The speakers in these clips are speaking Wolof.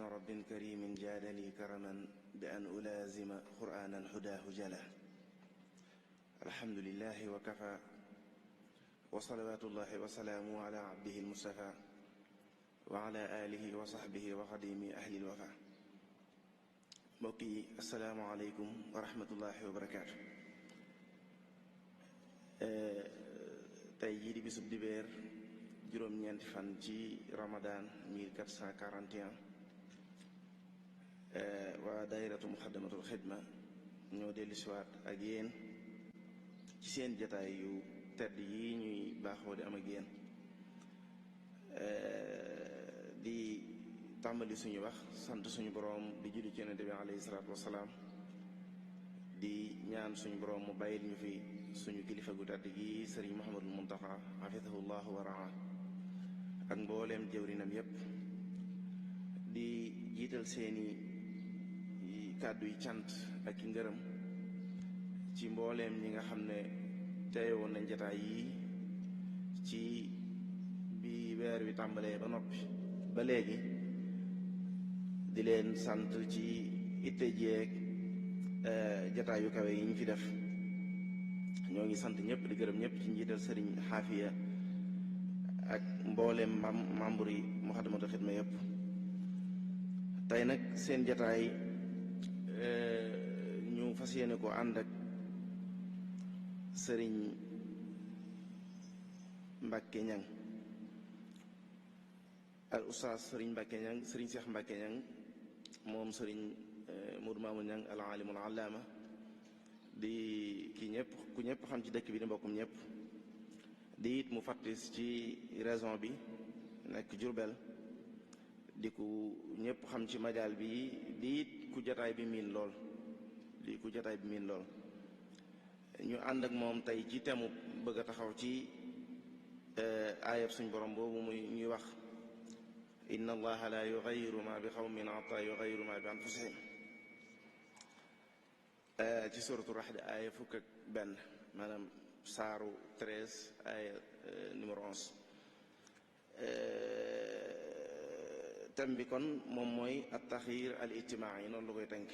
رب كريم جاد لي كرما بأن ألازم قرآنا هداه جلا الحمد لله وكفى وصلوات الله وسلامه على عبده المصطفى وعلى آله وصحبه وخديم أهل الوفا mbokki asalaamaaleykum wa rahmatullahi wa barakaatu. tey jii di bisub dibéer juróom-ñeenti fan ci Ramadan 1441 waa daayiratu muxaddamatul xidma ñoo dellu siwaat ak yéen ci seen jataay yu tedd yi ñuy baaxoo di am ak yéen di tàmbali suñu wax sant suñu boroom di julli ci Yonent bi alayhi salaatu wasalaam di ñaan suñu boroom mu bàyyil ñu fi suñu kilifa gu tedd gi sëriñ Muhammadul Muntaxa xafidahullahu wa raa ak mbooleem jëwrinam yépp di jiital seeni kàddu yi cant ak i ngërëm ci mbooleem ñi nga xam ne teewoon nañ jataay yi ci bi weer wi tàmbalee ba noppi ba léegi di leen sant ci itte jeeg jataay yu kawe yi ñu fi def ñoo ngi sant ñëpp di gërëm ñëpp ci njiital sëriñ xaafiya ak mbooleem membre yi Muxaddamatul Xidma yëpp tey nag seen jataay ñu fas yéene ko ànd ak sëriñ Mbàkke Ñang al ustaas sëriñ Mbàkke Ñang sëriñ Seex Mbàkke Ñang moom sëriñ Moodu Maamun Ñang al aalimul allaama di ki ñëpp ku ñëpp xam ci dëkk bi di mbokkum ñëpp di it mu fattis ci raison bi nekk Jurbel di ku ñëpp xam ci majaal bi di it ku jataay bi miin lool ñu ànd ak moom tey ci temu bëgg a taxaw ci aayab suñ borom boobu muy ñuy wax inna allaha la yughayyiru ma bi qawmin hatta yughayyiru ma bi anfusihim ci suratu Rahd aaya 11 maanaam saaru 13 aaya numéro 11 thème bi kon moom mooy at-taxyiir al-ijtimaa'i noonu la koy tënk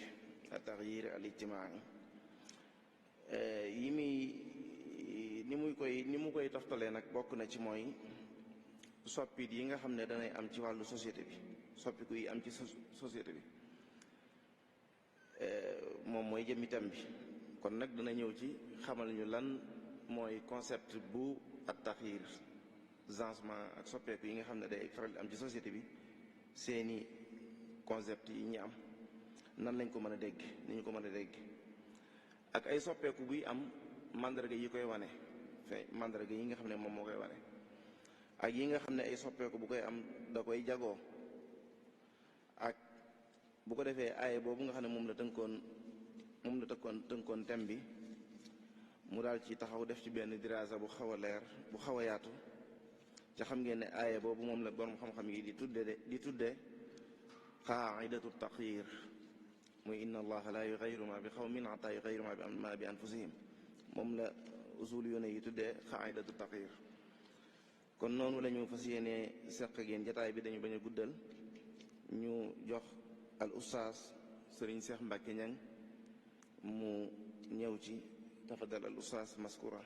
at-taxyiir al-ijtimaa'i yi muy ni mu koy toftalee nag bokk na ci mooy soppit yi nga xam ne danay am ci wàllu société bi soppiku yi am ci société bi moom mooy jëmmi thème bi kon nag dana ñëw ci xamal ñu lan mooy concept bu at-taxyiir changement ak soppeeku yi nga xam ne day faral di am ci société bi seeni concept yi ñu am nan lañ ko mën a dégg ni ñu ko mën a dégg ak ay soppeeku buy am mandarga yi koy wane mandarga yi nga xam ne moom moo koy wane ak yi nga xam ne ay soppeeku bu koy am da koy jagoo ak bu ko defee aaye boobu nga xam ne moom la tënkoon thème bi mu daal ci taxaw def ci benn dirasa bu xaw a leer bu xaw a yaatu ca xam ngeen ne aaye boobu moom la borom xam-xam yi di tudde qaa'idatu taxyiir muy inna allaha la yughayyiru ma bi qawmin hatta yughayyiru ma bi anfusihim moom la usul yoone yi tuddee qaa'idatu taxyiir kon noonu la ñu fas yéene seq ak yéen jataay bi dañu bañ a guddal ñu jox al ustaas sëriñ Seex Mbàkke Ñang mu ñëw ci tafadal al ustaas maskura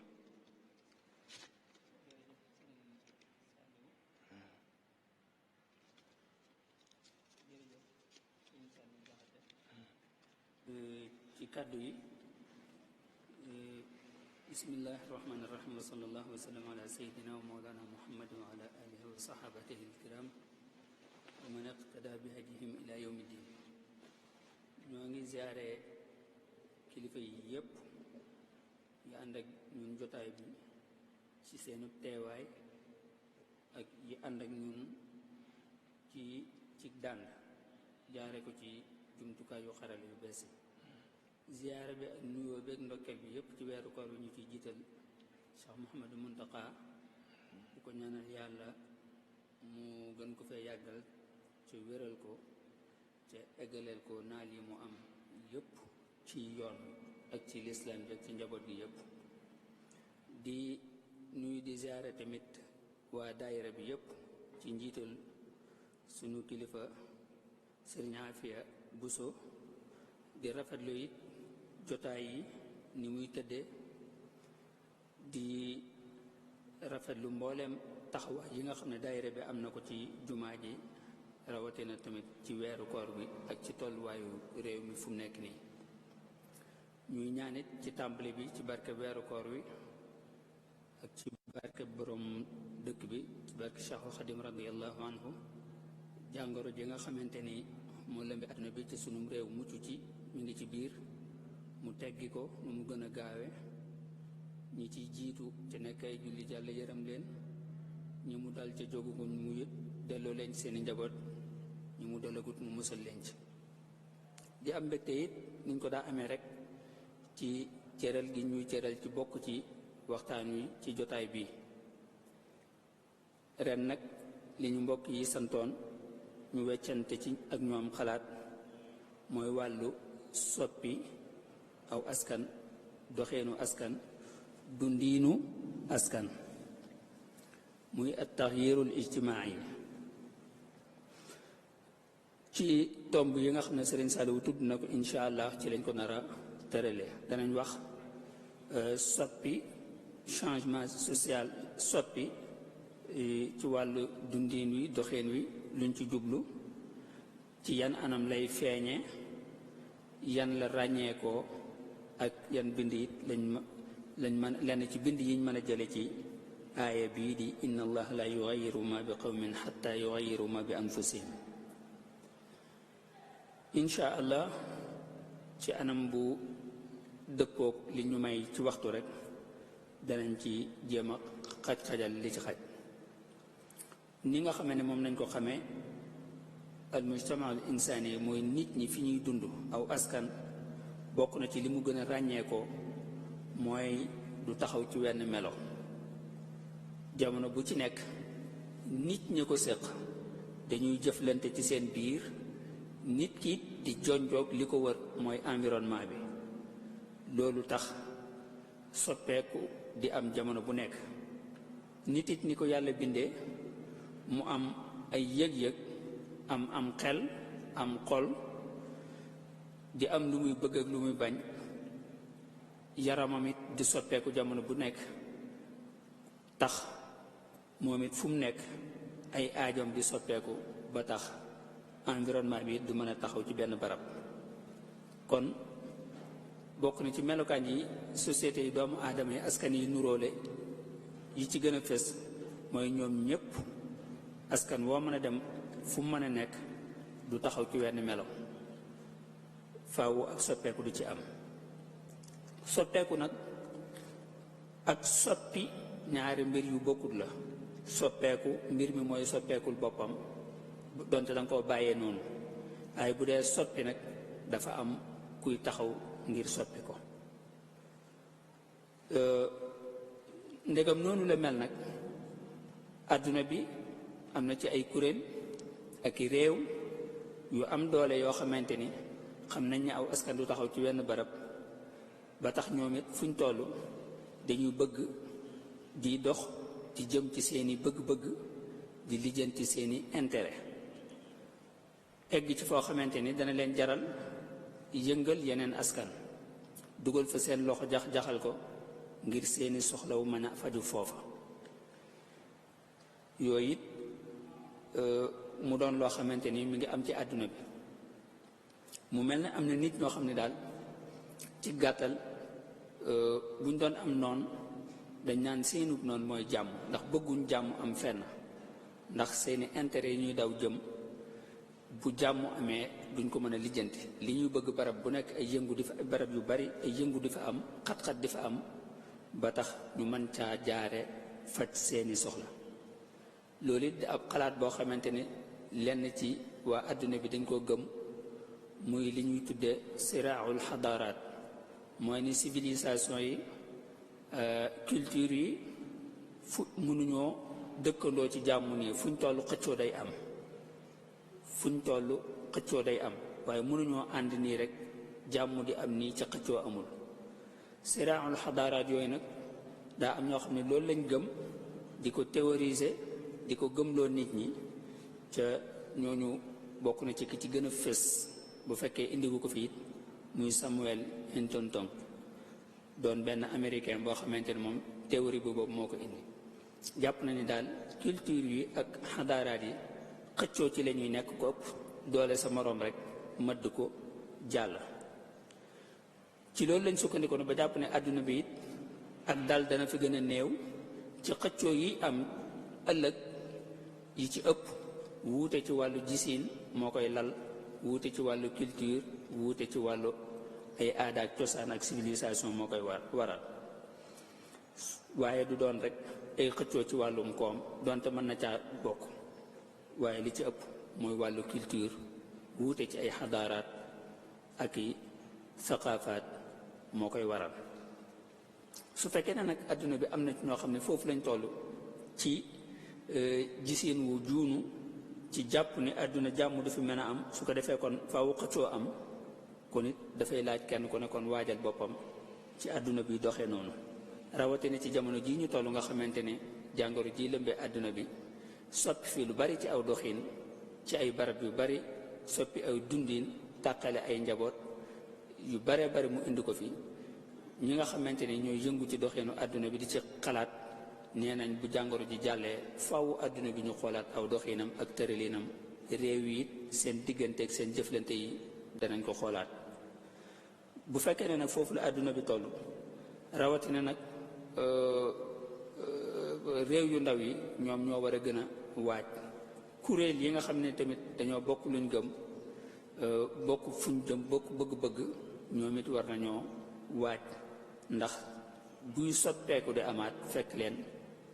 ci kàddu yi bismillahi rahmaani rahim wa sallallahu wa sallam ala sayyidina wa mawlana muhammad wa ala alihi wa sahabatihi alkiram wa man iqtada bi hadihim ila yawmi din ñoo ngi ziare kilifa yi yépp yi ànd ak ñun jotaay bi ci seenu teewaay ak yi ànd ak ñun ci dànd jaare ko ci jumtukaay yu xaral yu bees yi ziyaara bi ak nuyoo beeg ndokkeel bi yépp ci weeru koor bi ñu ciy jiital Cheikh Mouhamadou Mountakha di ko ñaanal yàlla mu gën ko fee yàggal ci wéral ko te eggaleel ko naal yi mu am yépp ci yoon ak ci lislaam bi ak ci njaboot gi yépp di nuyu di ziyaara tamit waa daayira bi yépp ci njiital sunu kilifa Sëriñ Afia Buso di rafetlu it jotaay yi ni muy tëddee, di rafetlu mbooleem taxawaay yi nga xam ne daayira bi am na ko ci jumaa ji, rawatina tamit ci weeru koor bi ak ci tolluwaayu réew mi fu mu nekk nii. ñuy ñaanit ci tàmbali bi ci barke weeru koor wi ak ci barke borom dëkk bi, ci barke Cheikhul Xadim radiyallahu anhu, jàngoro ji nga xamante ni moo lëmbi àdduna bi ci sunum réew mucc ci, mi ngi ci biir, mu teggi ko nu mu gën a gaawe. ñi ciy jiitu ci nekk ay julli Yàlla yërëm leen, ñi mu dal ca jóguguñ mu delloo leen ci seeni njaboot, ñi mu dalagut mu musal leen ci. di am mbégte it niñ ko daa amee rek ci cëral gi ñuy cëral ci bokk ci waxtaan wi ci jotaay bi. ren nag li ñu mbokk yi santoon ñu weccante ci ak ñoom xalaat mooy wàllu soppi aw askan, doxeenu askan, dundiinu askan, muy at-taxyirul ijtimaai. ci tomb yi nga xam ne Sëriñ Saliou tudd na ko, incha allah ci lañ ko nar a tëralee. danañ wax soppi, changement social, soppi ci wàllu dundiin wi, doxeen wi, luñ ci jublu, ci yan anam lay feeñe, yan la ràññeekoo, ak yan bind it lañ mën lenn ci bind yiñ mën a jële ci aaya bii di inna allah la yughayyiru ma bi qawmin hatta yughayyiru ma bi anfusihim. incha allah ci anam bu dëppoog li ñu may ci waxtu rek danañ ci jéem a xaj-xajal li ci xaj. ni nga xamee ne moom nañ ko xamee, al mujtama al insaani mooy nit ñi fi ñuy dund, aw askan, bokk na ci li mu gën a ràññeekoo mooy du taxaw ci wenn melo. jamono bu ci nekk nit ñi ko séq dañuy jëflante ci seen biir, nit ki di jonjoog li ko wër mooy environnement bi. loolu tax soppeeku di am jamono bu nekk. nit it ni ko yàlla bindee mu am ay yëg-yëg, am xel, am xol, di am lu muy bëgg ak lu muy bañ. yaramam it di soppeeku jamono bu nekk, tax moom it fu mu nekk ay aajam di soppeeku ba tax environnement bi du mën a taxaw ci benn barab. kon bokk na ci melokaan yi société yi, doomu aadama yi, askan yi nuróole yi ci gën a fës mooy ñoom ñépp askan woo mën a dem fu mu mën a nekk du taxaw ci wenn melo, faaw ak soppeeku du ci am. soppeeku nag ak soppi ñaari mbir yu bokkut la. soppeeku mbir mi mooy soppeekul boppam, donte danga koo bàyyee noonu, waaye bu dee soppi nag dafa am kuy taxaw ngir soppi ko. ndegam noonu la mel nag, àdduna bi am na ci ay kuréel ak i réew yu am doole yoo xamante ni xam nañ ne aw askan du taxaw ci wenn barab, ba tax ñoom it fuñ toll dañuy bëgg di dox di jëm ci seeni bëgg-bëgg, di lijjanti seeni intérêt, egg ci foo xamante ni dana leen jaral yëngal yeneen askan, dugal fa seen loxo jaxal ko ngir seeni soxlawu mën a faju foofa. yooyu it mu doon loo xamante ni mi ngi am ci àdduna bi. mu mel ne am na nit ñoo xam ne daal ci gàttal buñ doon am noon dañ naan seenug noonu mooy jàmm, ndax bëgguñ jàmm am fenn, ndax seeni intérêt yi ñuy daw jëm bu jàmm amee duñ ko mën a lijjanti. li ñuy bëgg barab bu nekk ay yëngu di fa, barab yu bari ay yëngu di fa am, xat-xat di fa am, ba tax ñu mën caa jaare faj seeni soxla. loolu it di ab xalaat boo xamante ne lenn ci waa àdduna bi dañ koo gëm, muy li ñuy tuddee siraaul xadaaraat, mooy ni civilisation yi, culture yi fu mënuñoo dëkkandoo ci jàmm nii, fuñ toll xëccoo day am, fuñ toll xëccoo day am, waaye mënuñoo ànd nii rek jàmm di am nii ca xëccoo amul. siraaul xadaaraat yooyu nag daa am ñoo xam ne loolu lañ gëm, di ko théoriser, di ko gëmloo nit ñi, ca ñooñu bokk na ci ki ci gën a fës bu fekkee indiwu ko fi it muy Samuel Huntington doon benn américain boo xamante ne moom théorie boobu moo ko indi. jàpp na ni daal culture yi ak xadaaraat yi xëccoo ci la ñuy nekk ko ëpp doole sa moroom rek mëdd ko jàll. ci loolu lañ sukkandiku ba jàpp ne àdduna bi it ak dal dana fi gën a néew ci xëccoo yi am ëllëg yi ci ëpp wuute ci wàllu gisiin moo koy lal, wuute ci wàllu culture, wuute ci wàllu ay aada ak cosaan ak civilisation moo koy waral. waaye du doon rek ay xëccoo ci wàllum koom donte mën na caa bokk, waaye li ci ëpp mooy wàllu culture, wuute ci ay xadaaraat ak i saqaafaat moo koy waral. su fekkee ne nag adduna bi am na ci ñoo xam ne foofu lañ toll ci gisiin wu juunu ci jàpp ni adduna jàmm du fi mën a am, su ko defee kon faaw xëccoo am, kon it dafay laaj kenn ku ne kon waajal boppam ci adduna bi doxee noonu. rawatina ci jamono jii ñu toll nga xamante ne jàngoro ji lëmbee adduna bi soppi fii lu bari ci aw doxin, ci ay barab yu bari, soppi ay dundin, tàqale ay njaboot yu baree bari mu indi ko fi. ñi nga xamante ne ñooy yëngu ci doxinu adduna bi di ci xalaat nee nañ bu jàngoro ji jàllee faaw adduna bi ñu xoolaat aw doxinam ak tëralinam, réew yi seen diggante ak seen jëflante yi danañ ko xoolaat. bu fekkee ne nag foofu la adduna bi toll, rawatina nag réew yu ndaw yi ñoom ñoo war a gën a waaj. kuréel yi nga xam ne tamit dañoo bokk luñ gëm, bokk fuñ jëm, bokk bëgg-bëgg, ñoom it war nañoo waaj, ndax buy soppeeku di amaat fekk leen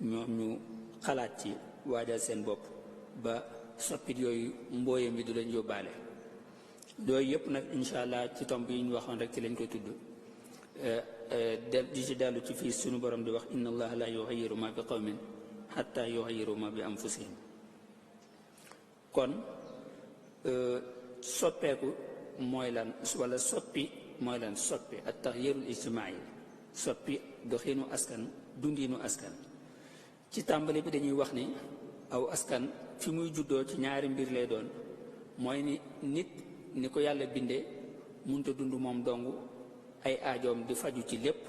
ñoom ñu xalaat ci waajal seen bopp ba soppit yooyu mbooyam bi du leen yóbbaale. yooyu yëpp nag incha allah ci tomb yi ñu waxoon rek ci lañ koy tudd. di ci dellu ci fii suñu borom di wax inna allaha la yughayyiru ma bi qawmin hatta yughayyiru ma bi anfusihim. kon soppeeku mooy lan, wala soppi mooy lan? soppi at taxyirul ijtimaai, soppi doxinu askan, dundinu askan. ci tàmbali bi dañuy wax ni aw askan fi muy juddoo ci ñaari mbir lay doon, mooy ni nit ni ko yàlla bindee mënut a dund moom dong ay aajoom di faju ci lépp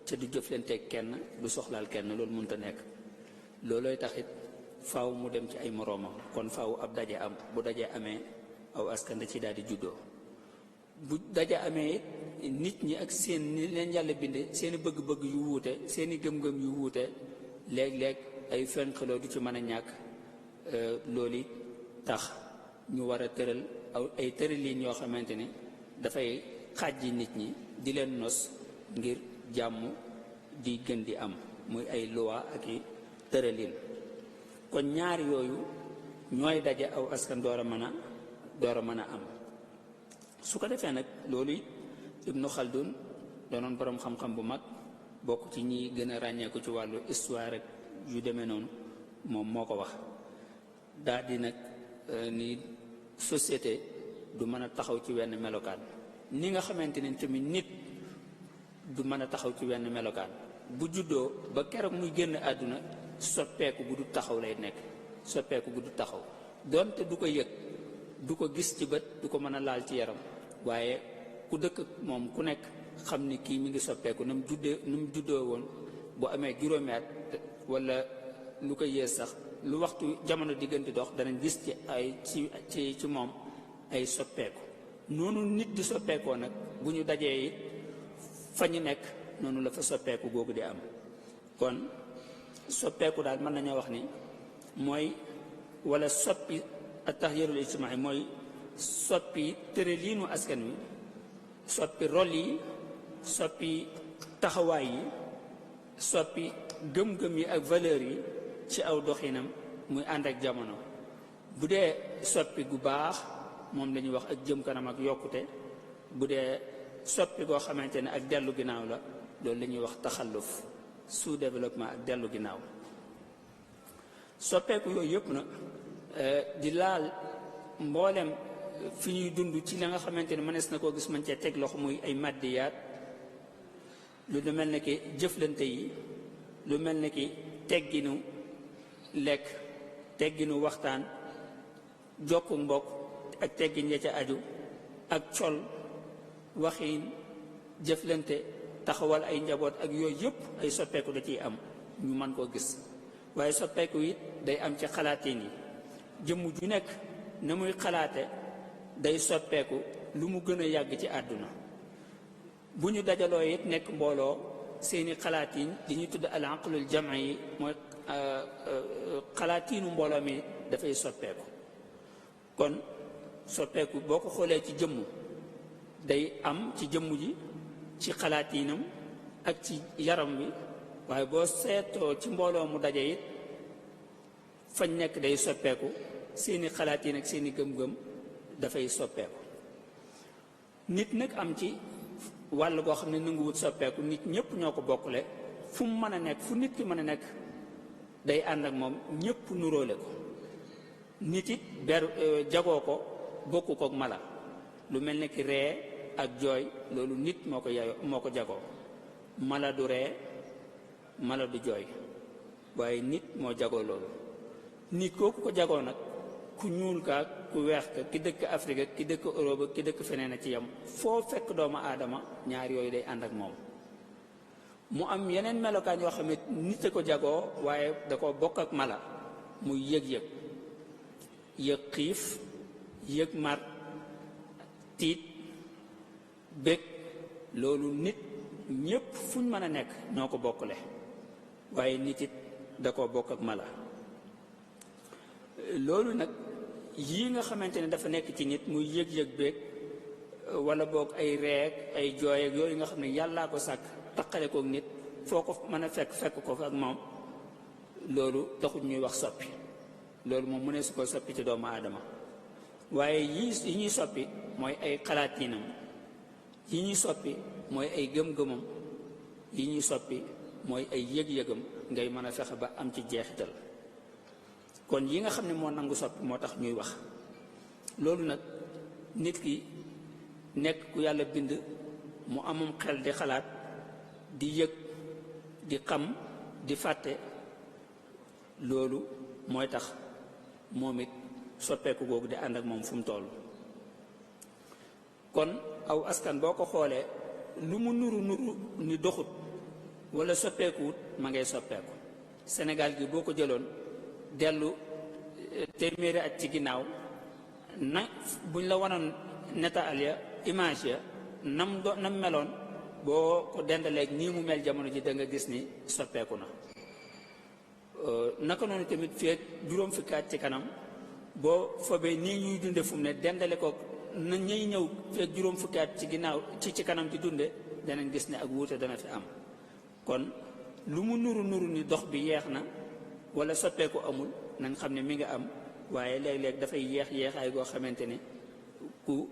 te du jëflanteeg kenn, du soxlaal kenn, loolu mënut a nekk. loolooy taxit faaw mu dem ci ay moroomam, kon faaw ab daje am. bu daje amee aw askan da ci daal di juddoo. bu daje amee nit ñi ak seen ni leen yàlla bindee, seeni bëgg-bëgg yu wuute, seeni gëm-gëm yu wuute, léeg-léeg ay fenqaloo du ci mën a ñàkk. loolu tax ñu war a tëral ay tëraliin yoo xamante ne dafay xàjji nit ñi, di leen nos ngir jàmm di gën di am, muy ay loi ak i tëraliin. kon ñaar yooyu ñooy daje aw askan door a mën a am. su ko defee nag loolu it Ibnu Khaldun doonoon boroom xam-xam bu mag, bokk ci ñi gën a ràññeeku ci wàllu histoire ak yu demee noonu, moom moo ko wax. daal di nag ni société du mën a taxaw ci wenn melokaan, ni nga xamante ne tamit nit du mën a taxaw ci wenn melokaan. bu juddoo ba keroog muy génn àdduna soppeeku bu du taxaw lay nekk, soppeeku bu du taxaw, donte du ko yëg, du ko gis ci bët, du ko mën a laal ci yaram, waaye ku dëkk moom ku nekk xam ni kii mi ngi soppeeku nu mu juddoo woon. bu amee juróomi at wala lu ko yées sax, lu waxtu jamono di gën di dox danañ gis ci ay ci moom ay soppeeku. noonu nit di soppeekoo nag bu ñu dajee it fa ñu nekk noonu la fa soppeeku googu di am. kon soppeeku daal mën nañoo wax ni mooy wala soppi ak taxyirul ijtimaai mooy soppi tërëliinu askan wi, soppi rôle yi, soppi taxawaay yi, soppi gëm-gëm yi ak valeur yi ci aw doxinam muy ànd ak jamono. bu dee soppi gu baax moom la ñuy wax ak jëm kanam ak yokkute. bu dee soppi goo xamante ne ak dellu ginnaaw la, loolu la ñuy wax taxalluf, sous-développement ak dellu ginnaaw. soppeeku yooyu yëpp nag di laal mboolem fi ñuy dund ci la nga xamante ne mënees na koo gis mën cee teg loxo, muy ay maddiyaat, lu mel ne ki jëflante yi, lu mel ne ki tegginu lekk, tegginu waxtaan, jokku mbokk ak teggin ya ca aju ak col waxiin jëflante taxawal ay njaboot ak yooyu yëpp ay soppeeku da ciy am ñu mën koo gis. waaye soppeeku it day am ci xalaatiin yi jëmm ju nekk na muy xalaate day soppeeku lu mu gën a yàgg ci àdduna. bu ñu dajaloo it nekk mbooloo seeni xalaatiin li ñuy tudd al aqlul jam'i yi mooy xalaatiinu mbooloo mi dafay soppeeku. kon soppeeku boo ko xoolee ci jëmm day am ci jëmm ji ci xalaatiinam ak ci yaram wi, waaye boo seetoo ci mbooloo mu daje it fañ nekk day soppeeku seeni xalaatiin ak seeni gëm-gëm dafay soppeeku. nit nag am ci wàll goo xam ne nanguwut soppeeku. nit ñëpp ñoo ko bokkule fu mu mën a nekk fu nit ki mën a nekk day ànd ak moom ñëpp nuróole ko. nit it jagoo ko bokku kook mala lu mel ne ki ree ak jooy loolu nit moo ko jagoo. mala du ree mala du jooy waaye nit moo jagoo loolu. nit kooku ko jagoo nag ku ñuul ka ku weex ka ki dëkk Afrique ki dëkk Europe ki dëkk feneen a ci yam foo fekk doomu aadama ñaar yooyu day ànd ak moom. mu am yeneen melokaan yoo xam ne nit a ko jagoo waaye da ko bokk ak mala muy yëg-yëg yëg xiif yëg mar tiit bég loolu nit ñépp fuñ mën a nekk ñoo ko bokkule waaye nit it da ko bokk ak mala. loolu nag yii nga xamante ne dafa nekk ci nit muy yëg-yëg bég wala boog ay reek ay jooy ak yooyu nga xam ne yàllaa ko sàkk taqale kook nit foo ko mën a fekk ko ak moom loolu taxut ñuy wax soppi. loolu moom mu ne su ko soppi ci doomu aadama waaye yi ñuy soppi mooy ay xalaatiinam yi ñuy soppi mooy ay gëm-gëmam yi ñuy soppi mooy ay yëg-yëgam ngay mën a fexe ba am ci jeexital. kon yi nga xam ne moo nangu soppi moo tax ñuy wax. loolu nag nit ki nekk ku yàlla bind mu amum xel di xalaat di yëg di xam di fàtte loolu mooy tax moom it soppeeku googu di ànd ak moom fu mu toll. kon aw askan boo ko xoolee lu mu nuru ni doxut wala soppeekuwut ma ngay soppeeku. Sénégal gi boo ko jëloon dellu téeméeri at ci ginnaaw na buñ la wanoon netaal ya image ya nam meloon boo ko dendaleeg nii mu mel jamono ji da nga gis ni soppeeku na. naka noonu tamit fii ak juróom fukki at ci kanam boo fobee nii ñuy dunde fu mu ne dendale ko na ñuy ñëw fii ak juróom fukki at ci ginnaaw ci kanam di dunde danañ gis ne ak wuute dana fi am. kon lu mu nuru ni dox bi yeex na wala soppeeku amul nañ xam ne mi ngi am waaye léeg-léeg dafay yeexaay goo xamante ne ku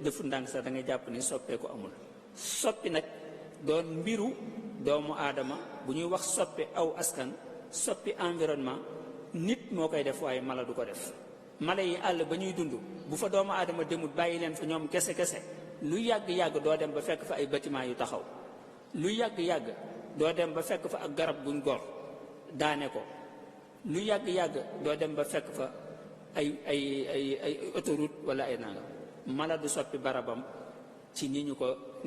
defu ndànk sax da ngay jàpp ni soppeeku amul. soppi nag doon mbiru doomu aadama bu ñuy wax soppi aw askan soppi environnement nit moo koy def waaye mala du ko def. mala yi àll ba ñuy dund bu fa doomu aadama demul bàyyi leen fa ñoom kese lu yàgg-yàgg doo dem ba fekk fa ay bâtiment yu taxaw lu yàgg-yàgg doo dem ba fekk fa ak garab guñ gor daane ko lu yàgg-yàgg doo dem ba fekk fa ay autoroute wala ay nangam. mala du soppi barabam ci ni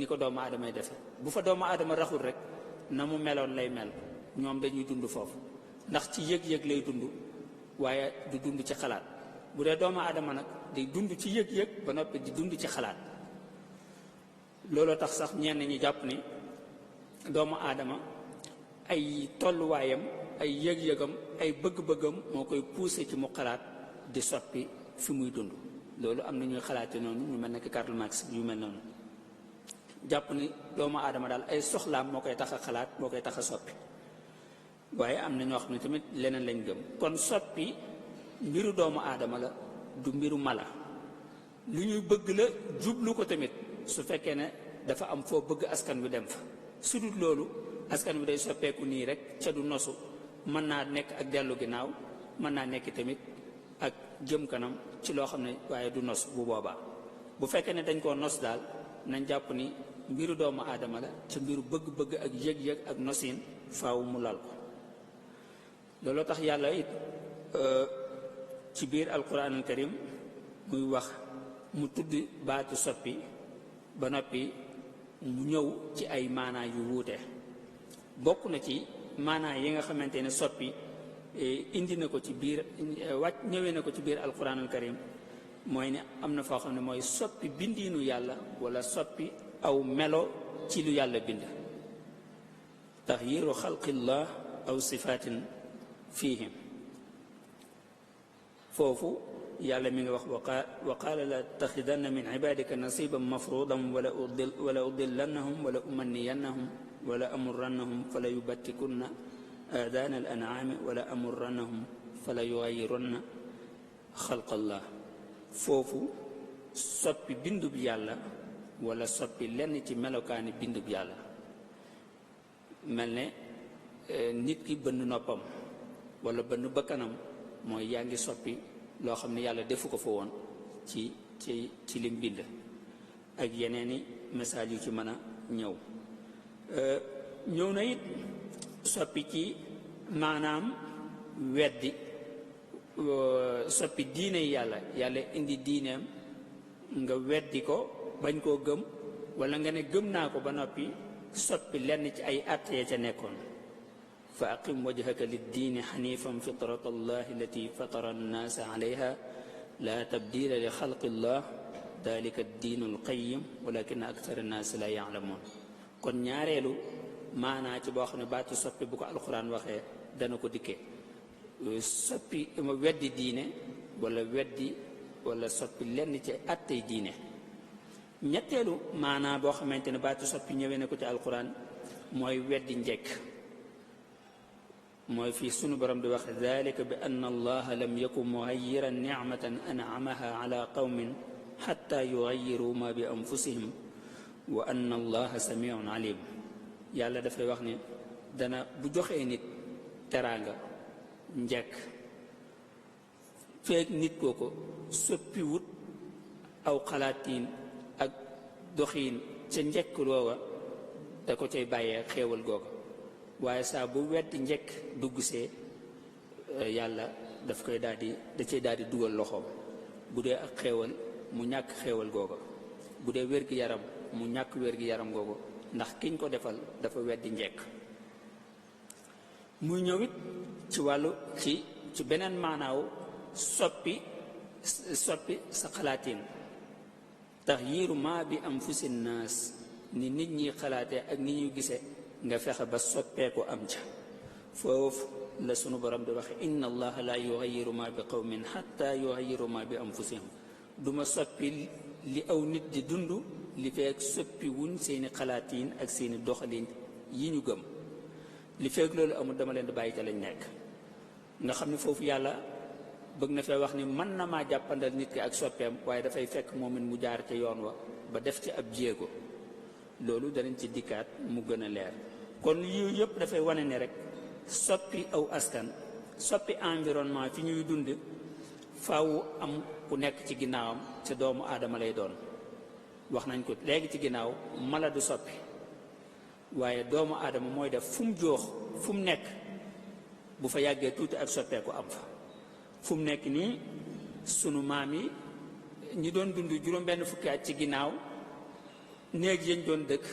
ko doomu aadama yi defe bu fa doomu aadama raxul rek na mu meloon lay mel ñoom dañuy dund foofu ndax ci yëg-yëg lay dund waaye du dund ci xalaat. bu dee doomu aadama nag day dund ci yëg-yëg ba noppi di dund ci xalaat. looloo tax sax ñenn ñi jàpp ni doomu aadama ay tolluwaayam ay yëg-yëgam ay bëgg-bëggam moo koy poussé ci mu xalaat di soppi fi muy dund. loolu am na ñuy xalaate noonu ñu mel ne ki Karl Marx yu mel noonu jàpp ni doomu aadama daal ay soxlaam moo koy tax a xalaat moo koy tax a soppi. waaye am na ñoo xam ne tamit leneen lañ gëm. kon soppi mbiru doomu aadama la du mbiru mala. lu ñuy bëgg la jublu ko tamit su fekkee ne dafa am foo bëgg askan wi dem fa. su dul loolu askan wi day soppeeku nii rek ca du nosu mën naa nekk ak dellu ginnaaw mën naa nekk tamit ak jëm kanam ci loo xam ne waaye du nos bu boobaa. bu fekkee ne dañ koo nos daal nañ jàpp ni mbiru doomu aadama la ca mbiru bëgg-bëgg ak yëg-yëg ak nosin faaw mu lal ko. looloo tax yàlla it ci biir alquran al karim muy wax mu tudd baatu soppi ba noppi mu ñëw ci ay maanaa yu wuute. bokk na ci maanaa yi nga xamante ne soppi indi na ko ci biir ñëwee na ko ci biir alquranul karim mooy ne am na foo xam ne mooy soppi bindiinu yàlla wala soppi aw melo ci lu yàlla bind. taxyiru xalqillah aw sifaatin fihim, foofu yàlla mi ngi wax wa qaala la taxidanna min ibadika nasiban mafrudan wala udillannahum wala umanniyannahum wala amurrannahum fala yubattikunna aadaana al an'aami wala amurrannahum fala yugayyirunna xalqallah. foofu soppi bindub yàlla wala soppi lenn ci melokaani bindub yàlla, mel ne nit ki bënn noppam wala bënn bëkkanam, mooy yaa ngi soppi loo xam ne yàlla defu ko fa woon ci lim bind, ak yeneeni message yu ci mën a ñëw. ñëw na it soppi ci maanaam weddi, soppi diine yàlla indi diineem nga weddi ko bañ koo gëm, wala nga ne gëm naa ko ba noppi soppi lenn ci ay àtte ya ca nekkoon. fa aqim wajhaka liddiini xanifan fitrata allahi allati fatara annaasa alayha la tabdila li xalqillah dalika addiinu alqayim walakina akthara annaasi la yaalamuun. kon ñaareelu maanaa ci boo xam ne baatu soppi bu ko alquran waxee dana ko dikkee soppi weddi diine wala soppi lenn ci attey diine. ñetteelu maanaa boo xamante ne baatu soppi ñëwee na ko ci alquran mooy weddi njekk, mooy fii sunu borom di wax dalika bi anna allaha lam yakun mughayyiran nicmatan an'amaha ala qawmin xatta yughayyiru ma bi anfusihim wa anna allaha samiun alim. yàlla dafay wax ne dana bu joxee nit teraanga njekk feek nit kooko soppi wut aw xalaatiin ak doxiin ca njekk looga da ko cay bàyyee xéewal googa, waaye saa bu weddi njekk dugg see yàlla daf koy da cay daal di dugal loxoom. bu dee ak xéewal mu ñàkk xéewal googa, bu dee wér-gi-yaram mu ñàkk wér-gi-yaram googa, ndax kiñ ko defal dafa weddi njekk. muy ñëwit ci wàllu ci beneen maanaaw soppi sa xalaatiin, taxyiiru maa bi anfusi naas, ni nit ñi xalaatee ak ni ñuy gisee nga fexe ba soppeeku am ca. foofu la sunu borom di waxe inna allaha la yughayyiru ma bi qawmin hatta yughayyiru ma bi anfusihim. duma soppi li aw nit di dund li feek soppi wuñ seeni xalaatiin ak seeni doxalin yi ñu gëm. li feek loolu amul dama leen di bàyyi ca lañ nekk. nga xam ne foofu yàlla bëgg na fee wax ni mën na maa jàppandal nit ki ak soppeem, waaye dafay fekk moom it mu jaar ca yoon wa ba def ci ab jéego. loolu danañ ci dikkaat mu gën a leer. kon yooyu yëpp dafay wane ne rek soppi aw askan, soppi environnement fi ñuy dund, faaw am ku nekk ci ginnaawam ca doomu aadama lay doon. wax nañ ko léegi ci ginnaaw, mala du soppi, waaye doomu aadama mooy def fu mu joox fu mu nekk bu fa yàggee tuuti ak soppeeku am fa. fu mu nekk nii sunu maam yi ñi doon dund juróom-benn fukki at ci ginnaaw, néeg yañ doon dëkk,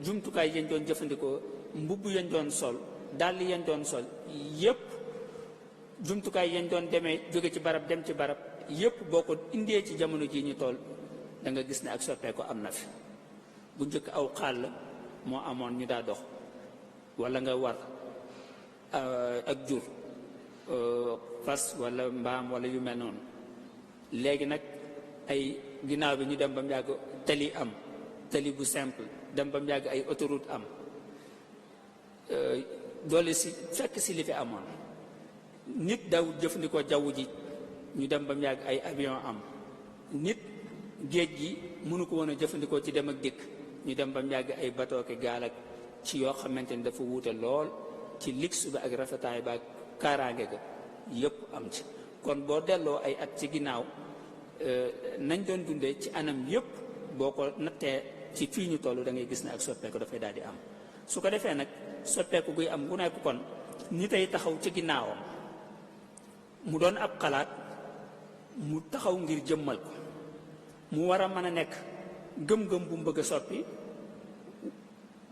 jumtukaay yañ doon jëfandikoo, mbubb yañ doon sol, dàll yañ doon sol yépp, jumtukaay yañ doon demee jóge ci barab dem ci barab yépp, boo ko indee ci jamono ji ñu toll da nga gis ne ak soppeeku am na fi. bu njëkk aw xàll moo amoon ñu daa dox, wala nga war ak jur, fas wala mbaam wala yu mel noonu. léegi nag ay ginnaaw bi ñu dem ba mu yàgg tali am, tali bu simple, dem ba mu yàgg ay autoroute am, doole si fekk si li fi amoon. nit daw jëfandikoo jaww ji, ñu dem ba mu yàgg ay avion am. nit géej gi mënu ko woon a jëfandikoo ci dem ak dikk, ñu dem ba mu yàgg ay bateau ki gaal ak ci yoo xamante ni dafa wuute lool ci luxe bi ak rafetaay ba ak kaaraange ga yépp am ci. kon boo delloo ay at ci ginnaaw nañ doon dundee ci anam yépp, boo ko nattee ci fii ñu toll da ngay gis ne ak soppeeku dafay daal di am. su ko defee nag soppeeku guy am gu nekk kon nit ay taxaw ci ginnaawam mu doon ab xalaat mu taxaw ngir jëmmal ko. mu war a mën a nekk gëm-gëm bu mu bëgg a soppi,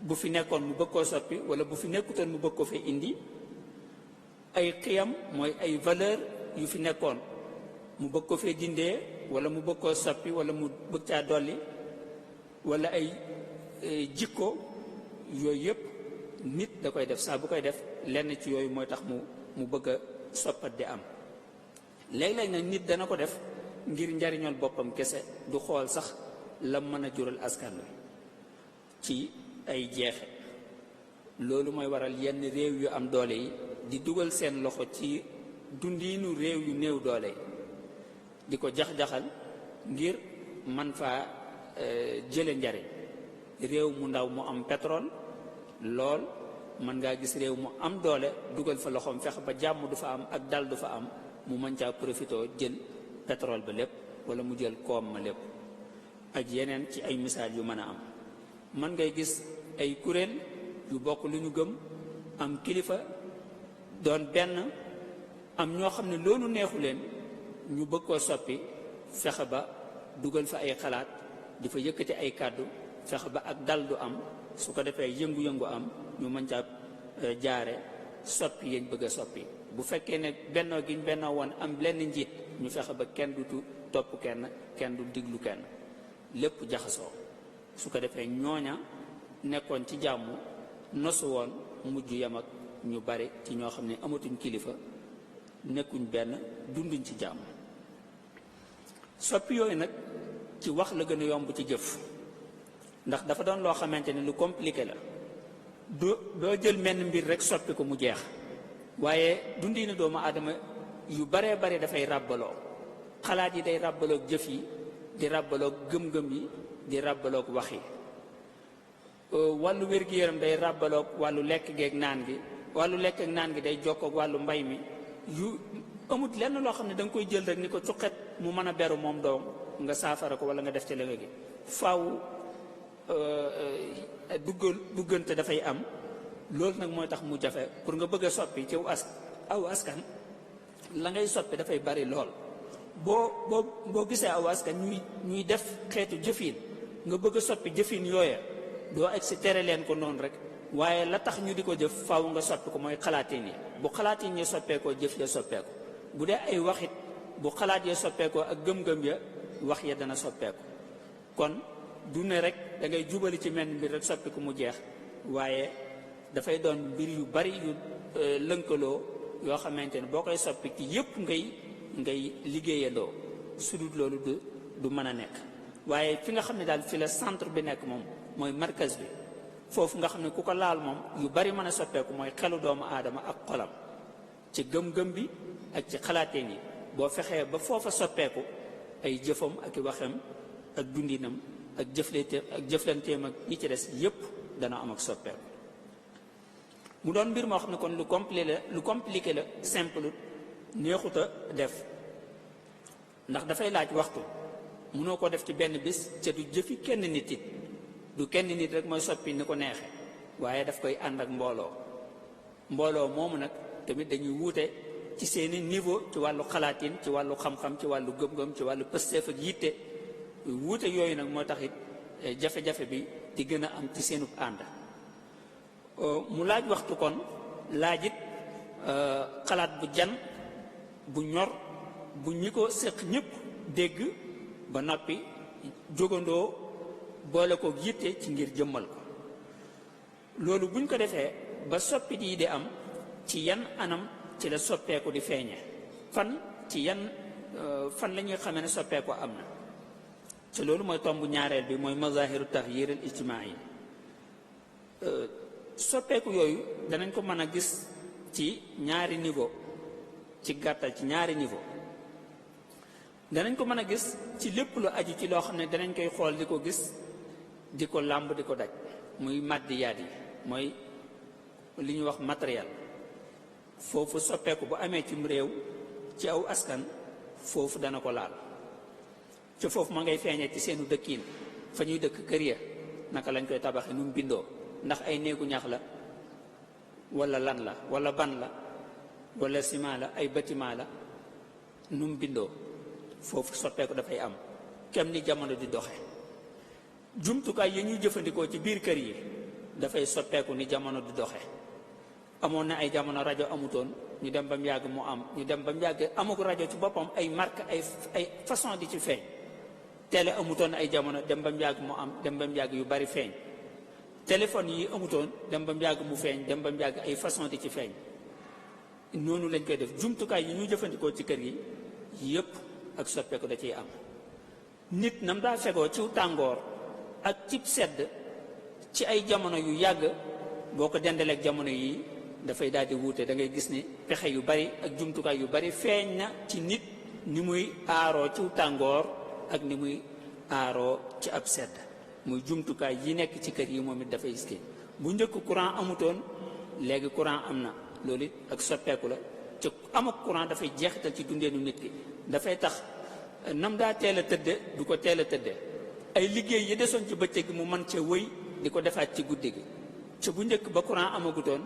bu fi nekkoon mu bëgg koo soppi wala bu fi nekkutoon mu bëgg ko fee indi. ay xiyam mooy ay valeur yu fi nekkoon mu bëgg ko fee dindee wala mu bëgg koo soppi wala mu bëgg caa dolli, wala ay jikko, yooyu yëpp nit da koy def. saa bu koy def lenn ci yooyu mooy tax mu bëgg a soppat di am. léeg-léeg nag nit dana ko def ngir njariñol boppam kese, du xool sax la mën a jural askan wi ci ay jeexe. loolu mooy waral yenn réew yu am doole yi di dugal seen loxo ci dundiinu réew yu néew doole yi, di ko jax-jaxal ngir man faa jële njariñ. réew mu ndaw mu am pétrole lool, mën ngaa gis réew mu am doole dugal fa loxoom fexe ba jàmm du fa am ak dal du fa am, mu mën caa profitoo jël pétrole ba lépp wala mu jël koom ma lépp, ak yeneen ci ay misaal yu mën a am. mën ngay gis ay kuréel yu bokk lu ñu gëm, am kilifa doon benn, am ñoo xam ne loolu neexu leen, ñu bëgg koo soppi, fexe ba dugal fa ay xalaat, di fa yëkkati ay kàddu, fexe ba ak dal du am. su ko defee yëngu-yëngu am, ñu mën caa jaare soppi yéen bëgg a soppi. bu fekkee ne bennoo gi ñu bennoo woon am lenn njiit, ñu fexe ba kenn du topp kenn du diglu kenn, lépp jaxasoo. su ko defee ñooña nekkoon ci jàmm nosu woon mujj yam ak ñu bari ci ñoo xam ne amatuñ kilifa, nekkuñ benn, dunduñ ci jàmm. soppi yooyu nag ci wax la gën a yomb ci jëf, ndax dafa doon loo xamante ne lu compliqué la. doo jël menn mbir rek soppi ko mu jeex, waaye dundina doomu aadama yu baree bare dafay ràbbaloo. xalaat yi day ràbbaloog jëf yi, di ràbbaloog gëm-gëm yi, di ràbbaloog wax yi. wàllu wér-gi-yaram day ràbbaloog wàllu lekk geeg naan gi, wàllu lekk ak naan gi day jokkoog wàllu mbay mi. yu amut lenn loo xam ne da nga koy jël rek ni ko cuqet mu mën a beru moom doom nga saafara ko wala nga def ci la nga gi. faaw duggante dafay am. loolu nag mooy tax mu jafe pour nga bëgg a soppi ci aw askan, la ngay soppi dafay bari lool. boo gisee aw askan ñuy def xeetu jëfin, nga bëgg a soppi jëfin yooya, doo egg si tere leen ko noonu rek, waaye la tax ñu di ko jëf faaw nga soppi ko mooy xalaatin yi. bu xalaatin yi soppeekoo jëf ya soppeeku. bu dee ay waxit, bu xalaat ya soppeekoo ak gëm-gëm ya, wax ya dana soppeeku. kon du ne rek da ngay jubali ci menn mbir rek soppi ko mu jeex, waaye dafay doon mbir yu bari yu lënkaloo yoo xamante ne boo koy soppi ci yépp ngay liggéeyandoo. su dul loolu du mën a nekk. waaye fi nga xam ne daal fi la centre bi nekk moom mooy markaz bi, foofu nga xam ne ku ko laal moom yu bari mën a soppeeku mooy xelu doomu aadama ak xolam, ci gëm-gëm bi ak ci xalaateen yi. boo fexee ba foofa soppeeku, ay jëfam ak i waxam ak dundinam ak jëflanteem ak ñi ci des yépp dana am ak soppeeku. mu doon mbir moo xam ne kon lu compliqué la simple, neexut a def, ndax dafay laaj waxtu. mënoo ko def ci benn bis, ca du jëfi kenn nit it. du kenn nit rek mooy soppi ni ko neexe, waaye daf koy ànd ak mbooloo moomu nag tamit dañuy wuute ci seeni niveau, ci wàllu xalaatin, ci wàllu xam-xam, ci wàllu gëm-gëm, ci wàllu pësteef ak yitte. wuute yooyu nag moo tax it jafe-jafe bi di gën a am ci seenub ànd. mu laaj waxtu kon, laaj it xalaat bu jan, bu ñor, bu ñi ko séq ñëpp dégg ba noppi jógandoo boole ko yitte ci ngir jëmmal ko. loolu buñ ko defee ba soppit yi di am, ci yan anam ci la soppeeku di feeñe, fan la ñuy xamee ne soppeeku am na. te loolu mooy tomb ñaareel bi, mooy mazahiru taxyir al ijtimaai. soppeeku yooyu danañ ko mën a gis ci ñaari niveau, ci gàttal ci ñaari niveau. danañ ko mën a gis ci lépp lu aju ci loo xam ne danañ koy xool di ko gis, di ko làmb, di ko daj, muy maddiyaat yi, mooy li ñuy wax matériel. foofu soppeeku bu amee cim réew, ci aw askan, foofu dana ko laal. ci foofu ma ngay feeñee ci seenu dëkkiin, fa ñuy dëkk kër ya naka lañ koy tabaxee, nu mu bindoo, ndax ay néegu ñax la wala lan la, wala ban la, wala ciment la, ay bâtiment la, nu mu bindoo. foofu soppeeku dafay am. kem ni jamono di doxe jumtukaay yi ñuy jëfandikoo ci biir kër yi dafay soppeeku ni jamono di doxe amoon na ay jamono rajo amutoon ñu dem ba mu yàgg mu am ñu dem ba mu yàgg amagu rajo ci boppam ay marque ay façon di ci feeñ télé amutoon ay jamono dem ba mu yàgg mu am dem ba mu yàgg yu bari feeñ téléphone yi amutoon dem ba mu yàgg mu feeñ dem ba mu yàgg ay façon di ci feeñ noonu lañ koy def jumtukaay yi ñuy jëfandikoo ci kër gi yépp ak soppeeku da ciy am nit nam daa fegoo ci tàngoor ak cib sedd ci ay jamono yu yàgg boo ko dendaleeg jamono yi dafay daal di wuute da ngay gis ni pexe yu bari ak jumtukaay yu bari feeñ na ci nit ni muy aaroo ci tàngoor ak ni muy aaroo ci ab sedd muy jumtukaay yi nekk ci kër yi moom it dafay gis bu njëkk courant amutoon léegi courant am na loolu it ak soppeeku la ci am ak courant dafay jeexital ci dundeenu nit ki dafay tax nam daa teel a tëdde du ko teel a tëdde ay liggéey yi desoon ci bëccëg gi mu mën ca wëy di ko defaat ci guddi gi ci bu njëkk ba courant amagutoon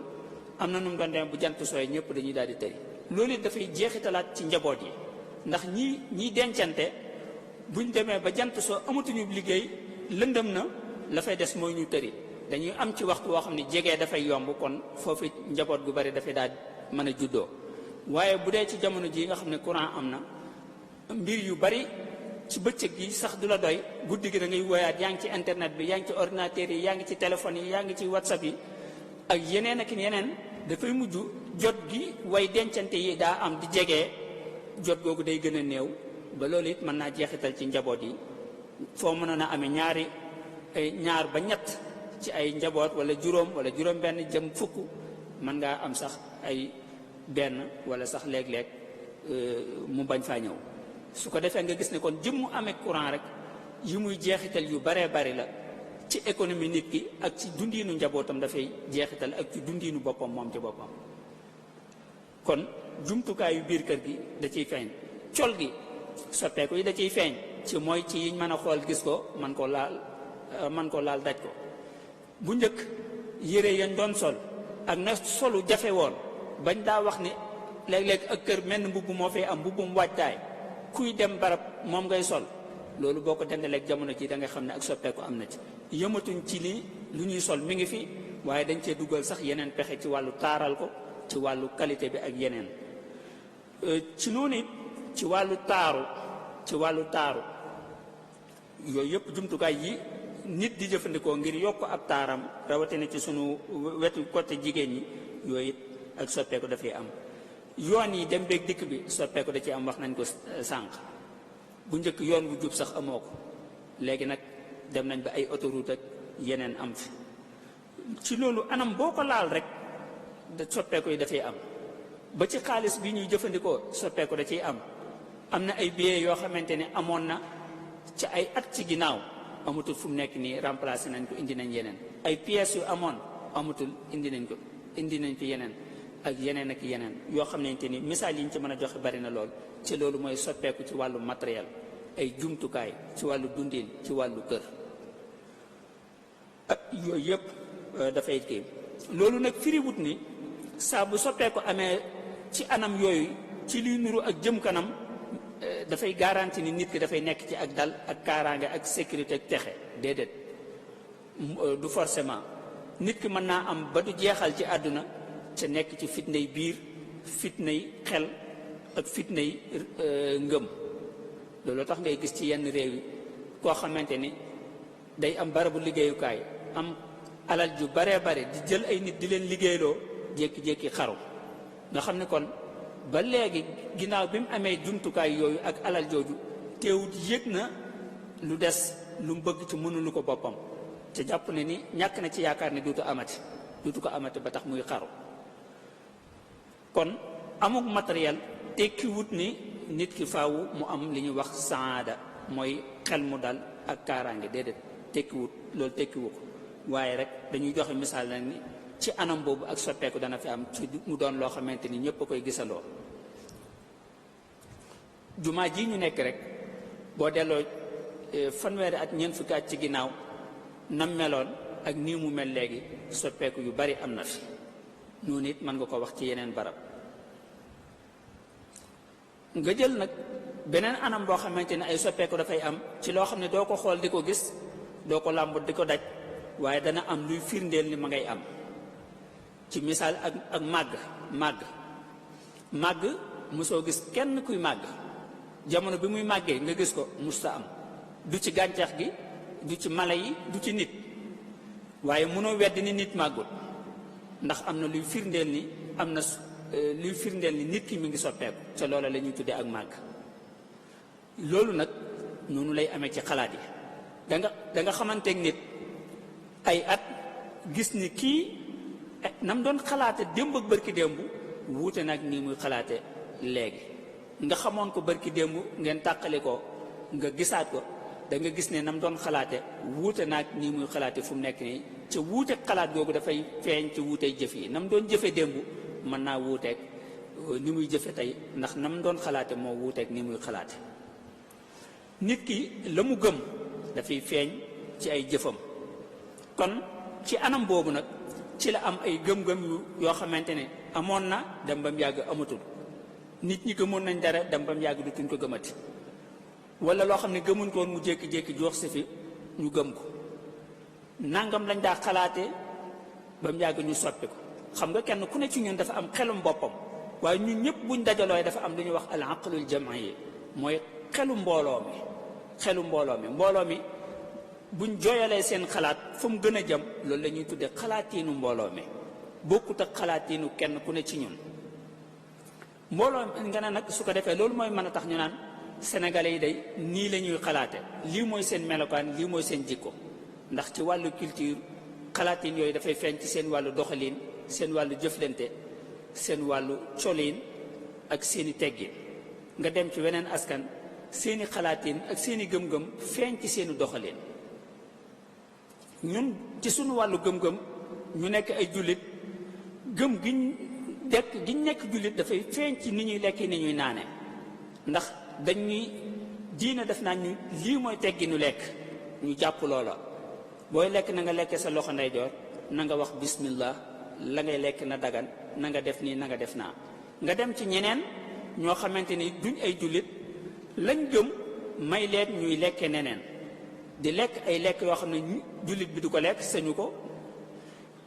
am na nu mu doon dem bu jant sooy ñëpp dañuy daal di tëri loolu it dafay jeexitalaat ci njaboot yi ndax ñiy dencante buñ demee ba jant soo amatuñu liggéey lëndëm na la fay des mooy ñu tëri dañuy am ci waxtu woo xam ne jege dafay yomb kon foofu njaboot gu bari dafay daal mën a juddoo waaye bu dee ci jamono ji nga xam ne courant am na mbir yu bari ci bëccëg gi sax du la doy guddi gi da ngay woyaat yaa ngi ci internet bi yaa ngi ci ordinateur yi yaa ngi ci téléphone yi yaa ngi ci whatsapp yi ak yeneen ak yeneen dafay mujj jot gi way dencante yi daa am di jege jot googu day gën a néew ba loolu it mën naa jeexital ci njaboot yi foo mënoon a amee ñaar ba ñett ci ay njaboot wala juróom benn jëm fukk mën ngaa am sax ay benn wala sax léeg-léeg mu bañ faa ñëw su ko defee nga gis ne kon jëm mu amee courant rek yi muy jeexital yu baree bari la ci économie nit ki ak ci dundiinu njabootam dafay jeexital ak ci dundiinu boppam moom ci boppam kon jumtukaayu biir kër gi da ciy feeñ col gi soppeeku yi da ciy feeñ ci mooy ci yiñ mën a xool gis ko man ko laal daj ko bu njëkk yére yañ doon sol ak na solu jafe woon bañ daa wax ni léeg-léeg ak kër menn mbubb moo fay am mbubbum waajtaay kuy dem barab moom ngay sol loolu boo ko dendaleeg jamono ji da nga xam ne ak soppeeku am na ci yëmatuñ ci lii lu ñuy sol mi ngi fi waaye dañ cee dugal sax yeneen pexe ci wàllu taaral ko ci wàllu qualité bi ak yeneen ci noonu it ci wàllu taaru yooyu yëpp jumtukaay yi nit di jëfandikoo ngir yokk ab taaram rawatina ci sunu wetu côté jigéen ñi yooyu it ak soppeeku dafay am yoon yi dem beeg dikk bi soppeeku da ci am wax nañ ko sànq bu njëkk yoon bu jub sax amoo ko léegi nag dem nañ ba ay autoroute ak yeneen am fi ci loolu anam boo ko laal rek da soppeeku yi dafay am ba ci xaalis bi ñuy jëfandikoo soppeeku da ciy am na ay billets yoo xamante ne amoon na ci ay at ci ginnaaw amatul fu mu nekk nii remplacé nañ ko indi nañ yeneen ay pièces yu amoon amatul indi nañ fi yeneen ak yeneen yoo xamante ni misaal yi ñu ci mën a joxe bari na lool ci loolu mooy soppeeku ci wàllu matériel ay jumtukaay ci wàllu dundin ci wàllu kër ak yooyu yëpp dafay kii loolu nag firiwut ni saa bu soppeeku amee ci anam yooyu ci liy nuru ak jëm kanam dafay garanti ni nit ki dafay nekk ci ak dal ak kaaraange ak sécurité ak texe déedéet du forcément nit ki mën naa am ba du jeexal ci àdduna ca nekk ci fitnay biir fitnay xel ak fitnay ngëm loolu tax ngay gis ci yenn réew yi koo xamante ni day am barabu liggéeyukaay am alal ju baree bare di jël ay nit di leen liggéeyloo jékki-jékki xaru nga xam ne kon ba léegi ginnaaw bi mu amee jumtukaay yooyu ak alal jooju teewut yëg na lu des lu mu bëgg ci mënulu ko boppam te jàpp ne ni ñàkk na ci yaakaar ne duutu ko amati ba tax muy xaru kon amuk matériel tekki wut ni nit ki faawu mu am li ñuy wax saada mooy xel mu dal ak kaaraange déedéet tekki wu ko waaye rek dañuy joxe misaal nag ni ci anam boobu ak soppeeku dana fi am ci mu doon loo xamante ni ñëpp a koy gisandoo jumaa ji ñu nekk rek boo delloo fanweeri at ñeent fukki at ci ginnaaw nam meloon ak nii mu mel léegi soppeeku yu bari am na fi noonu it mën nga ko wax ci yeneen barab nga jël nag beneen anam boo xamante ne ay soppeeku dafay am ci loo xam ne doo ko xool di ko gis doo ko làmb di ko daj waaye dana am luy firndeel ni ma ngay am ci misaal ak màgg mosoo gis kenn kuy màgg jamono bi muy màggee nga gis ko musta am du ci gàncax gi du ci mala yi du ci nit waaye mënoo weddi ni nit màggul ndax am na luy firndeel ni nit ki mi ngi soppeeku ca loola la ñuy tuddee ak màgg loolu nag noonu lay amee ci xalaat yi da nga xamanteeg nit ay at gis ni kii nam doon xalaate démb ak bërki démb wuute nag nii muy xalaate léegi nga xamoon ko bërki démb ngeen tàqali ko nga gisaat ko da nga gis ne nam doon xalaate wuute nag nii muy xalaate fu mu nekk nii ca wuute xalaat googu dafay feeñ ci wuutey jëf yi nam doon jëfe démb mën naa wuuteeg ni muy jëfe tey ndax nam doon xalaate moo wuuteeg ni muy xalaate nit ki la mu gëm dafay feeñ ci ay jëfam kon ci anam boobu nag ci la am ay gëm-gëm yoo xamante ne amoon na dem ba mu yàgg amatul nit ñi gëmoon nañ dara dem ba mu yàgg dutuñ ko gëmati wala loo xam ne gëmuñ ko woon mu jékki-jékki joox si fi ñu gëm ko nangam lañ daa xalaate ba mu yàgg ñu soppi ko xam nga kenn ku ne ci ñun dafa am xelum boppam waaye ñun ñëpp buñ dajalooy dafa am lu ñuy wax al aqlul jam'i mooy xelu mbooloo mi buñ jooyalee seen xalaat fu mu gën a jëm loolu la ñuy tuddee xalaatiinu mbooloo mi bokkut ak xalaatiinu kenn ku ne ci ñun mbooloo nga ne nag su ko defee loolu mooy mën a tax ñu naan sénégalais yi day nii la ñuy xalaate lii mooy seen melokaan lii mooy seen jikko ndax ci wàllu culture xalaatiin yooyu dafay feeñ ci seen wàllu doxalin seen wàllu jëflante seen wàllu colin ak seeni teggin nga dem ci weneen askan seeni xalaatiin ak seeni gëm-gëm feeñ ci seeni doxalin ñun ci suñu wàllu gëm-gëm ñu nekk ay jullit gëm giñ nekk jullit dafay feeñ ci ni ñuy lekki ni ñuy naane ndax dañuy diina def naa ñu lii mooy tegginu lekk ñu jàpp loola booy lekk na nga lekke sa loxo ndeyjoor na nga wax bismillah la ngay lekk na dagan na nga def nii na nga def naa nga dem ci ñeneen ñoo xamante ni duñ ay jullit lañ gëm may leen ñuy lekke neneen di lekk ay lekk yoo xam ne jullit bi du ko lekk sañu ko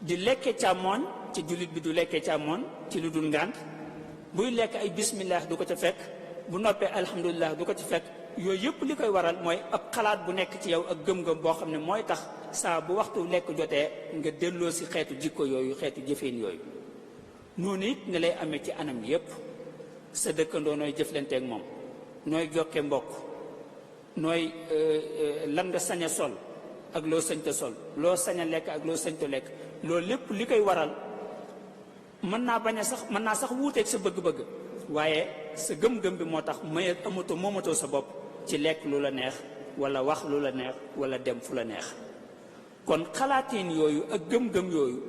di lekke càmmooñ ci jullit bi du lekke càmmooñ ci lu dul ngànt buy lekk ay bismillah du ko ca fekk bu noppee alhamdulilah du ko ci fekk yooyu yëpp li koy waral mooy ab xalaat bu nekk ci yow ak gëm-gëm boo xam ne mooy tax saa bu waxtu lekk jotee nga delloo si xeetu jikko yooyu xeetu jëfeen yooyu noonu it nga lay amee ci anam yépp sa dëkkandoo nooy jëflanteeg moom nooy jokke mbokk nooy lan nga sañ a sol ak loo sañta sol loo sañ a lekk ak loo sañta lekk loolu lépp li koy waral mën naa sax wuuteeg sa bëgg-bëgg waaye sa gëm-gëm bi moo tax moomatoo sa bopp ci lekk lu la neex wala wax lu la neex wala dem fu la neex kon xalaatiin yooyu ak gëm-gëm yooyu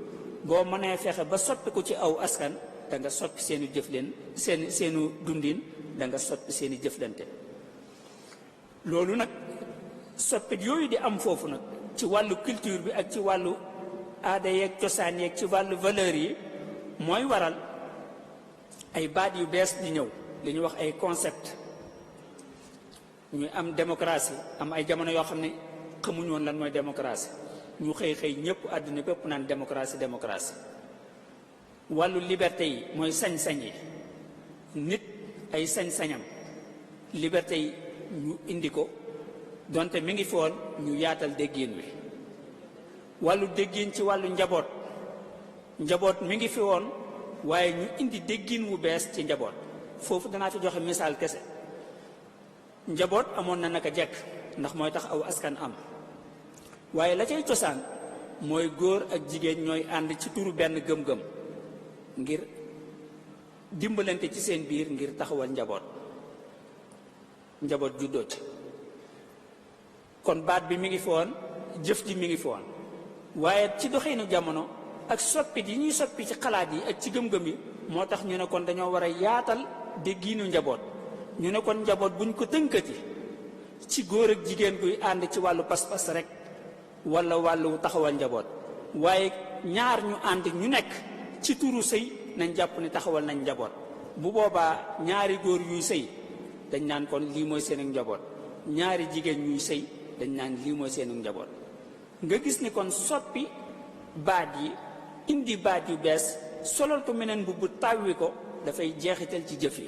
boo mënee fexe ba soppi ko ci aw askan da nga soppi seeni jëfleen seenu dundin da nga soppi seeni jëflante loolu nag soppit yooyu di am foofu nag ci wàllu culture bi ak ci wàllu aada yeeg cosaan yeeg ci wàllu valeur yi mooy waral ay baat yu bees di ñëw li ñuy wax ay concept ñu am démocratie am ay jamono yoo xam ne xamuñu woon lan mooy démocratie ñu xëy ñëpp àdduna bépp naan démocratie wàllu liberté yi mooy sañ-sañ yi nit ay sañ-sañam liberté yi ñu indi ko donte mi ngi foon ñu yaatal déggin wi wàllu déggin ci wàllu njaboot mi ngi fi woon waaye ñu indi déggin wu bees ci njaboot foofu danaa fi joxe misaal kese njaboot amoon na naka jekk ndax mooy tax aw askan am waaye la cay cosaan mooy góor ak jigéen ñooy ànd ci turu benn gëm-gëm ngir dimbalante ci seen biir ngir taxawal njaboot juddoo ci kon baat bi mi ngi fi woon jëf ji mi ngi fi woon waaye ci doxinu jamono ak soppit yi ñuy soppi ci xalaat yi ak ci gëm-gëm yi moo tax ñu ne kon dañoo war a yaatal déggiinu njaboot ñu ne kon njaboot buñ ko tënkati ci góor ak jigéen guy ànd ci wàllu pas-pas rek wala wàllu taxawal njaboot waaye ñaar ñu ànd ñu nekk ci turu sëy nañ jàpp ni taxawal nañ njaboot bu boobaa ñaari góor yuy sëy dañ naan kon lii mooy seen njaboot, ñaari jigéen ñuy sëy dañ naan lii mooy seen njaboot. nga gis ni kon soppi baat yi, indi baat yu bees, solal ko meneen bu tàwwi ko dafay jeexital ci jëf yi,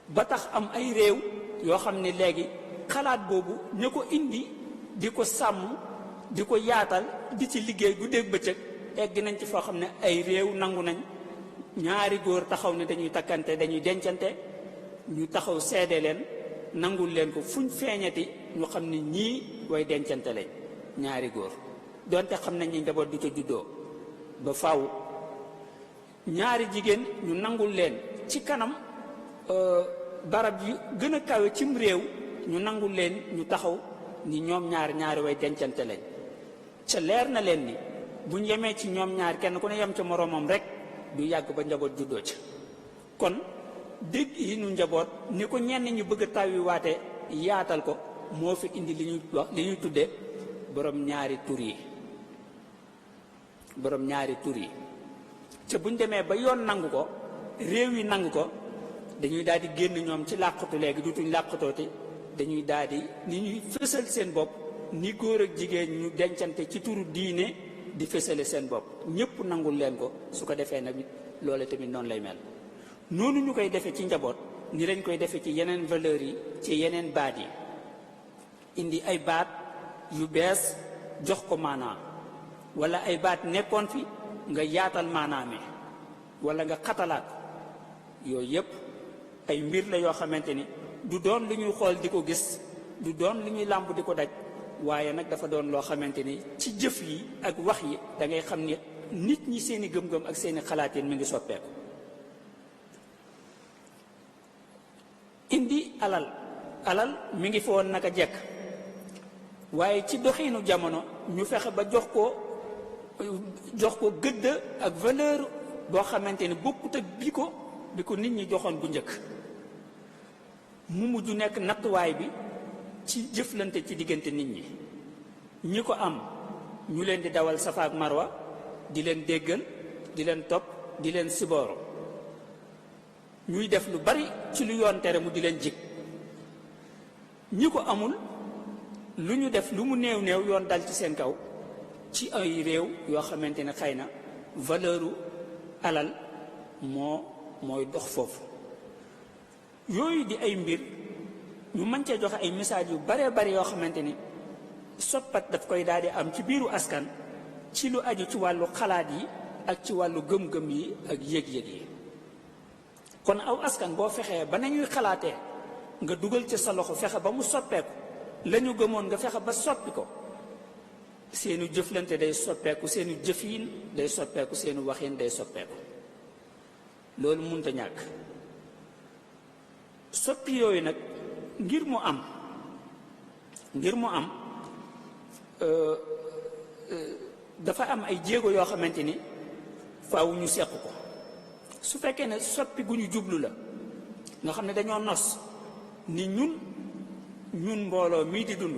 ba tax am ay réew yoo xam ne léegi xalaat boobu ña ko indi di ko sàmm di ko yaatal di ci liggéey guddeeg bëccëg egg nañ ci foo xam ne ay réew nangu nañ ñaari góor taxaw ne dañuy takkante dañuy dencante, ñu taxaw seede leen nangul leen ko fuñ feeñati ñu xam ne ñii way dencante lañ, ñaari góor donte xam nañ ni njaboot du ca juddoo ba faaw. ñaari jigéen ñu nangul leen ci kanam barab yu gën a kawe cim réew, ñu nangul leen ñu taxaw ni ñoom ñaari way dencante lañ, ca leer na leen ni buñ yemee ci ñoom ñaar kenn ku ne yem ca moroomam rek du yàgg ba njaboot juddoo ca. kon dégg yi nu njaboot ni ko ñenn ñu bëgg a tàwwi waate yaatal ko moo fi indi li ñuy wax li ñuy tuddee borom ñaari tur yi, borom ñaari tur yi. ca buñ demee ba yoon nangu ko, réew yi nangu ko, dañuy daal di génn ñoom ci làqatu léegi dutuñ làqatooti, dañuy daal di ni ñuy fësal seen bopp ni góor ak jigéen ñu dencante ci turu diine di fësale seen bopp, ñëpp nangul leen ko. su ko defee nag loole tamit noonu lay mel. noonu ñu koy defee ci njaboot ni lañ koy defee ci yeneen valeurs yi, ci yeneen baat yi, indi ay baat yu bees jox ko maanaa, wala ay baat nekkoon fi nga yaatal maanaame wala nga xatalaat. yooyu yëpp ay mbir la yoo xamante ni du doon lu ñuy xool di ko gis, du doon lu ñuy làmb di ko daj, waaye nag dafa doon loo xamante ni ci jëf yi ak wax yi da ngay xam ni nit ñi seeni gëm-gëm ak seeni xalaatin mi ngi soppeeku. indi alal mi ngi fi woon naka jekk, waaye ci doxiinu jamono ñu fexe ba jox ko gëdd ak valeur boo xamante ni bokkut ak bi ko nit ñi joxoon bu njëkk. mu mujj nekk nattuwaay bi ci jëflante ci diggante nit ñi ko am ñu leen di dawal safa ak marwa, di leen déggal, di leen topp, di leen sibooro, ñuy def lu bari ci lu yoon tere mu di leen jig. ñi ko amul lu ñu def lu mu néew yoon dal ci seen kaw ci ay réew yoo xamante ne xëy na valeuru alal mooy dox foofu. yooyu di ay mbir ñu mën cee joxe ay message yu baree bari yoo xamante ni soppat daf koy daal di am ci biiru askan ci lu aju ci wàllu xalaat yi ak ci wàllu gëm-gëm yi ak yëg-yëg yi. kon aw askan boo fexee ba nañuy xalaatee nga dugal ci sa loxo fexe ba mu soppeeku, la ñu gëmoon nga fexe ba soppi ko, seenu jëflante day soppeeku, seenu jëfiin day soppeeku, seenu waxiin day soppeeku. loolu mënta ñàkk. soppi yooyu nag ngir mu am dafa am ay jéego yoo xamante ni faaw ñu seq ko. su fekkee ne soppi gu ñu jublu la nga xam ne dañoo nos ni ñun mbooloo mii di dund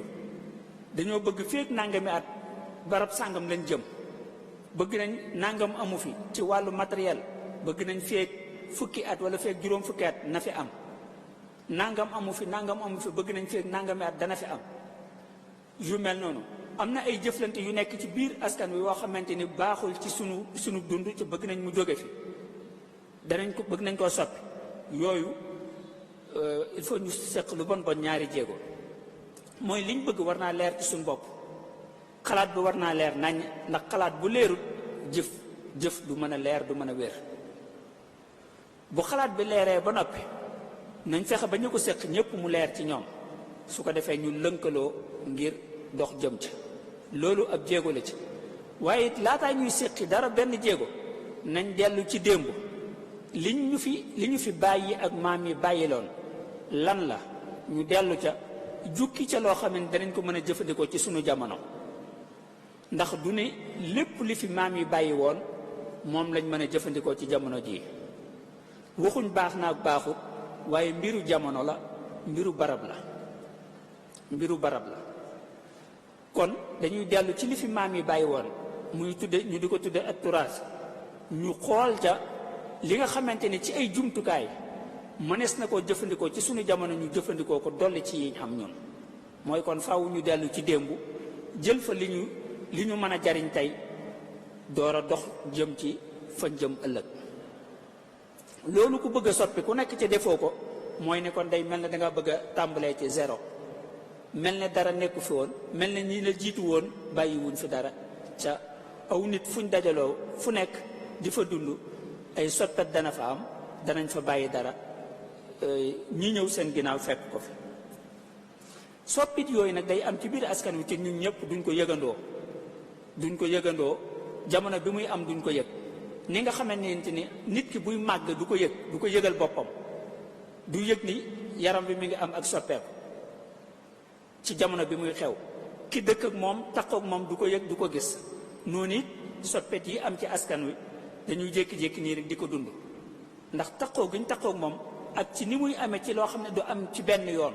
dañoo bëgg feek nangami at barab sàngam lañ jëm, bëgg nañ nangam amu fi ci wàllu matériel, bëgg nañ feek fukki at wala feek juróom fukki at na fi am, nangam amu fi bëgg nañ feek nangami at dana fi am. yu mel noonu am na ay jëflante yu nekk ci biir askan wi yoo xamante ni baaxul ci sunu dund ci bëgg nañ mu jóge fi, bëgg nañ koo soppi. yooyu il faut ñu seq lu bon ñaari jéego. mooy liñ bëgg war naa leer ci suñu bopp, xalaat bi war naa leer nañ, ndax xalaat bu leerul jëf du mën a leer, du mën a wér. bu xalaat bi leeree ba noppi nañ fexe ba ñu ko seq ñëpp mu leer ci ñoom, su ko defee ñu lënkaloo ngir dox jëm ci loolu ab jéego la ci. waaye it laataa ñuy seqi dara benn jéego nañ dellu ci démb li ñu fi bàyyi ak maam yi bàyyiloon lan la, ñu dellu ca jukki ca loo xam ne danañ ko mën a jëfandikoo ci sunu jamono. ndax du ne lépp li fi maam yi bàyyi woon moom lañ mën a jëfandikoo ci jamono jii. waxuñ baax na ak baaxut, waaye mbiru jamono la, mbiru barab la. kon dañuy dellu ci li fi maam yi bàyyi woon ñu di ko tudde ak turaas, ñu xool ca li nga xamante ni ci ay jumtukaay mënees na koo jëfandikoo ci suñu jamono ñu jëfandikoo ko dolli ci yiñ am ñun. mooy kon faaw ñu dellu ci démb jël fa li ñu mën a jariñ tey door a dox jëm ci fañ jëm ëllëg. loolu ku bëgg a soppi ku nekk ci defoo ko mooy ne kon day mel ne da nga bëgg a tàmbalee ci zéro, mel ne dara nekku fi woon, mel ne ñi la jiitu woon bàyyiwuñ fi dara. ca aw nit fuñ dajaloo fu nekk di fa dund ay soppet dana fa am, danañ fa bàyyi dara, ñi ñëw seen ginnaaw fekk ko fi. soppit yooyu nag day am ci biir askan wi te ñun ñëpp duñ ko yëgandoo jamono bi muy am duñ ko yëg. ni nga xamante ni nit ki buy màgg du ko yëgal boppam, du yëg ni yaram bi mi ngi am ak soppeeku ci jamono bi muy xew. ki dëkk ak moom takkoo ak moom du ko yëg du ko gis. noonu it soppet yi am ci askan wi dañuy jékki-jékki nii rek di ko dund, ndax takkoo gi ñu takkoo ak moom ak ci ni muy amee ci loo xam ne du am ci benn yoon,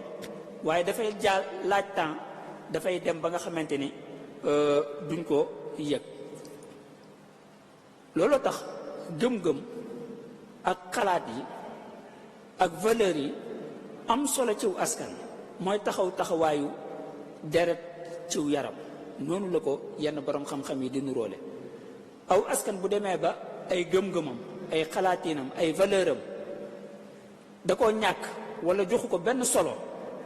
waaye dafay laaj temps, dafay dem ba nga xamante ni duñ ko yëg. looloo tax gëm-gëm ak xalaat yi ak valeurs yi am solo ciw askan mooy taxawaayu deret ciw yaram. noonu la ko yenn borom xam-xam yi di nuróole. aw askan bu demee ba ay gëm-gëmam, ay xalaatinam, ay valeuram da koo ñàkk wala joxu ko benn solo,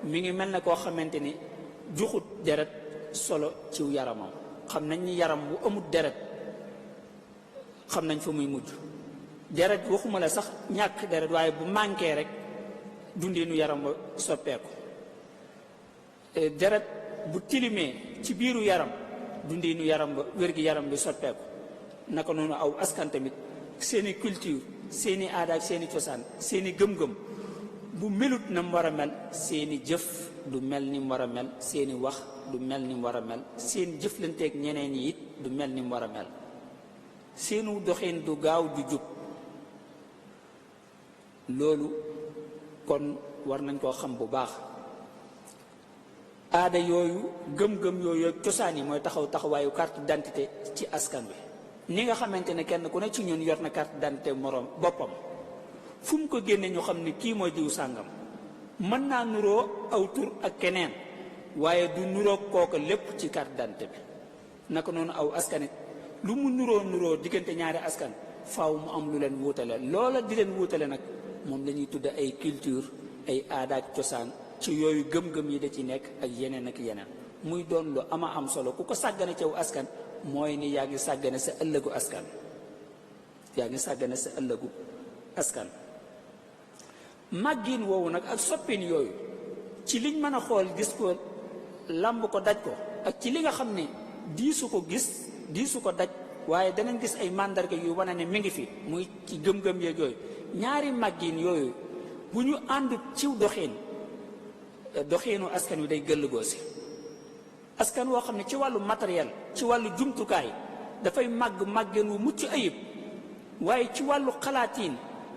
mi ngi mel ne koo xamante ni joxut deret solo ciw yaramam. xam nañ ni yaram bu amut deret xam nañ fa muy mujj. deret waxuma la sax ñàkk deret, waaye bu manqué rek dundinu yaram ba soppeeku. deret bu tilimee ci biiru yaram dundinu yaram ba wér-gi yaram bi soppeeku. naka noonu aw askan tamit seeni culture, seeni aada ak seeni cosaan, seeni gëm-gëm bu melut na mu war a mel, seeni jëf du mel ni mu war a mel, seeni wax du mel ni mu war a mel, seen jëflanteeg ñeneen yi it du mel ni mu war a mel, seenu doxin du gaaw du jub. loolu kon war nañ koo xam bu baax. aada yooyu, gëm-gëm yooyu cosaan yi mooy taxawaayu carte d'identité ci askan wi. ni nga xamante ne kenn ku ne ci ñun yor na carte d'identité moroom boppam, fu mu ko génne ñu xam ne kii mooy diw sàngam. mën naa nuroo aw tur ak keneen, waaye du nuroo kooka lépp ci carte d'identité bi. naka noonu aw askanit lu mu nuroo diggante ñaari askan faaw mu am lu leen wuutale. loola di leen wuutale nag moom la ñuy tudde ay culture, ay aada ak cosaan. ci yooyu gëm-gëm yi da ci nekk ak yeneen ak yeneen, muy doon lu ama am solo. ku ko sàggane ci aw askan mooy ni yaa ngi sàggane sa ëllëgu askan, màggin woowu nag ak soppin yooyu ci liñ mën a xool gis ko, làmb ko daj ko, ak ci li nga xam ne diisu ko gis diisu ko daj, waaye danañ gis ay màndarga yu wane ne mi ngi fi, muy ci gëm-gëm yeeg yooyu. ñaari màggin yooyu bu ñu àndut ciw doxiinu askan wi day gëllëgoosi. askan woo xam ne ci wàllu matériel, ci wàllu jumtukaay dafay màggeen wu mucc ayib, waaye ci wàllu xalaatiin,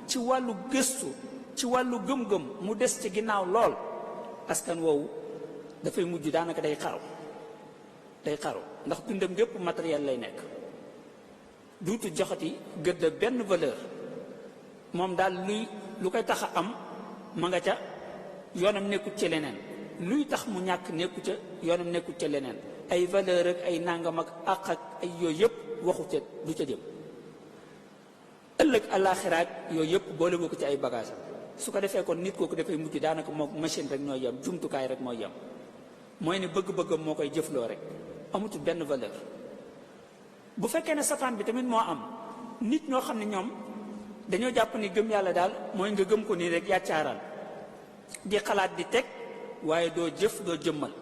ci wàllu gëstu, ci wàllu gëm-gëm mu des ci ginnaaw lool. askan woowu dafay mujj daanaka day xaru ndax dundam gépp matériel lay nekk, duutu joxati gëdd benn valeur. moom daal lu koy tax a am ma nga ca, yoonam nekkut ca leneen. luy tax mu ñàkk nekku ca, yoonam nekkut ca leneen. ay valeur ak ay nangam ak àq ak ay yooyu yëpp waxu ca, du ca jëm. ëllëg àllaaxiraak yooyu yëpp boole boo ko ci ay bagage. su ko defee kon nit kooku dafay mujj daanaka moo machine rek ñooy yem, jumtukaay rek mooy yem. mooy ne bëgg-bëggam moo koy jëfloo rek, amutul benn valeur. bu fekkee ne safaan bi tamit moo am, nit ñoo xam ne ñoom dañoo jàpp ni gëm yàlla daal mooy nga gëm ko nii rek yàccaaraan di xalaat di teg, waaye doo jëf doo jëmmal.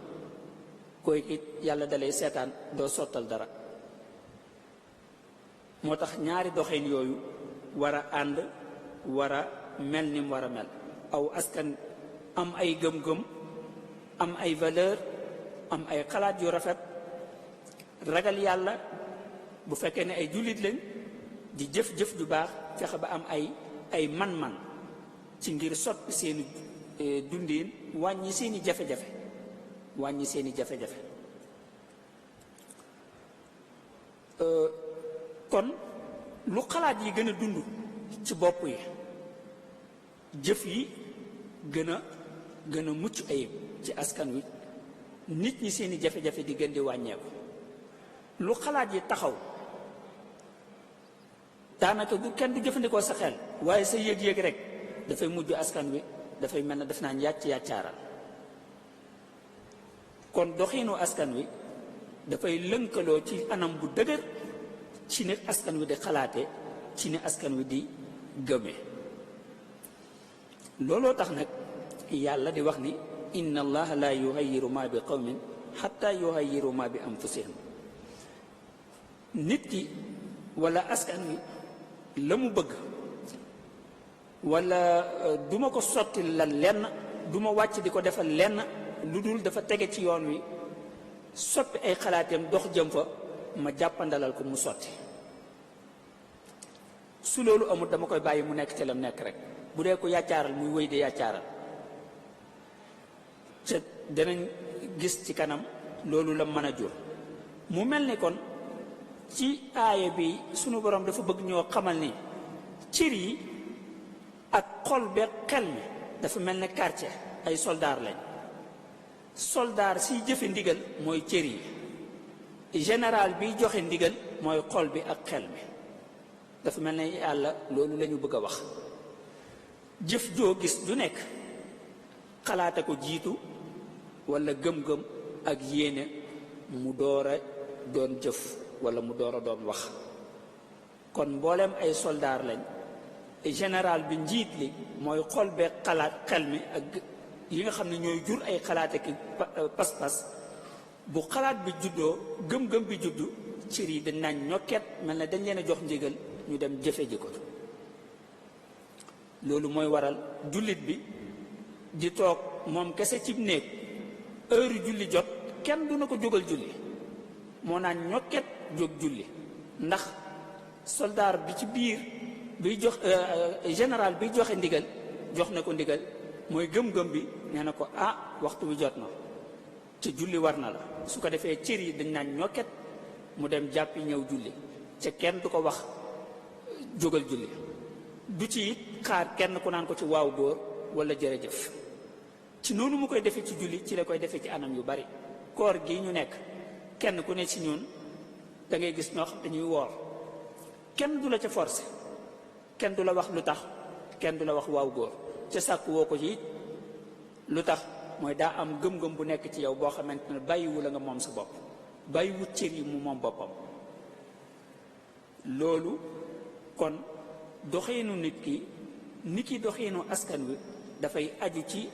koy it yàlla dalay seetaan, doo sottal dara. moo tax ñaari doxin yooyu war a ànd, war a mel ni mu war a mel. aw askan am ay gëm-gëm, am ay valeur, am ay xalaat yu rafet, ragal yàlla bu fekkee ne ay jullit lañ, di jëf-jëf ju baax, fexe ba am ay man-man ci ngir soppi seeni dundiin, wàññi seeni jafe-jafe. kon lu xalaat yi gën a dund ci bopp yi, jëf yi gën a mucc ayib ci askan wi, nit ñi seeni jafe-jafe di gën di wàññeeku. lu xalaat yi taxaw daanaka du kenn du jëfandikoo sa xel, waaye sa yëg-yëg rek dafay mujj askan wi dafay mel ne def naa yàccaaral. kon doxiinu askan wi dafay lënkaloo ci anam bu dëgër ci ni askan wi di xalaate, ci ni askan wi di gëme. looloo tax nag yàlla di wax ni inna allaha la yughayyiru ma bi qawmin hatta yughayyiru ma bi anfusihim. nit ki wala askan wi la mu bëgg, wala duma ko sotti la lenn, duma wàcc di ko defal lenn lu dul dafa tege ci yoon wi, soppi ay xalaateem dox jëm fa, ma jàppandalal ko mu sotti. su loolu amul dama koy bàyyi mu nekk ci lam nekk rek. bu dee ko yàccaaral muy wéy de yàccaaral, te danañ gis ci kanam loolu la mën a jur. mu mel ni kon ci aaya bi sunu borom dafa bëgg ñoo xamal ni cër yi ak xol be xel mi dafa mel ne quartier, ay soldaar lañ. soldaar siy jëfe ndigal mooy cër yi, général biy joxe ndigal mooy xol bi ak xel mi. dafa mel ne yàlla loolu la ñu bëgg a wax. jëf joo gis du nekk xalaata ko jiitu, wala gëm-gëm ak yéene mu door a doon jëf wala mu door a doon wax. kon mboolem ay soldaar lañ. général bi njiit li mooy xol bee xalaat xel mi ak yi nga xam ne ñooy jur ay xalaat ak pas-pas. bu xalaat bi juddoo, gëm-gëm bi juddu, cër yi dañ naan ñokket mel na dañ leen a jox ndigal ñu dem jëfe ji ko. loolu mooy waral jullit bi di toog moom kese cib néeg, heure julli jot kenn du na ko jógal julli, moo naan ñokket jóg julli. ndax soldaar bi ci biir biy jox général biy joxe ndigal jox na ko ndigal, mooy gëm-gëm bi nee na ko waxtu bi jot na te julli war na la. su ko defee cër yi dañ naan ñokket mu dem jàppi ñëw julli, ca kenn du ko wax jógal julli. du ci xaar kenn ku naan ko ci waaw góor wala jërëjëf. ci noonu mu koy defee ci julli ci la koy defee ci anam yu bari. koor gi ñu nekk kenn ku ne ci ñun da ngay gis ñoo xam dañuy woor, kenn du la ca forcé, kenn du la wax lu tax, kenn du la wax waaw góor, ca sàkk woo ko ci lu tax mooy daa am gëm-gëm bu nekk ci yow boo xamante ne bàyyiwu la nga moom sa bopp, bàyyiwut cër yi mu moom boppam. loolu kon doxiinu nit ki doxiinu askan wi dafay aju ci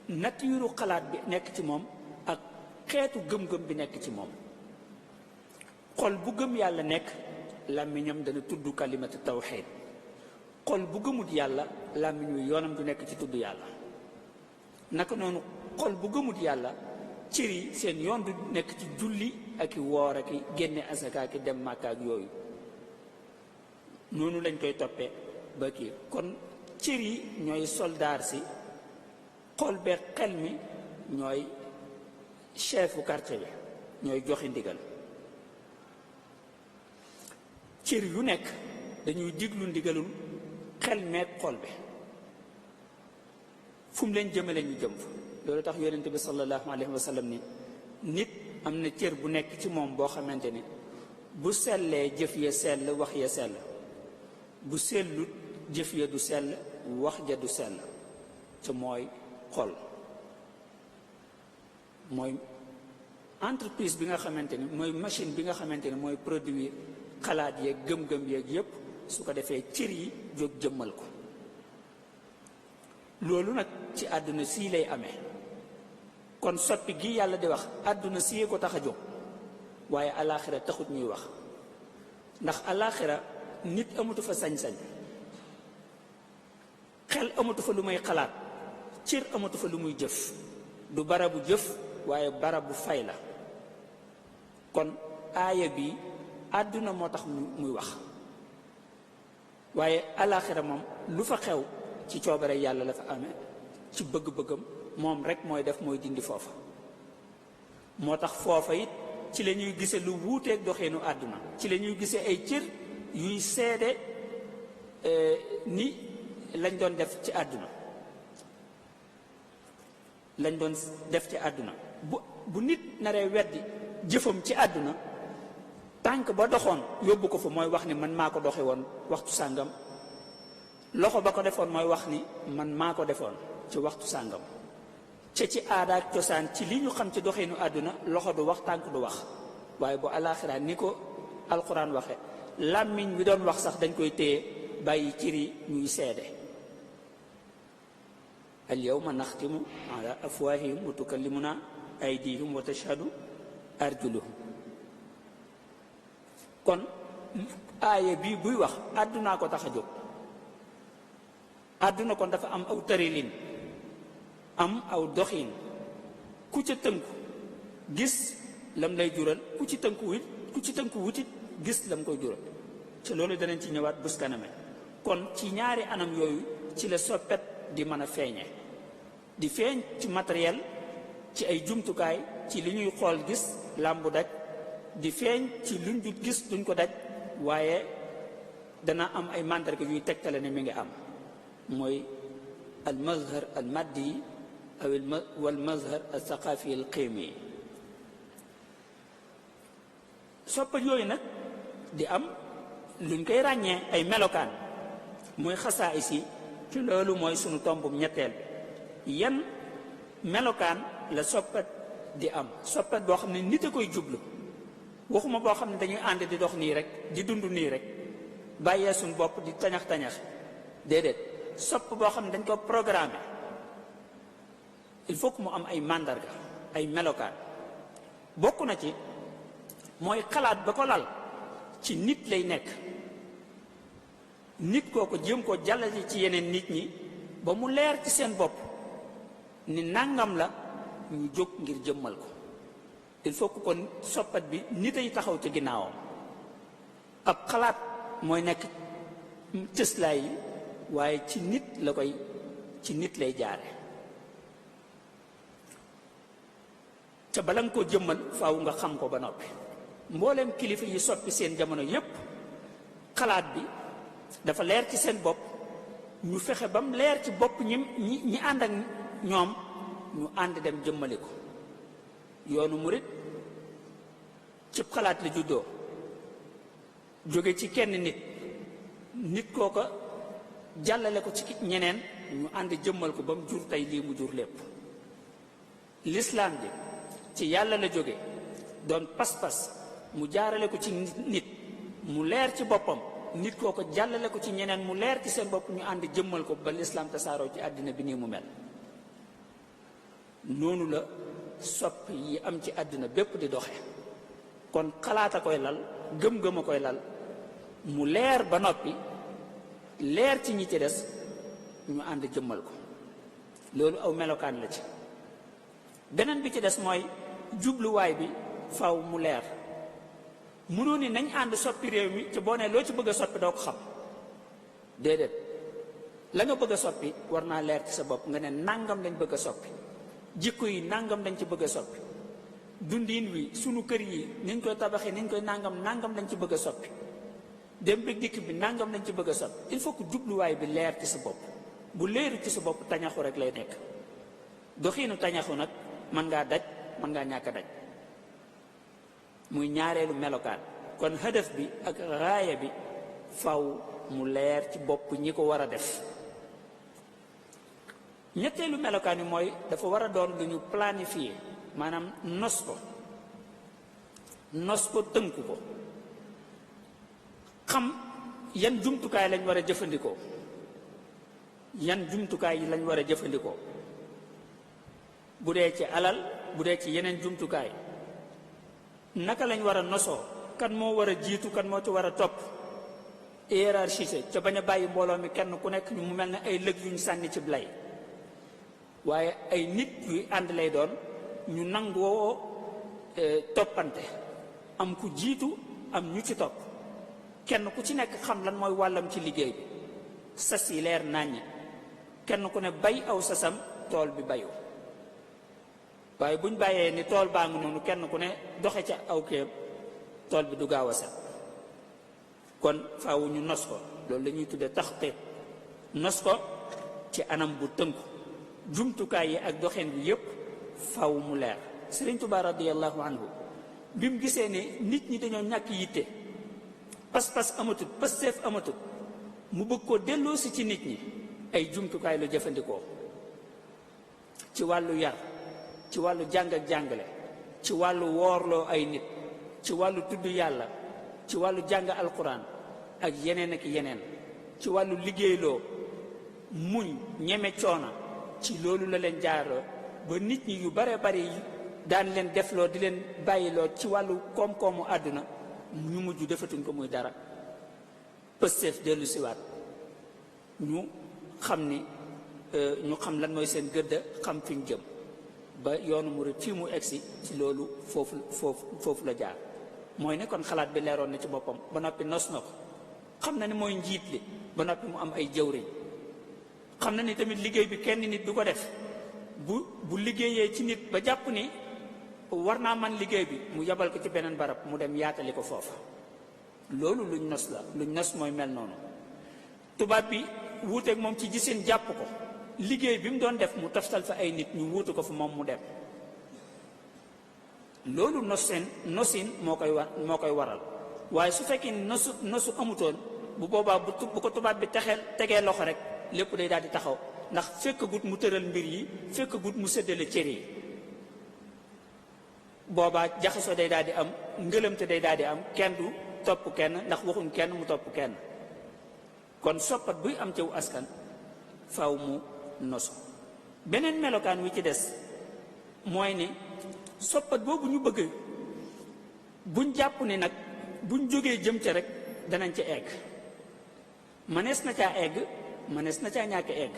natiiru xalaat bi nekk ci moom ak xeetu gëm-gëm bi nekk ci moom. xol bu gëm yàlla nekk, làmmiñam dana tudd kalimatu tawxiid. xol bu gëmut yàlla, làmmiñ wi yoonam du nekk ci tudd yàlla. naka noonu xol bu gëmut yàlla, cër yi seen yoon du nekk ci julli ak i woor ak i génne asaka ak i dem Màkka ak yooyu. noonu lañ koy toppee ba kii. kon cër yi ñooy soldaar si, xol bee xel mi ñooy chefu quartier bi, ñooy joxe ndigal. cër yu nekk dañuy diglu ndigalul xel meeg xol bi, fu mu leen jëmale ñu jëm fa. loolu tax yonent bi sallallahu alayhi wa sallam ni nit am na cër bu nekk ci moom boo xamante ni bu sellee jëf ya sell, wax ya sell. bu sellut jëf ya du sell, wax ja du sell. te mooy xol. mooy entreprise bi nga xamante ni mooy machine bi nga xamante ni mooy produire xalaat yeeg gëm-gëm yeeg yépp. su ko defee cër yi jóg jëmmal ko. loolu nag ci àdduna sii lay amee. kon soppi gi yàlla di wax àdduna sii ko tax a jóg, waaye alaaxira taxut ñuy wax. ndax alaaxira nit amatu fa sañ-sañ, xel amatu fa lu muy xalaat, cër amatu fa lu muy jëf. du barabu jëf waaye barabu fay la. kon aaya bi àdduna moo tax muy wax, waaye alaaxira moom lu fa xew ci coobare yàlla la fa amee, ci bëgg-bëggam moom rek mooy def, mooy dindi foofa. moo tax foofa it ci la ñuy gisee lu wuuteeg doxeenu àdduna, ci la ñuy gisee ay cër yuy seede ni lañ doon def ci àdduna bu nit naree weddi jëfam ci àdduna tànk ba doxoon yóbbu ko fa mooy wax ni man maa ko doxe woon waxtu sàngam, loxo ba ko defoon mooy wax ni man maa ko defoon ci waxtu sàngam. ci aada ak cosaan ci li ñu xam ci doxinu àdduna loxo du wax, tànk du wax, waaye bu alaaxira ni ko alquran waxe làmmiñ bi doon wax sax dañ koy téye bàyyi ciri ñuy seede. al yawma naxtimu ala afwahihim wa tukallimuna aydihim wa tashhadu arjuluhum. kon aaya bii buy wax àddunaa ko tax a jóg. àdduna kon dafa am aw tërilin, am aw doxin, ku ca tënku gis lam lay jural, ku ci tënku wutit gis lam koy jural. ci loolu danañ ci ñëwaat bés kaname. kon ci ñaari anam yooyu ci la soppet di mën a feeñe, di feeñ ci matériel, ci ay jumtukaay, ci li ñuy xool gis làmbu daj, di feeñ ci luñ dul gis duñ ko daj, waaye dana am ay màndarga yuy tegtale ne mi ngi am, mooy al mazhar al maddi aw wal mazhar al thaqafi al qiimi. soppat yooyu nag di am luñ koy ràññee ay melokaan, muy xasaayis yi. ci loolu mooy sunu tombum ñetteel bi. yan melokaan la soppat di am? soppat boo xam ne nit a koy jublu, waxuma boo xam ne dañuy ànd di dox nii rek, di dund nii rek, bàyyee suñu bopp di tañax-tañax. déedéet, sopp boo xam ne dañ ko programmé. il faut que mu am ay màndarga, ay melokaan. bokk na ci mooy xalaat ba ko lal ci nit lay nekk. nit kooku jéem koo jàllale ci yeneen nit ñi ba mu leer ci seen bopp ni nangam la, ñu jóg ngir jëmmal ko. il faut que kon soppat bi nit ay taxaw ci ginnaawam. ab xalaat mooy nekk cëslaay yi, waaye ci nit lay jaare. ca bala nga koo jëmmal faaw nga xam ko ba noppi. mbooleem kilifa yi soppi seen jamono yépp xalaat bi dafa leer ci seen bopp, ñu fexe ba mu leer ci bopp ñi ànd ak ñoom, ñu ànd dem jëmmali ko. yoonu murit ci xalaat la juddoo, jóge ci kenn nit kooko jàllale ko ci ñeneen, ñu ànd jëmmal ko ba mu jur tey lii mu jur lépp. lislaam bi ci yàlla la jóge doon pas-pas, mu jaarale ko ci nit mu leer ci boppam, nit kooko jàllale ko ci ñeneen mu leer ci seen bopp, ñu ànd jëmmal ko ba lislaam tasaaroo ci àddina bi nii mu mel. noonu la sopp yi am ci àddina bépp di doxe. kon xalaat a koy lal, gëm-gëm a koy lal, mu leer ba noppi, leer ci ñi ci des, ñu ànd jëmmal ko. loolu aw melokaan la ci. beneen bi ci des mooy jubluwaay bi faw mu leer. mënoo ni nañ ànd soppi réew mi ci boo nee loo ci bëgg a soppi doo ko xam. déedéet, la nga bëgg a soppi war naa leer ci sa bopp, nga ne nangam lañ bëgg a soppi. jikko yi nangam lañ ci bëgg a soppi. dundin wi sunu kër yi niñ koy tabaxee niñ koy nangam lañ ci bëgg a soppi. dem bi dikk bi nangam lañ ci bëgg a soppi. il faut que jubluwaay bi leer ci sa bopp. bu leeru ci sa bopp tañaxu rek lay nekk. doxiinu tañaxu nag mën ngaa daj, mën ngaa ñàkk a daj. muy ñaareelu melokaan. kon hadaf bi ak raaya bi faw mu leer ci bopp ñi ko war a def. ñetteelu melokaan bi mooy dafa war a doon lu ñu planifié, maanaam nos ko tënku ko, xam yan jumtukaay lañ war a jëfandikoo, yan jumtukaay yi lañ war a jëfandikoo, bu dee ci alal, bu dee ci yeneen jumtukaay, naka lañ war a nosoo, kan moo war a jiitu, kan moo ci war a topp, hiérarchie ca bañ a bàyyi mbooloo mi kenn ku nekk ñu mu mel ne ay lëg yuñ sànni ci blay, waaye ay nit yuy ànd lay doon, ñu nangoo toppante, am ku jiitu am ñu ci topp, kenn ku ci nekk xam lan mooy wàllam ci liggéey bi, sas yi leer nàññi, kenn ku ne bay aw sasam, tool bi bayu. waaye buñ bàyyee ni tool baa ngi noonu kenn ku ne doxe ca aw kéem, tool bi du gaaw a set. kon faaw ñu nos ko, loolu la ñuy tuddee taxqiq. nos ko ci anam bu tënku jumtukaay yi ak doxeen bi yépp faw mu leer. Sëriñ Tuubaa radiyallahu anhu bi mu gisee ne nit ñi dañoo ñàkk yitte pas-pas amatut pasteef amatut mu bëgg ko delloosi ci nit ñi ay jumtukaay lu jëfandikoo ci wàllu yar, ci wàllu jàng ak jàngale, ci wàllu woorloo ay nit, ci wàllu tudd yàlla, ci wàllu jàng alquran ak yeneen ak yeneen, ci wàllu liggéeyloo muñ ñeme coona. ci loolu la leen jaaroo ba nit ñi yu bare bari daan leen defloo di leen bàyyiloo ci wàllu koom-koomu àdduna ñu mujj defatuñ ko muy dara. Pastef dellu siwaat ñu xam ni ñu xam lan mooy seen gëdd, xam fi ñu jëm ba yoonu murid fii mu egsi ci loolu foofu la jaar. mooy ne kon xalaat bi leeroon na ci boppam ba noppi nos na ko, xam na ne mooy njiit li ba noppi mu am ay jëwriñ, xam na ni tamit liggéey bi kenn nit du ko def. bu liggéeyee ci nit ba jàpp ni war naa man liggéey bi mu yabal ko ci beneen barab mu dem yaatali ko foofa. loolu luñ nos la, luñ nos mooy mel noonu. tubaab bi wuuteeg moom ci gisin jàpp ko, liggéey bi mu doon def mu toftal fa ay nit ñu wuutu ko fa moom mu dem. loolu nosin moo koy waral. waaye su fekkee nosu amutoon bu boobaa bu ko tubaab bi tegee loxo rek lépp day daal di taxaw, ndax fekk gut mu tëral mbir yi, fekk gut mu séddale cër yi. boobaa jaxasoo day daal di am, ngëlëmte day daal di am, kenn du topp kenn ndax waxuñ kenn mu topp kenn. kon soppat buy am ciw askan faaw mu nosu. beneen melokaan wi ci des mooy ne soppat boobu ñu bëgg buñ jàpp ne nag buñ jógee jëm ca rek danañ ca egg. mënees na caa egg, mënees na caa ñàkk egg.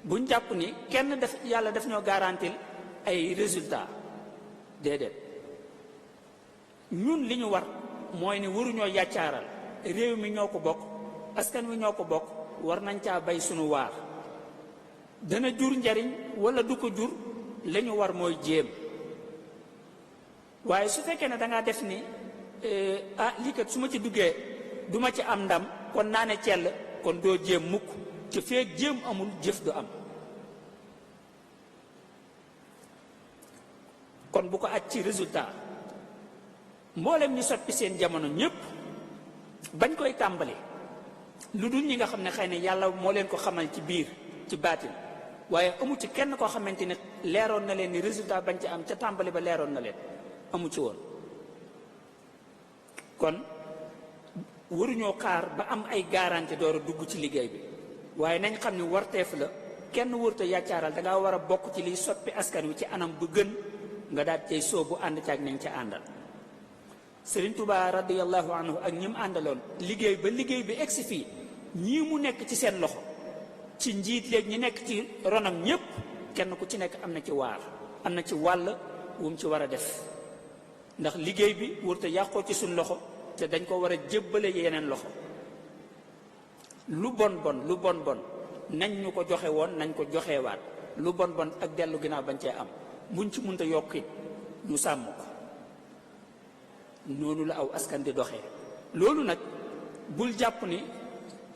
buñ jàpp ni kenn yàlla daf ñoo garantil ay résultat déedéet. ñun li ñu war mooy ne waruñoo yàccaaral. réew mi ñoo ko bokk, askan wi ñoo ko bokk, war nañ caa bay sunu waar. dana jur njariñ wala du ko jur, la ñu war mooy jéem. waaye su fekkee ne dangaa def ni lii kat su ma ci duggee du ma ci am ndam kon naa ne cell, kon doo jéem mukk. ci feek jéem amul jëf du am. kon bu ko aj ci résultat. mboolem ñi soppi seen jamono ñépp bañ koy tàmbali lu dul ñi nga xam ne xëy na yàlla moo leen ko xamal ci biir ci baatin, waaye amu ci kenn koo xamante ne leeroon na leen ni résultat bañ ci am ca tàmbali ba leeroon na leen, amu ci woon. kon waruñoo xaar ba am ay garantie door a dugg ci liggéey bi, waaye nañ xam ni warteef la. kenn wërta yàccaaral, dangaa war a bokk ci liy soppi askan wi ci anam bu gën nga daal cay soobu ànd caag nañ ca àndal. Sëriñ Tuubaa radiyallahu anhu ak ñi mu àndaloon liggéey ba liggéey bi egsi fii, ñii mu nekk ci seen loxo ci njiit léegi ñi nekk ci ronam ñépp kenn ku ci nekk am na ci waar, am na ci wàll wu mu ci war a def. ndax liggéey bi wërta yàqoo ci suñ loxo te dañ ko war a jébbale yeneen loxo. lu bon bon nañ ñu ko joxe woon nañ ko joxewaat. lu bon ak dellu ginnaaw bañ cee am. buñ ci mënta yokkit ñu sàmm ko. noonu la aw askan di doxee. loolu nag bul jàpp ni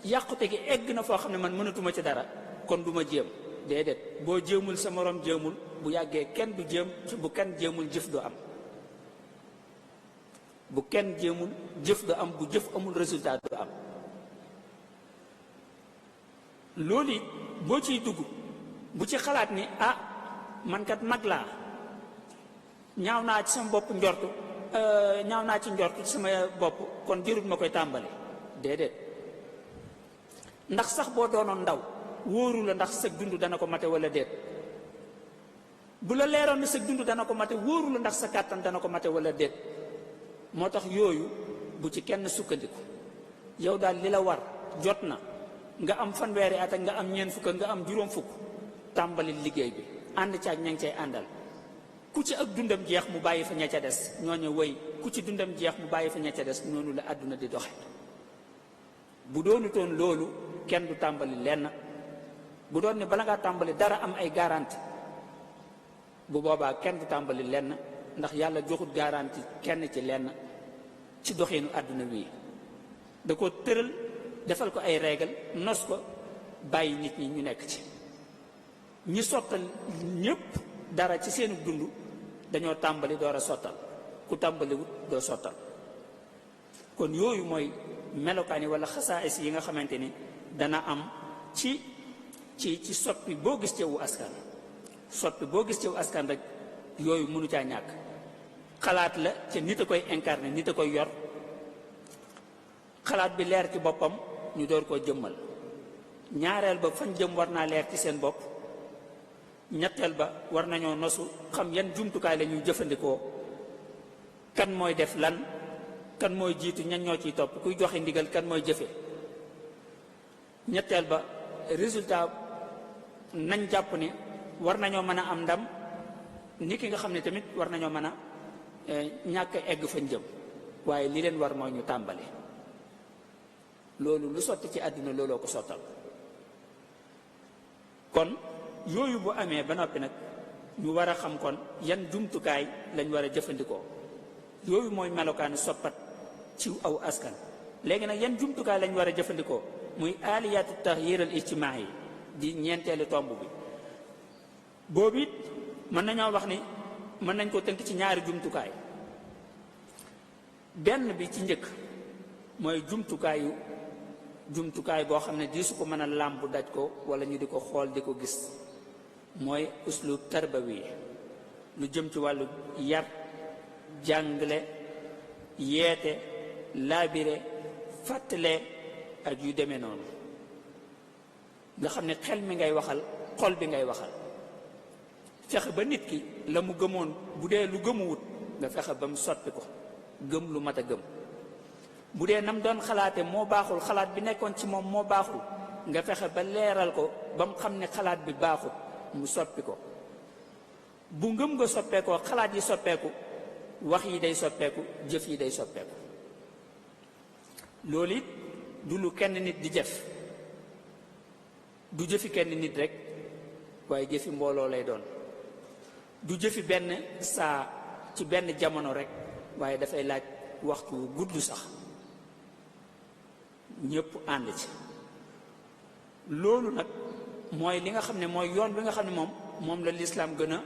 yàqute gi egg na foo xam ne man mënatuma ci dara kon du ma jéem. déedéet, boo jéemul sa morom jéemul, bu yàggee kenn du jéem. bu kenn jéemul jëf du am. bu kenn jéemul jëf du am, bu jëf amul résultat du am. loolu it boo ciy dugg bu ci xalaat ni man kat mag laa, ñaaw naa ci sama bopp njortu, ñaaw naa ci njortu ci sama bopp kon jërut ma koy tàmbali. déedéet, ndax sax boo doonoon ndaw wóoru la ndax sa dund dana ko mate wala déet. bu la leeroon ne sa dund dana ko mate, wóoru la ndax sa kàttan dana ko mate wala déet. moo tax yooyu bu ci kenn sukkandiku. yow daal li la war jot na, nga am fanweeri at ak nga am ñeent fukk nga am juróom fukk, tàmbali liggéey bi ànd caag ña ngi cay àndal. ku ci ak dundam jeex mu bàyyi fa ña ca des, ñooñu wëy. ku ci dundam jeex mu bàyyi fa ña ca des. noonu la àdduna di doxe. bu doonutoon loolu kenn du tàmbali lenn. bu doon ne bala ngaa tàmbali dara am ay garantie, bu boobaa kenn du tàmbali lenn, ndax yàlla joxut garantie kenn ci lenn ci doxinu àdduna wi. da ko tëral defal ko ay règle nos ko bàyyi nit ñi ñu nekk ci. ñi sottal ñépp dara ci seenu dund dañoo tàmbali door a sottal, ku tàmbaliwut doo sottal. kon yooyu mooy melokaan yi wala xasaayis yi nga xamante ni dana am ci soppi boo gis ci wu askan. soppi boo gis ci wu askan rek yooyu mënu caa ñàkk. xalaat la ca nit a koy incarné, nit a koy yor, xalaat bi leer ci boppam ñu door koo jëmmal. ñaareel ba fañ jëm war naa leer ci seen bopp. ñetteel ba war nañoo nosu xam yan jumtukaay la ñuy jëfandikoo, kan mooy def lan, kan mooy jiitu, ñan ñoo ciy topp, kuy joxe ndigal, kan mooy jëfe. ñetteel ba résultat nañ jàpp ni war nañoo mën a am ndam, ni ki nga xam ne tamit war nañoo mën a ñàkk egg fañ jëm, waaye li leen war mooy ñu tàmbali. loolu lu sotti ci àdduna looloo ko sottal. kon yooyu bu amee ba noppi nag ñu war a xam kon yan jumtukaay lañ war a jëfandikoo. yooyu mooy melokaanu soppat ci aw askan. léegi nag yan jumtukaay lañ war a jëfandikoo muy aliyaatu taxyir al ijtimaa yi di ñeenteelu tomb bi. boobu it mën nañoo wax ni mën nañ ko tënk ci ñaari jumtukaay. benn bi ci njëkk mooy jumtukaay boo xam ne di su ko mën a làmb daj ko wala ñu di ko xool di ko gis, mooy uslub tarbawi, lu jëm ci wàllu yar, jàngale, yeete, laabire, fàttale ak yu demee noonu. nga xam ne xel mi ngay waxal, xol bi ngay waxal. fexe ba nit ki la mu gëmoon bu dee lu gëmuwut nga fexe ba mu soppi ko gëm lu mat a gëm. bu dee nam doon xalaate moo baaxul, xalaat bi nekkoon ci moom moo baaxul, nga fexe ba leeral ko ba mu xam ne xalaat bi baaxul mu soppi ko. bu ngëm nga soppeekoo, xalaat yi soppeeku, wax yi day soppeeku, jëf yi day soppeeku. loolu it du lu kenn nit di jëf, du jëfi kenn nit rek, waaye jëfi mbooloo lay doon. du jëfi benn saa ci benn jamono rek, waaye dafay laaj waxtu wu gudd sax ñépp ànd ci. loolu nag mooy li nga xam ne mooy yoon bi nga xam ne moom la lislaam gën a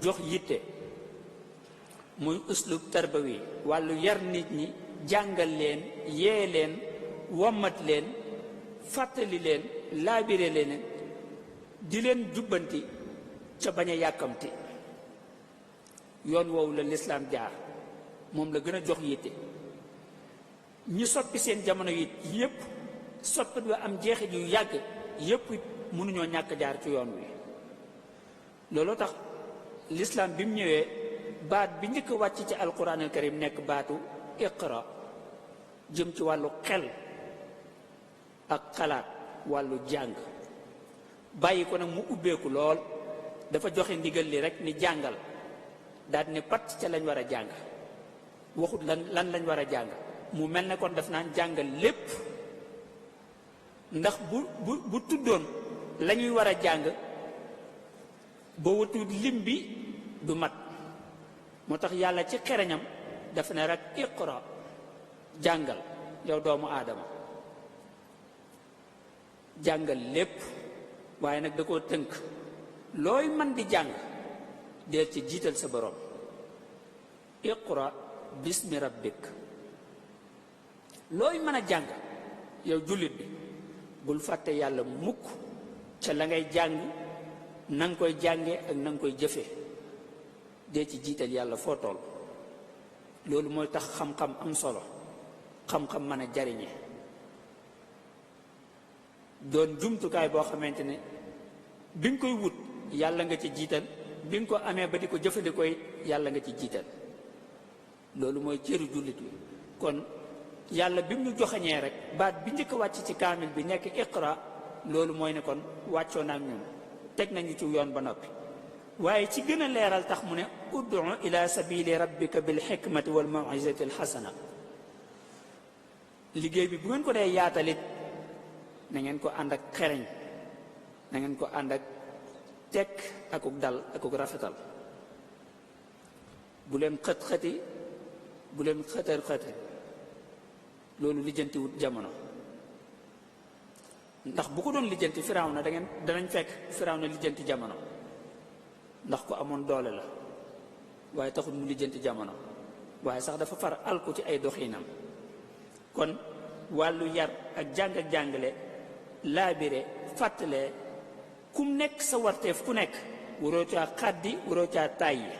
jox yitte, muy uslub tarbawi, wàllu yar nit ñi, jàngal leen, yee leen, wommat leen, fàttali leen, laabire leen, di leen jubbanti ca bañ a yàkkamti. yoon woowu la lislaam jaar, moom la gën a jox yitte. ñi soppi seen jamono yi yépp soppi du am jeexit yu yàgg yépp mënuñoo ñàkk jaar ci yoon wi. looloo tax lislaam bi mu ñëwee baat bi njëkk wàcc ci alquran al karim nekk baatu iqra, jëm ci wàllu xel ak xalaat, wàllu jàng. bàyyi ko nag mu ubbeeku lool, dafa joxe ndigal li rek ni jàngal, daal ne pat ca lañ war a jàng, waxut lan lañ war a jàng. mu mel ne kon daf naan jàngal lépp, ndax bu tuddoon la ñuy war a jàng boo watu lim bi du mat. moo tax yàlla ci xereñam dafa ne rek iqra, jàngal yow doomu aadama, jàngal lépp. waaye nag da koo tënk, looy man di jàng deel ci jiital sa borom. iqra bismi rabbik. looy mën a jàng yow jullit bi bul fàtte yàlla mukk ca la ngay jàng, na nga koy jànge ak na nga koy jëfe. dee ci jiital yàlla foo toll. loolu mooy tax xam-xam am solo, xam-xam mën a jariñe, doon jumtukaay boo xamante ne bi nga koy wut yàlla nga ci jiital, bi nga ko amee ba di ko jëfandikoo it yàlla nga ci jiital. loolu mooy cëru jullit wi. kon yàlla bi mu ñu joxañee rek baat bi njëkk a wàcc ci kaamil bi nekk iqra, loolu mooy ne kon wàccoo na ak ñun, teg nañu ci yoon ba noppi. waaye ci gën a leeral tax mu ne ud'u ila sabili rabbika bil hikmati wal maw'izati al hasana. liggéey bi bu ngeen ko dee yaatalit na ngeen ko ànd ak xereñ, na ngeen ko ànd ak tekk akuk dal akuk rafetal. bu leen xët-xëti, bu leen xëtër-xëtër. loolu lijjantiwut jamono, ndax bu ko doon lijjanti Firawna danañ fekk Firawna lijjanti jamono ndax ko amoon doole la waaye taxul mu lijjanti jamono waaye sax dafa far alku ci ay doxinam. kon wàllu yar ak jàng ak jàngale laabire fàttale kum nekk sa warteef ku nekk waroo caa xaddi waroo caa tàyyi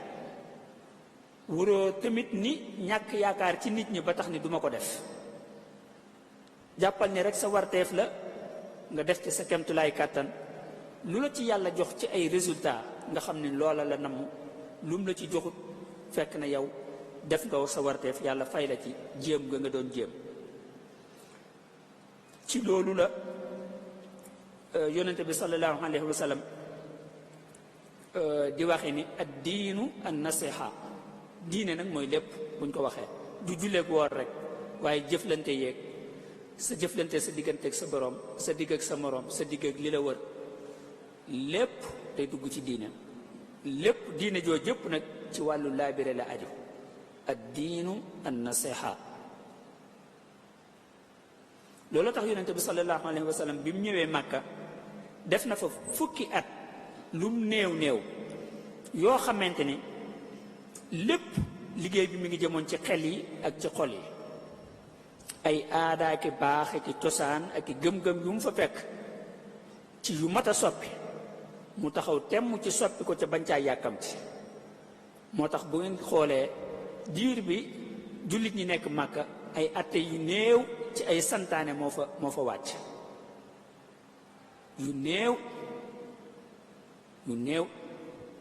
waroo tamit ni ñàkk yaakaar ci nit ñi ba tax ni duma ko def. jàppal ni rek sa warteef la nga def ci sa kemtulaay kàttan lu la ci yàlla jox ci ay résultat nga xam ni loola la namm lum la ci joxut fekk na yow def nga sa warteef yàlla fay la ci jéem nga doon jéem. ci loolu la yonente bi sallallahu alayhi wa sallam di waxe ni ad diinu an nasiha diine nag mooy lépp buñ ko waxee du julleek woor rek waaye jëflante yeeg sa jëflante sa diggante ak sa borom sa digg ak sa morom sa digg ak li la wër lépp day dugg ci diine lépp diine joo jëpp nag ci wàllu laabire la aju ad diinu an nasiha. loolu tax yonente bi sallallahu alayhi wa sallam bi mu ñëwee Màkka def na fa fukki at lum néew néew yoo xamante ni lépp liggéey bi mi ngi jëmoon ci xel yi ak ci xol yi ay aada ki baax ki cosaan ak i gëm-gëm yu mu fa fekk ci yu mat a soppi mu taxaw temm ci soppi ko ca bañ caa yàkkamti. moo tax bu ngeen xoolee diir bi jullit ñi nekk Màkka ay atte yu néew ci ay santaane moo fa wàcc yu néew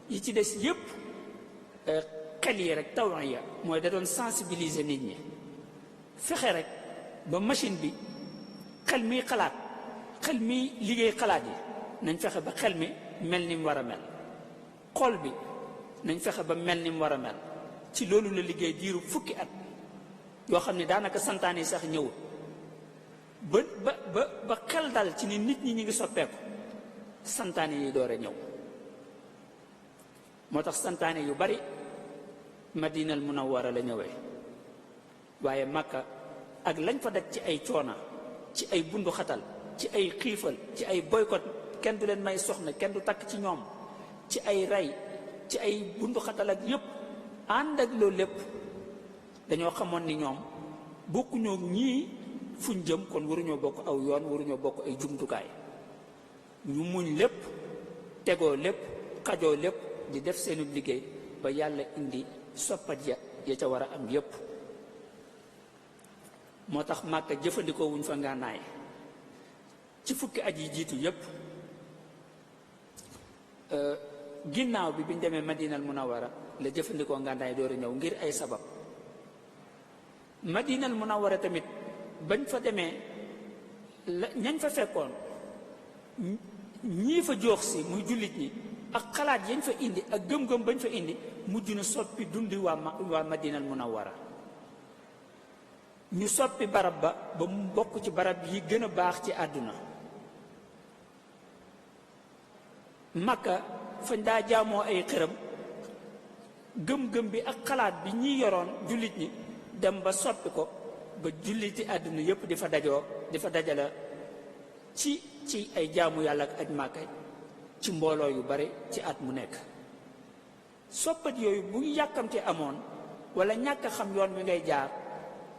yi ci des yépp xel yi rek tawaya mooy da doon sensibiliser nit ñi fexe rek ba machine bi xel miy xalaat xel miy liggéey xalaat yi nañ fexe ba xel mi mel ni mu war a mel xol bi nañ fexe ba mel ni mu war a mel ci loolu la liggéey diiru fukki at yoo xam ne daanaka santaane yi sax ñëwul ba xel dal ci ni nit ñi ngi soppeeku santaane yi door a ñëw. moo tax santaane yu bari Madinal Munawwara la ñëwee waaye Makka ak lañ fa daj ci ay coona ci ay bundu xatal ci ay xiifal ci ay boycott kenn du leen may soxna kenn du takk ci ñoom ci ay rey ci ay bundu xatal ak yépp ànd ak loolu lépp dañoo xamoon ni ñoom bokkuñoo ñii fuñ jëm kon waruñoo bokk aw yoon waruñoo bokk ay jumtukaay ñu muñ lépp tegoo lépp xajoo lépp di def seenu liggéey ba yàlla indi soppat ya ca war a am yépp. moo tax Màkka jëfandikoo wuñ fa ngànnaay ci fukki at yi jiitu yépp. ginnaaw bi biñ demee Madinal Munawwara la jëfandikoo ngànnaay door a ñëw ngir ay sabab. Madinal Munawwara tamit bañ fa demee ñañ fa fekkoon ñii fa joox si muy jullit ñi ak xalaat yañ fa indi ak gëm-gëm bañ fa indi mujj na soppi dundi waa Madinal Munawwara ñu soppi barab ba mu bokk ci barab yi gën a baax ci àdduna. Makka fañ daa jaamoo ay xërëm gëm-gëm bi ak xalaat bi ñi yoroon jullit ñi dem ba soppi ko ba julliti àdduna yépp di fa dajale ci ay jaamu yàlla ak aj Màkka ci mbooloo yu bare ci at mu nekk. soppat yooyu bu yàkkamte amoon wala ñàkk a xam yoon wi ngay jaar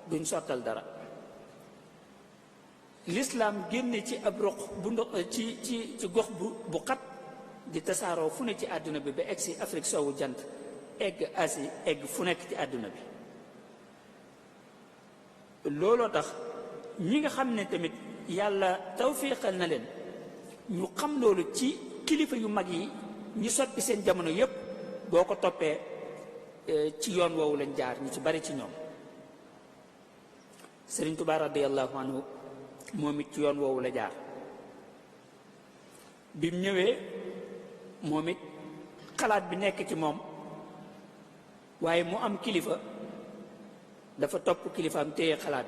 duñ sottal dara. L'islam génne ci ab roq bu ndox ci gox bu xat di tasaaroo fu ne ci àdduna bi ba egg si Afrique soowu jant egg Asie egg fu nekk ci àdduna bi. looloo tax ñi nga xam ne tamit yàlla tawfiixal na leen ñu xam loolu ci kilifa yu mag yi ñi soppi seen jamono yépp boo ko toppee ci yoon woowu lañ jaar ñu ci bari ci ñoom. Sëriñ Tuubaa radiyallahu anhu moom it ci yoon woowu la jaar bi mu ñëwee moom it xalaat bi nekk ci moom waaye mu am kilifa dafa topp kilifaam téye xalaat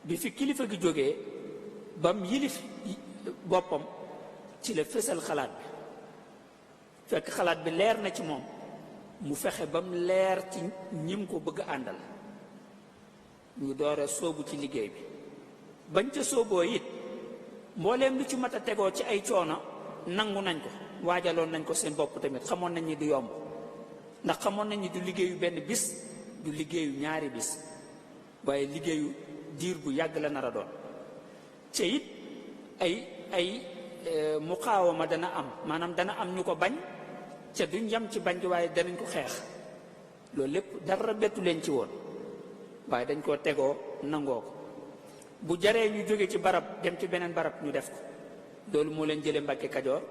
bi fi kilifa gi jógee bam yilif boppam ci la fësal xalaat bi fekk xalaat bi leer na ci moom mu fexe bam leer ci ñim ko bëgg àndal ñu door a sóobu ci liggéey bi bañ ca sóoboo it mbooleem lu ci mat a tegoo ci ay coono nangu nañ ko, waajaloon nañ ko seen bopp tamit, xamoon nañ ni du yomb, ndax xamoon nañ ni du liggéeyu benn bis, du liggéeyu ñaari bis, waaye liggéeyu diir bu yàgg la nar a doon. te it ay muqaawama dana am, maanaam dana am ñu ko bañ, ca duñ yam ci bañ gi waaye danañ ko xeex. loolu lépp dara bettu leen ci woon, waaye dañ koo tegoo nangoo ko. bu jaree ñu jóge ci barab dem ci beneen barab ñu def ko. loolu moo leen jële Mbàkke Kajoor,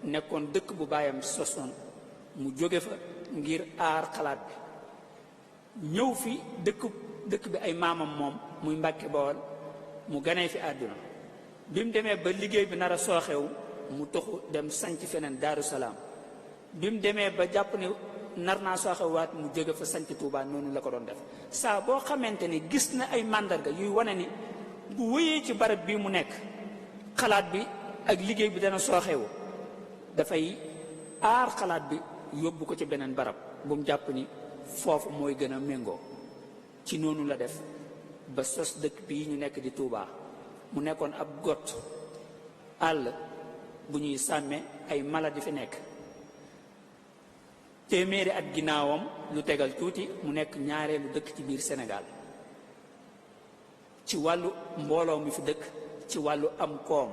nekkoon dëkk bu baayam sosoon, mu jóge fa ngir aar xalaat bi, ñëw fi dëkk bi ay maamam moom muy Mbàkke Bawol, mu ganee fi àdduna. bi mu demee ba liggéey bi nar a sooxewu mu toxu dem sanc feneen Daaru Salaam. bi mu demee ba jàpp ne nar naa sooxewaat mu jóge fa sanc Tuubaa. noonu la ko doon def saa boo xamante ni gis na ay màndarga yuy wane ni bu wéyee ci barab bii mu nekk xalaat bi ak liggéey bi dana sooxewu, dafay aar xalaat bi yóbbu ko ci beneen barab bu mu jàpp ni foofu mooy gën a méngoo. ci noonu la def ba sos dëkk bii ñu nekk di Tuubaa. mu nekkoon ab got àll bu ñuy sàmme ay mala di fi nekk. téeméeri at ginnaawam lu tegal tuuti mu nekk ñaareelu dëkk ci biir Sénégal ci wàllu mbooloo mi fi dëkk, ci wàllu am koom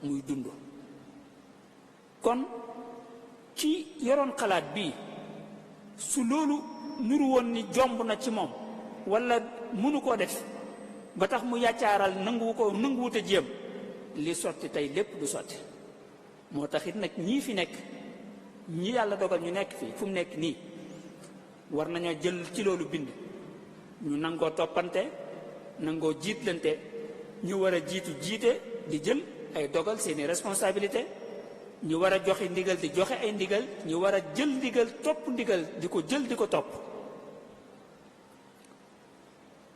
muy dund. kon ci yoroon xalaat bii su loolu nuru woon ni jomb na ci moom wala mënu koo def ba tax mu yàccaaral nanguwut a jéem, li sotti tey lépp du sotti. moo tax it nag ñii fi nekk, ñi yàlla dogal ñu nekk fii fu mu nekk nii, war nañoo jël ci loolu bind. ñu nangoo toppante, nangoo jiitlante, ñu war a jiitu jiite di jël ay dogal seeni responsabilité, ñu war a joxe ndigal di joxe ay ndigal, ñu war a jël ndigal topp ndigal di ko jël di ko topp,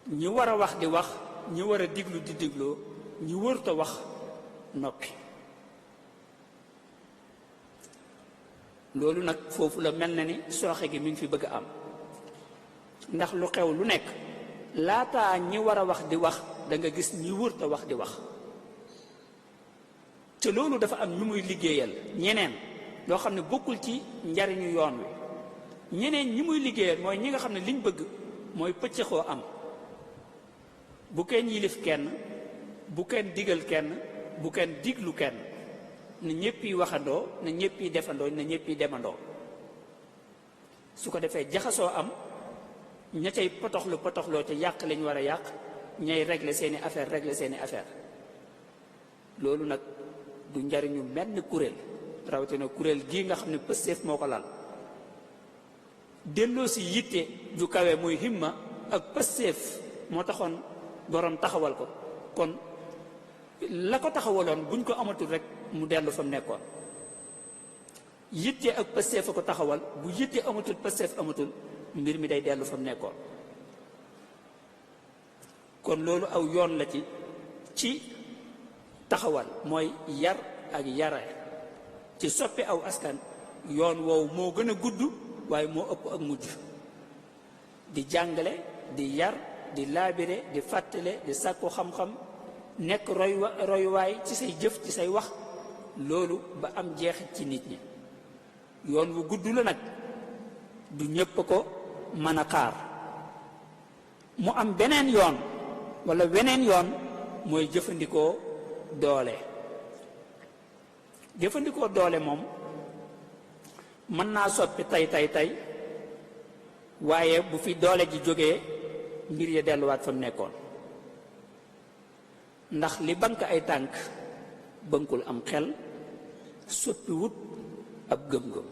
ñu war a wax di wax, ñu war a diglu di digloo, ñu wërta wax noppi. loolu nag foofu la mel na ni sooxe gi mi ngi fi bëgg a am, ndax lu xew lu nekk laataa ñi war a wax di wax da nga gis ñi wërta wax di wax. te loolu dafa am ñu muy liggéeyal ñeneen loo xam ne bokkul ci njariñu yoon wi. ñeneen ñi muy liggéeyal mooy ñi nga xam ne liñ bëgg mooy pëccëxoo am, bu kenn yilif kenn, bu kenn digal kenn, bu kenn diglu kenn, na ñëpp yi waxandoo, na ñëpp yi defandoo, na ñëpp yi demandoo. su ko defee jaxasoo am, ña cay potoxloo ca yàq lañ war a yàq, ñay régler seeni affaire. loolu nag du njariñu menn kuréel, rawatina kuréel gii nga xam ne Pastef moo ko lal. delloo si yitte ju kawe muy himma ak Pastef moo taxoon borom taxawal ko. kon la ko taxawaloon buñ ko amatul rek mu dellu fa mu nekkoon. yitte ak Pastef a ko taxawal, bu yitte amatul Pastef amatul, mbir mi day dellu fa mu nekkoon. kon loolu aw yoon la ci taxawal mooy yar ak yare ci soppi aw askan. yoon woowu moo gën a gudd waaye moo ëpp ak mujj. di jàngale, di yar, di laabire, di fàttale, di sàkku xam-xam, nekk royuwaay ci say jëf, ci say wax, loolu ba am jeexit ci nit ñi. yoon wu gudd la nag, du ñépp ko mën a xaar. mu am beneen yoon walla weneen yoon mooy jëfandikoo doole. jëfandikoo doole moom mën naa soppi tey waaye bu fi doole ji jógee mbir ya delluwaat fa mu nekkoon. ndax li bank ay tànk bankul am xel, soppi wut ab gëm-gëm.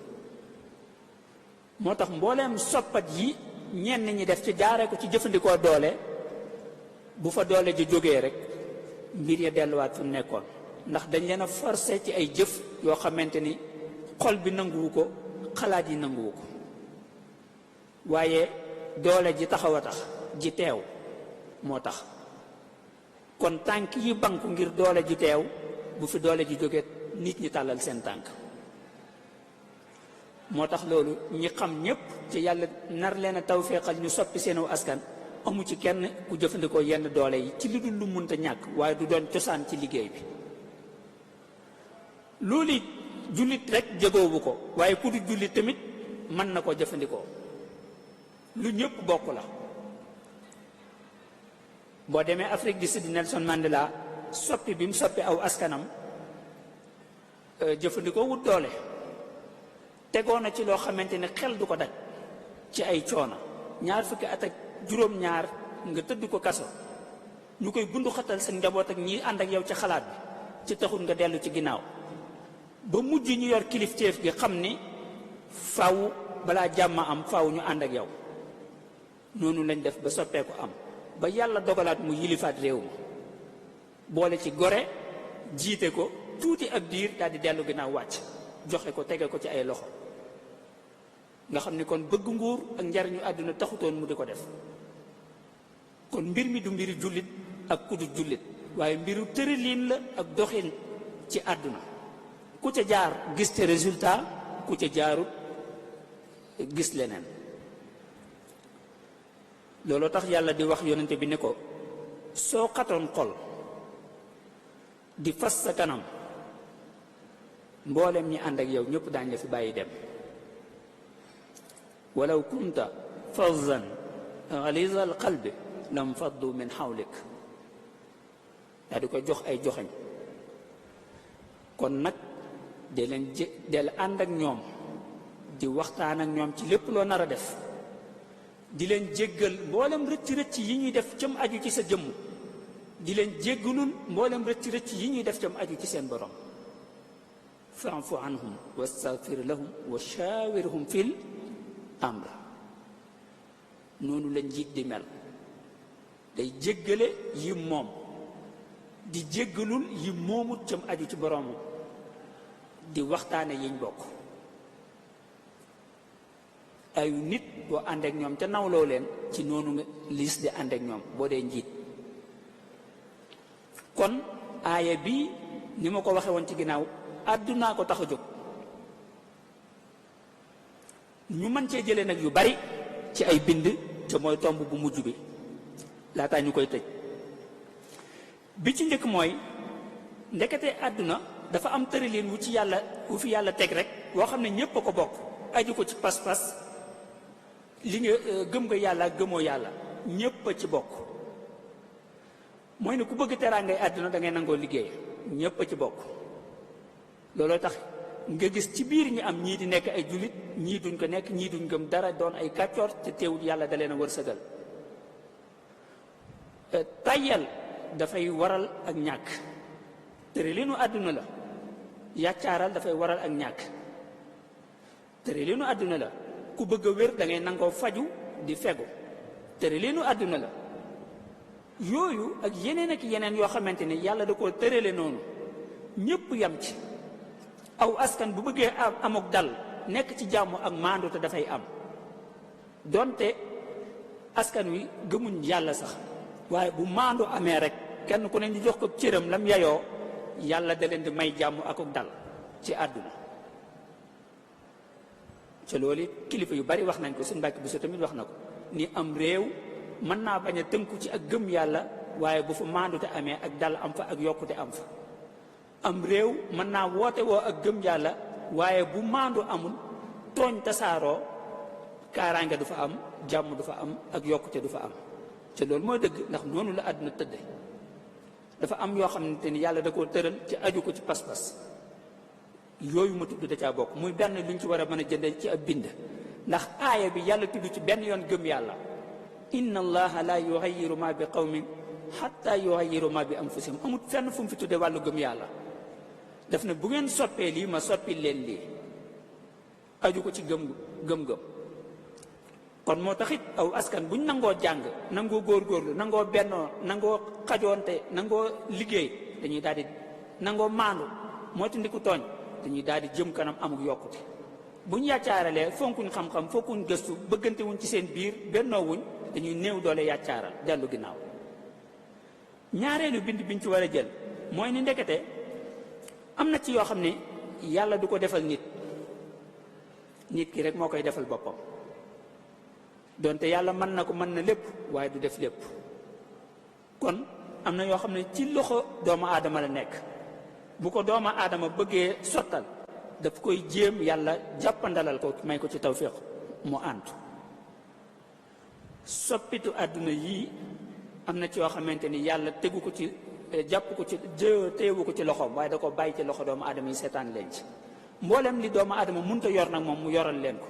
moo tax mbooleem soppat yi ñenn ñi def ci jaare ko ci jëfandikoo doole, bu fa doole ji jógee rek mbir ya delluwaat fa mu nekkoon. ndax dañ leen a forcer ci ay jëf yoo xamante ni xol bi nanguwu ko, xalaat yi nanguwu ko. waaye doole ji taxaw a tax, ji teew moo tax. kon tànk yi banku ngir doole ji teew, bu fi doole ji jógee nit ñi tàllal seen tànk. moo tax loolu ñi xam ñépp ci yàlla nar leen a tawféexal ñu soppi seenu askan, amu ci kenn ku jëfandikoo yenn doole yi ci li dul lu munta ñàkk waaye du doon cosaan ci liggéey bi. loolu it jullit rek jegoowu ko waaye ku du jullit tamit mën na koo jëfandikoo lu ñëpp bokk la. boo demee Afrique du Sud Nelson Mandela soppi bi mu soppi aw askanam jëfandikoo wut doole tegoo na ci loo xamante ne xel du ko daj ci ay coono 20 fukki at ak juróom-ñaar nga tëdd ko kaso ñu koy bundu xatal sa njaboot ak ñi ànd ak yow ci xalaat bi ci taxul nga dellu ci ginnaaw ba mujj ñu yor kilifteef gi xam ni faw balaa jàmm am faw ñu ànd ak yow noonu lañ def ba soppeeku am ba yàlla dogalaat mu yilifaat réew mi boole ci gore jiite ko tuuti ak diir daal di dellu ginnaaw wàcc joxe ko tege ko ci ay loxo nga xam ni kon bëgg nguur ak njariñu àdduna taxutoon mu di ko def kon mbir mi du mbiri jullit ak ku du jullit waaye mbiru tërëliin la ak doxin ci àdduna ku ca jaar gis te résultat ku ca jaarut gis leneen looloo tax yàlla di wax yonente bi ne ko soo xatoon xol di fas sa kanam mboolem ñi ànd ak yow ñëpp daañ la fi bàyyi dem walaw kunta fazzan ghaliza al qalbi lam faddu min hawlik daa di ko jox ay joxañ kon nag del ànd ak ñoom di waxtaan ak ñoom ci lépp loo nar a def di leen jéggal mboolem rëcc-rëcc yi ñuy def cam aju ci sa jëmm di leen jéggalul mboolem rëcc-rëcc yi ñuy def cam aju ci seen borom fa'fu anhum wastaghfir lahum wa shawirhum fil amr noonu la njiit di mel day jéggale yi moom di jéggalul yi moomut cam aju ci boromam di waxtaane yiñ bokk ay nit boo ànd ak ñoom ca nawloo leen ci noonu nga liis di ànd ak ñoom boo dee njiit kon aaya bi ni ma ko waxe woon ci ginnaaw àddunaa ko tax a jóg ñu mën cee jëlee nag yu bari ci ay bind te mooy tomb bu mujj bi laataa ñu koy tëj bi ci njëkk mooy ndekete àdduna dafa am tëralin wu ci yàlla wu fi yàlla teg rek woo xam ne ñépp a ko bokk aju ko ci pas-pas li nga gëm nga yàlla ak gëmoo yàlla ñépp a ci bokk mooy ne ku bëgg teraangay àdduna da ngay nangoo liggéey ñépp a ci bokk looloo tax nga gis ci biir ñi am ñii di nekk ay jullit ñii duñ ko nekk ñii duñ gëm dara doon ay kàccoor te teewul yàlla da leen a wërsëgal tayyal dafay waral ak ñàkk tëralinu àdduna la yàccaaral dafay waral ak ñàkk tëralinu àdduna la ku bëgg a wér da ngay nangoo faju di fegu tëralinu àdduna la yooyu ak yeneen yoo xamante ni yàlla da koo tërale noonu ñépp yam ci aw askan bu bëggee amuk dal nekk ci jàmm ak maandu te dafay am donte askan wi gëmuñ yàlla sax waaye bu maandu amee rek kenn ku ne ñu jox ko cëram lam yayoo yàlla da leen di may jàmm akuk dal ci àdduna ca loolu kilifa yu bari wax nañ ko suñu Mbàkke Buso tamit wax na ko ni am réew mën naa bañ a tënku ci ak gëm yàlla waaye bu fa maandute amee ak dal am fa ak yokkute am fa am réew mën naa woote woo ak gëm yàlla waaye bu maandu amul tooñ tasaaroo kaaraange du fa am jàmm du fa am ak yokkute du fa am ca loolu mooy dëgg ndax noonu la àdduna tëdde dafa am yoo xamante ni yàlla da koo tëral ci aju ko ci pas-pas yooyu ma tudd da caa bokk muy benn luñ ci war a mën a jënde ci ab bind ndax aaya bi yàlla tudd ci benn yoon gëm yàlla inna allaha la yughayyiru ma bi qawmin hatta yughayyiru ma bi anfusihim amut fenn fu mu fi tudde wàllu gëm yàlla daf ne bu ngeen soppee lii ma soppi leen lii aju ko ci gëm-gëm kon moo taxit aw askan buñ nangoo jàng nangoo góorgóorlu nangoo bennoo nangoo xajoonte nangoo liggéey dañuy daal di nangoo maandu moytu ndiku tooñ dañuy daal di jëm kanam amuk yokkute buñ yàccaaralee fonkuñ xam-xam fonkuñ gëstu bëggante wuñ ci seen biir bennoo wuñ dañuy néew doole yàccaaral dellu ginnaaw ñaareelu bind biñ ci war a jël mooy ni ndekete am na ci yoo xam ne yàlla du ko defal nit ki rek moo koy defal boppam donte yàlla mën na ko mën na lépp waaye du def lépp kon am na yoo xam ne ci loxo doomu aadama la nekk bu ko doomu aadama bëggee sottal daf koy jéem yàlla jàppandalal ko may ko ci tawfiq mu àntu. soppitu àdduna yii am na ci yoo xamante ni yàlla tegu ko ci jàpp ko ci téewu ko ci loxoom, waaye da ko bàyyi ci loxo doomu aadama yi seetaan leen ci. mboolem li doomu aadama mënut a yor nag moom mu yoral leen ko,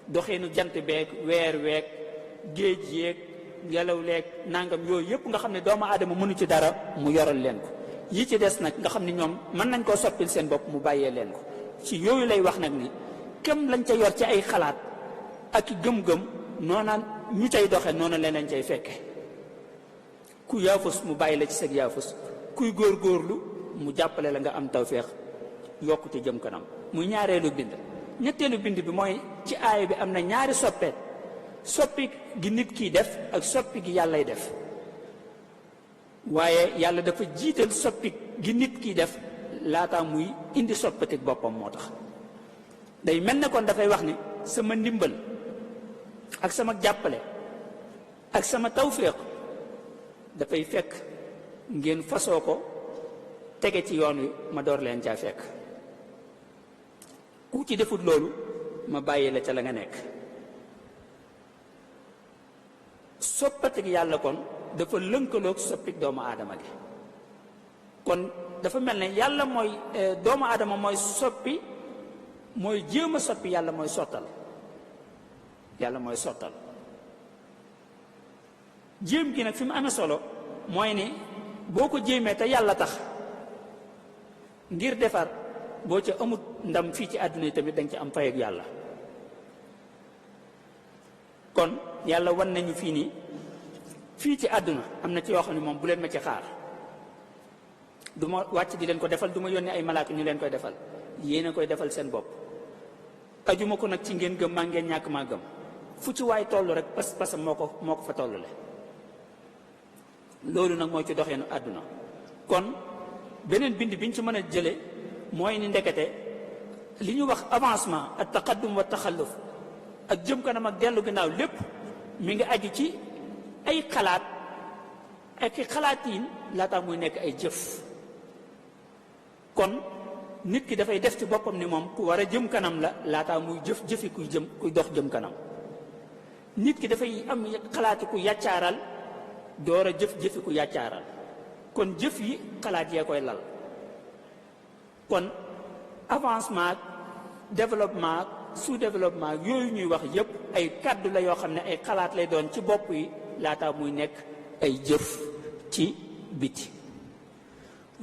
doxinu jant beeg weer weeg géej yeeg ngelaw leeg nangam yooyu yëpp nga xam ne doomu aadama mënu ci dara mu yoral leen ko. yi ci des nag nga xam ne ñoom mën nañ koo soppil seen bopp mu bàyyee leen ko. ci yooyu lay wax nag ni kem lañ ca yor ci ay xalaat ak i gëm-gëm noona ñu cay doxe noonu leen cay fekke. ku yaafus mu bàyyi la ci seg yaafus, kuy góorgóorlu mu jàppale la nga am tawféex yokkute jëm kanam. muy ñaareelu bind. ñetteelu bind bi mooy ci aaya bi am na ñaari soppeet, soppi gi nit kiy def ak soppi gi yàllay def. waaye yàlla dafa jiital soppi gi nit kiy def laataa muy indi soppatik boppam. moo tax day mel ne kon dafay wax ni sama ndimbal ak sama jàppale ak sama tawféex dafay fekk ngeen fasoo ko tege ci yoon wi ma door leen caa fekk. ku ci defut loolu ma bàyyi la ca la nga nekk. soppatik yàlla kon dafa lënkaloog soppik doomu aadama gi. kon dafa mel ne yàlla mooy doomu aadama mooy soppi, mooy jéem a soppi, yàlla mooy sottal. yàlla mooy sottal. jéem gi nag fi mu amee solo mooy ne boo ko jéemee te yàlla tax ngir defar, boo ca amut ndam fii ci àdduna yi tamit danga ci am fay ak yàlla. kon yàlla wan nañu fii nii fii ci àdduna am na ci yoo xam ne moom bu leen ma ci xaar, du ma wàcc di leen ko defal, du ma yónnee ay malaaka ñu leen koy defal, yéen a koy defal seen bopp. ajuma ko nag ci ngeen gëm maa ngeen ñàkk maa gëm, fu ci waay toll rek pas-pasam moo ko fa tollale. loolu nag mooy ci doxeenu àdduna. kon beneen bind biñ ci mën a jële mooy ni ndekete li ñu wax avancement ak taqaddum wa taxalluf ak jëm kanam ak dellu ginnaaw lépp mi ngi aju ci ay xalaat ak xalaatiin laataa muy nekk ay jëf. kon nit ki dafay def ci boppam ni moom ku war a jëm kanam la laataa muy jëfi kuy dox jëm kanam. nit ki dafay am xalaati ku yàccaaral door a jëfi ku yàccaaral. kon jëf yi xalaat yee koy lal. kon avancement développement sous-développement yooyu ñuy wax yépp ay kàddu la yoo xam ne ay xalaat lay doon ci bopp yi laataa muy nekk ay jëf ci biti.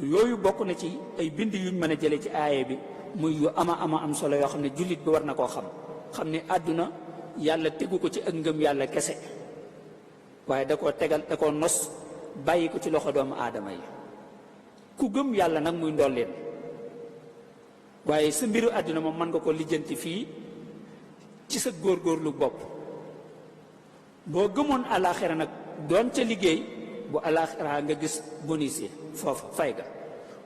yooyu bokk na ci ay bind yuñ mën a jële ci aaye bi muy yu ama am solo yoo xam ne jullit bi war na koo xam ne àdduna yàlla tegu ko ci ak ngëm yàlla kese, waaye da koo nos bàyyi ko ci loxo doomu aadama yi. ku gëm yàlla nag muy ndolleen, waaye sa mbiru àdduna moom mën nga ko lijjanti fii ci sa góorgóorlu bopp. boo gëmoon alaaxira nag doon ca liggéey, bu alaaxira nga gis bonus yi foofa fay ga.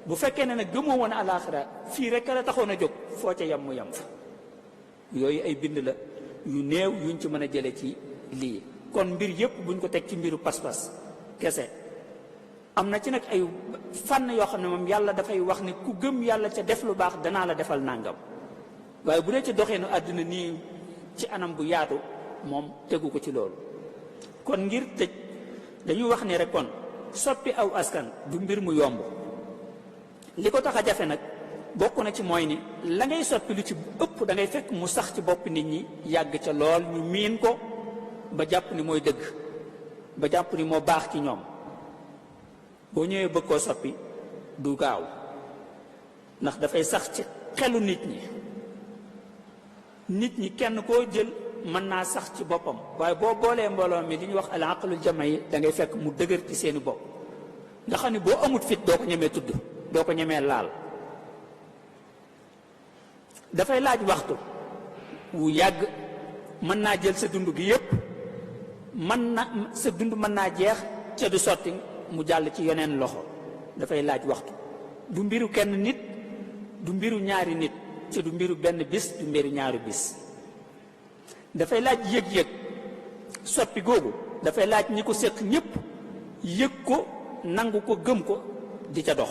bu fekkee ne nag gëmoo woon alaaxira fii rek la taxoon a jóg, foo ca yem mu yem fa. yooyu ay bind la yu néew yuñ ci mën a jële ci lii. kon mbir yépp buñ ko teg ci mbiru pas-pas kese. am na ci nag ay fànn yoo xam ne moom yàlla dafay wax ne ku gëm yàlla ca def lu baax danaa la defal nàngam, waaye bu dee ci doxeenu àdduna nii ci anam bu yaatu moom tegu ko ci loolu. kon ngir tëj dañuy wax ne rek kon soppi aw askan du mbir mu yomb. li ko tax a jafe nag bokk na ci mooy ni la ngay soppi lu ci ëpp da ngay fekk mu sax ci bopp nit ñi, yàgg ca lool, ñu miin ko ba jàpp ni mooy dëgg, ba jàpp ni moo baax ci ñoom. boo ñëwee bëgg koo soppi du gaaw, ndax dafay sax ci xelu nit ñi kenn koo jël mën naa sax ci boppam, waaye boo boolee mbooloo mi li ñuy wax al aqlul jama'i da ngay fekk mu dëgër ci seeni bopp. nga xam ne boo amut fit doo ko ñemee tudd, doo ko ñemee laal. dafay laaj waxtu wu yàgg, mën naa jël sa dund gi yépp, sa dund mën naa jeex ca du sotti mu jàll ci yeneen loxo. dafay laaj waxtu. du mbiru kenn nit, du mbiru ñaari nit, ci du mbiru benn bis, du mbiru ñaari bis. dafay laaj yëg-yëg. soppi googu dafay laaj ñi ko séq ñépp yëg ko, nangu ko, gëm ko, di ca dox.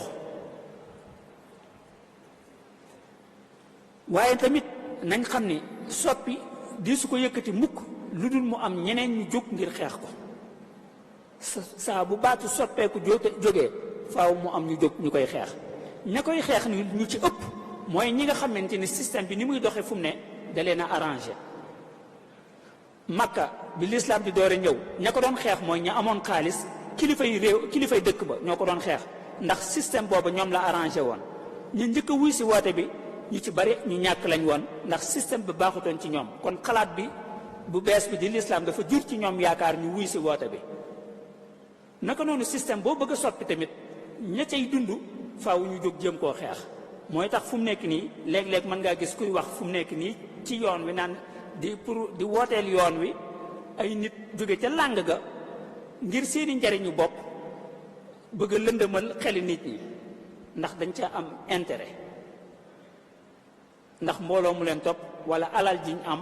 waaye tamit nañ xam ni soppi di su ko yëkkati mukk lu dul mu am ñeneen ñu jóg ngir xeex ko saa bu baatu soppeeku jógee faaw mu am ñu jóg ñu koy xeex ña koy xeex ni ñu ci ëpp mooy ñi nga xamante ni système bi ni muy doxee fu mu ne da leen a arrangé. Makka bi l'islam di doore ñëw ña ko doon xeex mooy ña amoon xaalis kilifay réew kilifay dëkk ba ñoo ko doon xeex ndax système boobu ñoom la arrangé woon. ñu njëkk a wuy si woote bi ñu ci bari ñu ñàkk lañ woon ndax système bi baaxutoon ci ñoom kon xalaat bi bu bees bi di l'islam dafa jur ci ñoom yaakaar ñu wuy si woote bi. naka noonu système boo bëgg a soppi tamit ña cay dund faaw ñu jóg jéem koo xeex mooy tax fu mu nekk nii léeg-léeg mën ngaa gis kuy wax fu mu nekk nii ci yoon wi naan di wooteel yoon wi ay nit jóge ca làng ga ngir seeni njariñu bopp bëgg a lëndëmal xeli nit ñi ndax dañ ca am intérêt ndax mbooloo mu leen topp wala alal jiñ am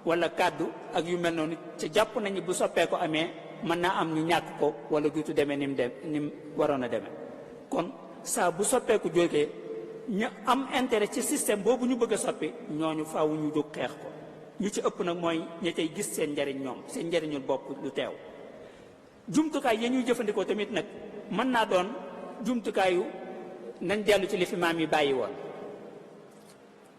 wala kàddu ak yu mel noonu ca jàpp nañu bu soppee ko amee mën naa am ñu ñàkk ko wala duutu demee ni mu waroon a demee kon saa bu soppeeku jógee ñu am intérêt ci système boobu ñu bëgg a soppi ñooñu faaw ñu jóg xeex ko ñu ci ëpp nag mooy ñi tey gis seen njariñ ñoom seen njariñul bopp lu teew. jumtukaay yi ñuy jëfandikoo tamit nag mën naa doon jumtukaayu nañ dellu ci li fi maam yi bàyyi woon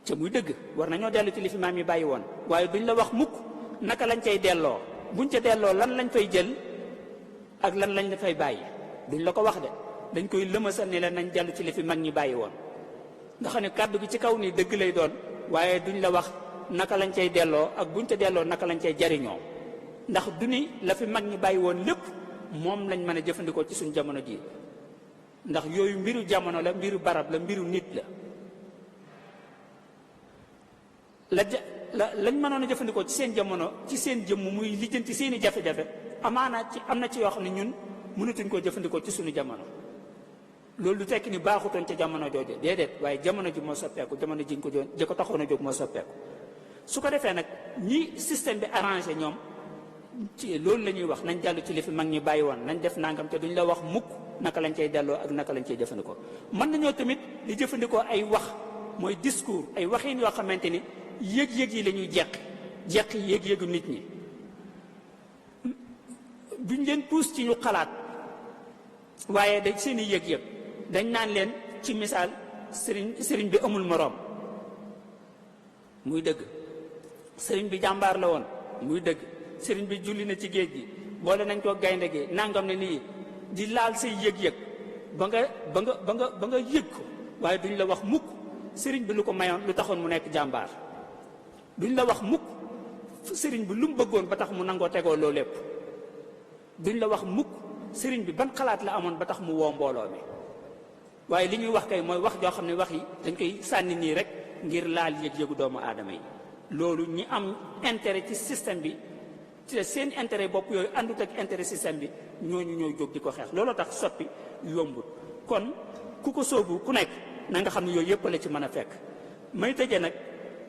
ca muy dëgg war nañoo dellu ci li fi maam yi bàyyi woon waaye duñ la wax mukk naka lañ cay delloo buñ ca delloo lan lañ fay jël ak lan lañ fay bàyyi duñ la ko wax de dañ koy lëmasal ni la nañ dellu ci li fi mag ñi bàyyi woon nga xam ne kàddu gi ci kaw nii dëgg lay doon waaye duñ la wax naka lañ cay delloo ak buñ ca delloo naka lañ cay jariñoo ndax du ni la fi mag ñi bàyyi woon lépp moom lañ mën a jëfandikoo ci suñ jamono ji ndax yooyu mbiru jamono la mbiru barab la mbiru nit lañ mënoon a jëfandikoo ci seen jamono ci seen jëmm muy lijjanti seen i jafe-jafe amaana ci am na ci yoo xam ne ñun mënatuñ koo jëfandikoo ci suñu jamono loolu du tekki ni baaxutoon ca jamono jooju déedéet waaye jamono ji moo soppeeku jamono ji ko taxoon a jóg moo soppeeku su ko defee nag ñi système bi arrangé ñoom ci loolu la ñuy wax nañ dellu ci li fi mag ñi bàyyi woon nañ def nangam te duñ la wax mukk naka lañ cay delloo ak naka lañ cay jëfandikoo mën nañoo tamit di jëfandikoo ay wax mooy discours ay waxin yoo xamante ni yëg-yëg yi la ñuy jeq yëg-yëgu nit ñi duñ leen puus ci ñu xalaat waaye dañ seen i yëg-yëg dañ naan leen ci misaal sëriñ bi amul moroom muy dëgg sëriñ bi jàmbaar la woon muy dëgg sëriñ bi julli na ci géej gi boole nañ ko gaynde gi nangam ne nii di laal say yëg-yëg ba nga yëg ko waaye duñ la wax mukk sëriñ bi lu ko mayoon lu taxoon mu nekk jàmbaar duñ la wax mukk sëriñ bi lu mu bëggoon ba tax mu nangoo tegoo loolu lépp duñ la wax mukk sëriñ bi ban xalaat la amoon ba tax mu woo mbooloo mi waaye li ñuy wax kay mooy wax joo xam ne wax yi dañ koy sànni nii rek ngir laal yëg-yëgu doomu aadama yi loolu ñi am intérêt ci système bi ci seen intérêt bopp yooyu àndut ak intérêt système bi ñooñu ñooy jóg di ko xeex looloo tax soppi yombul kon ku ko sóobu ku nekk na nga xam ne yooyu yëpp la ci mën a fekk may tëjee nag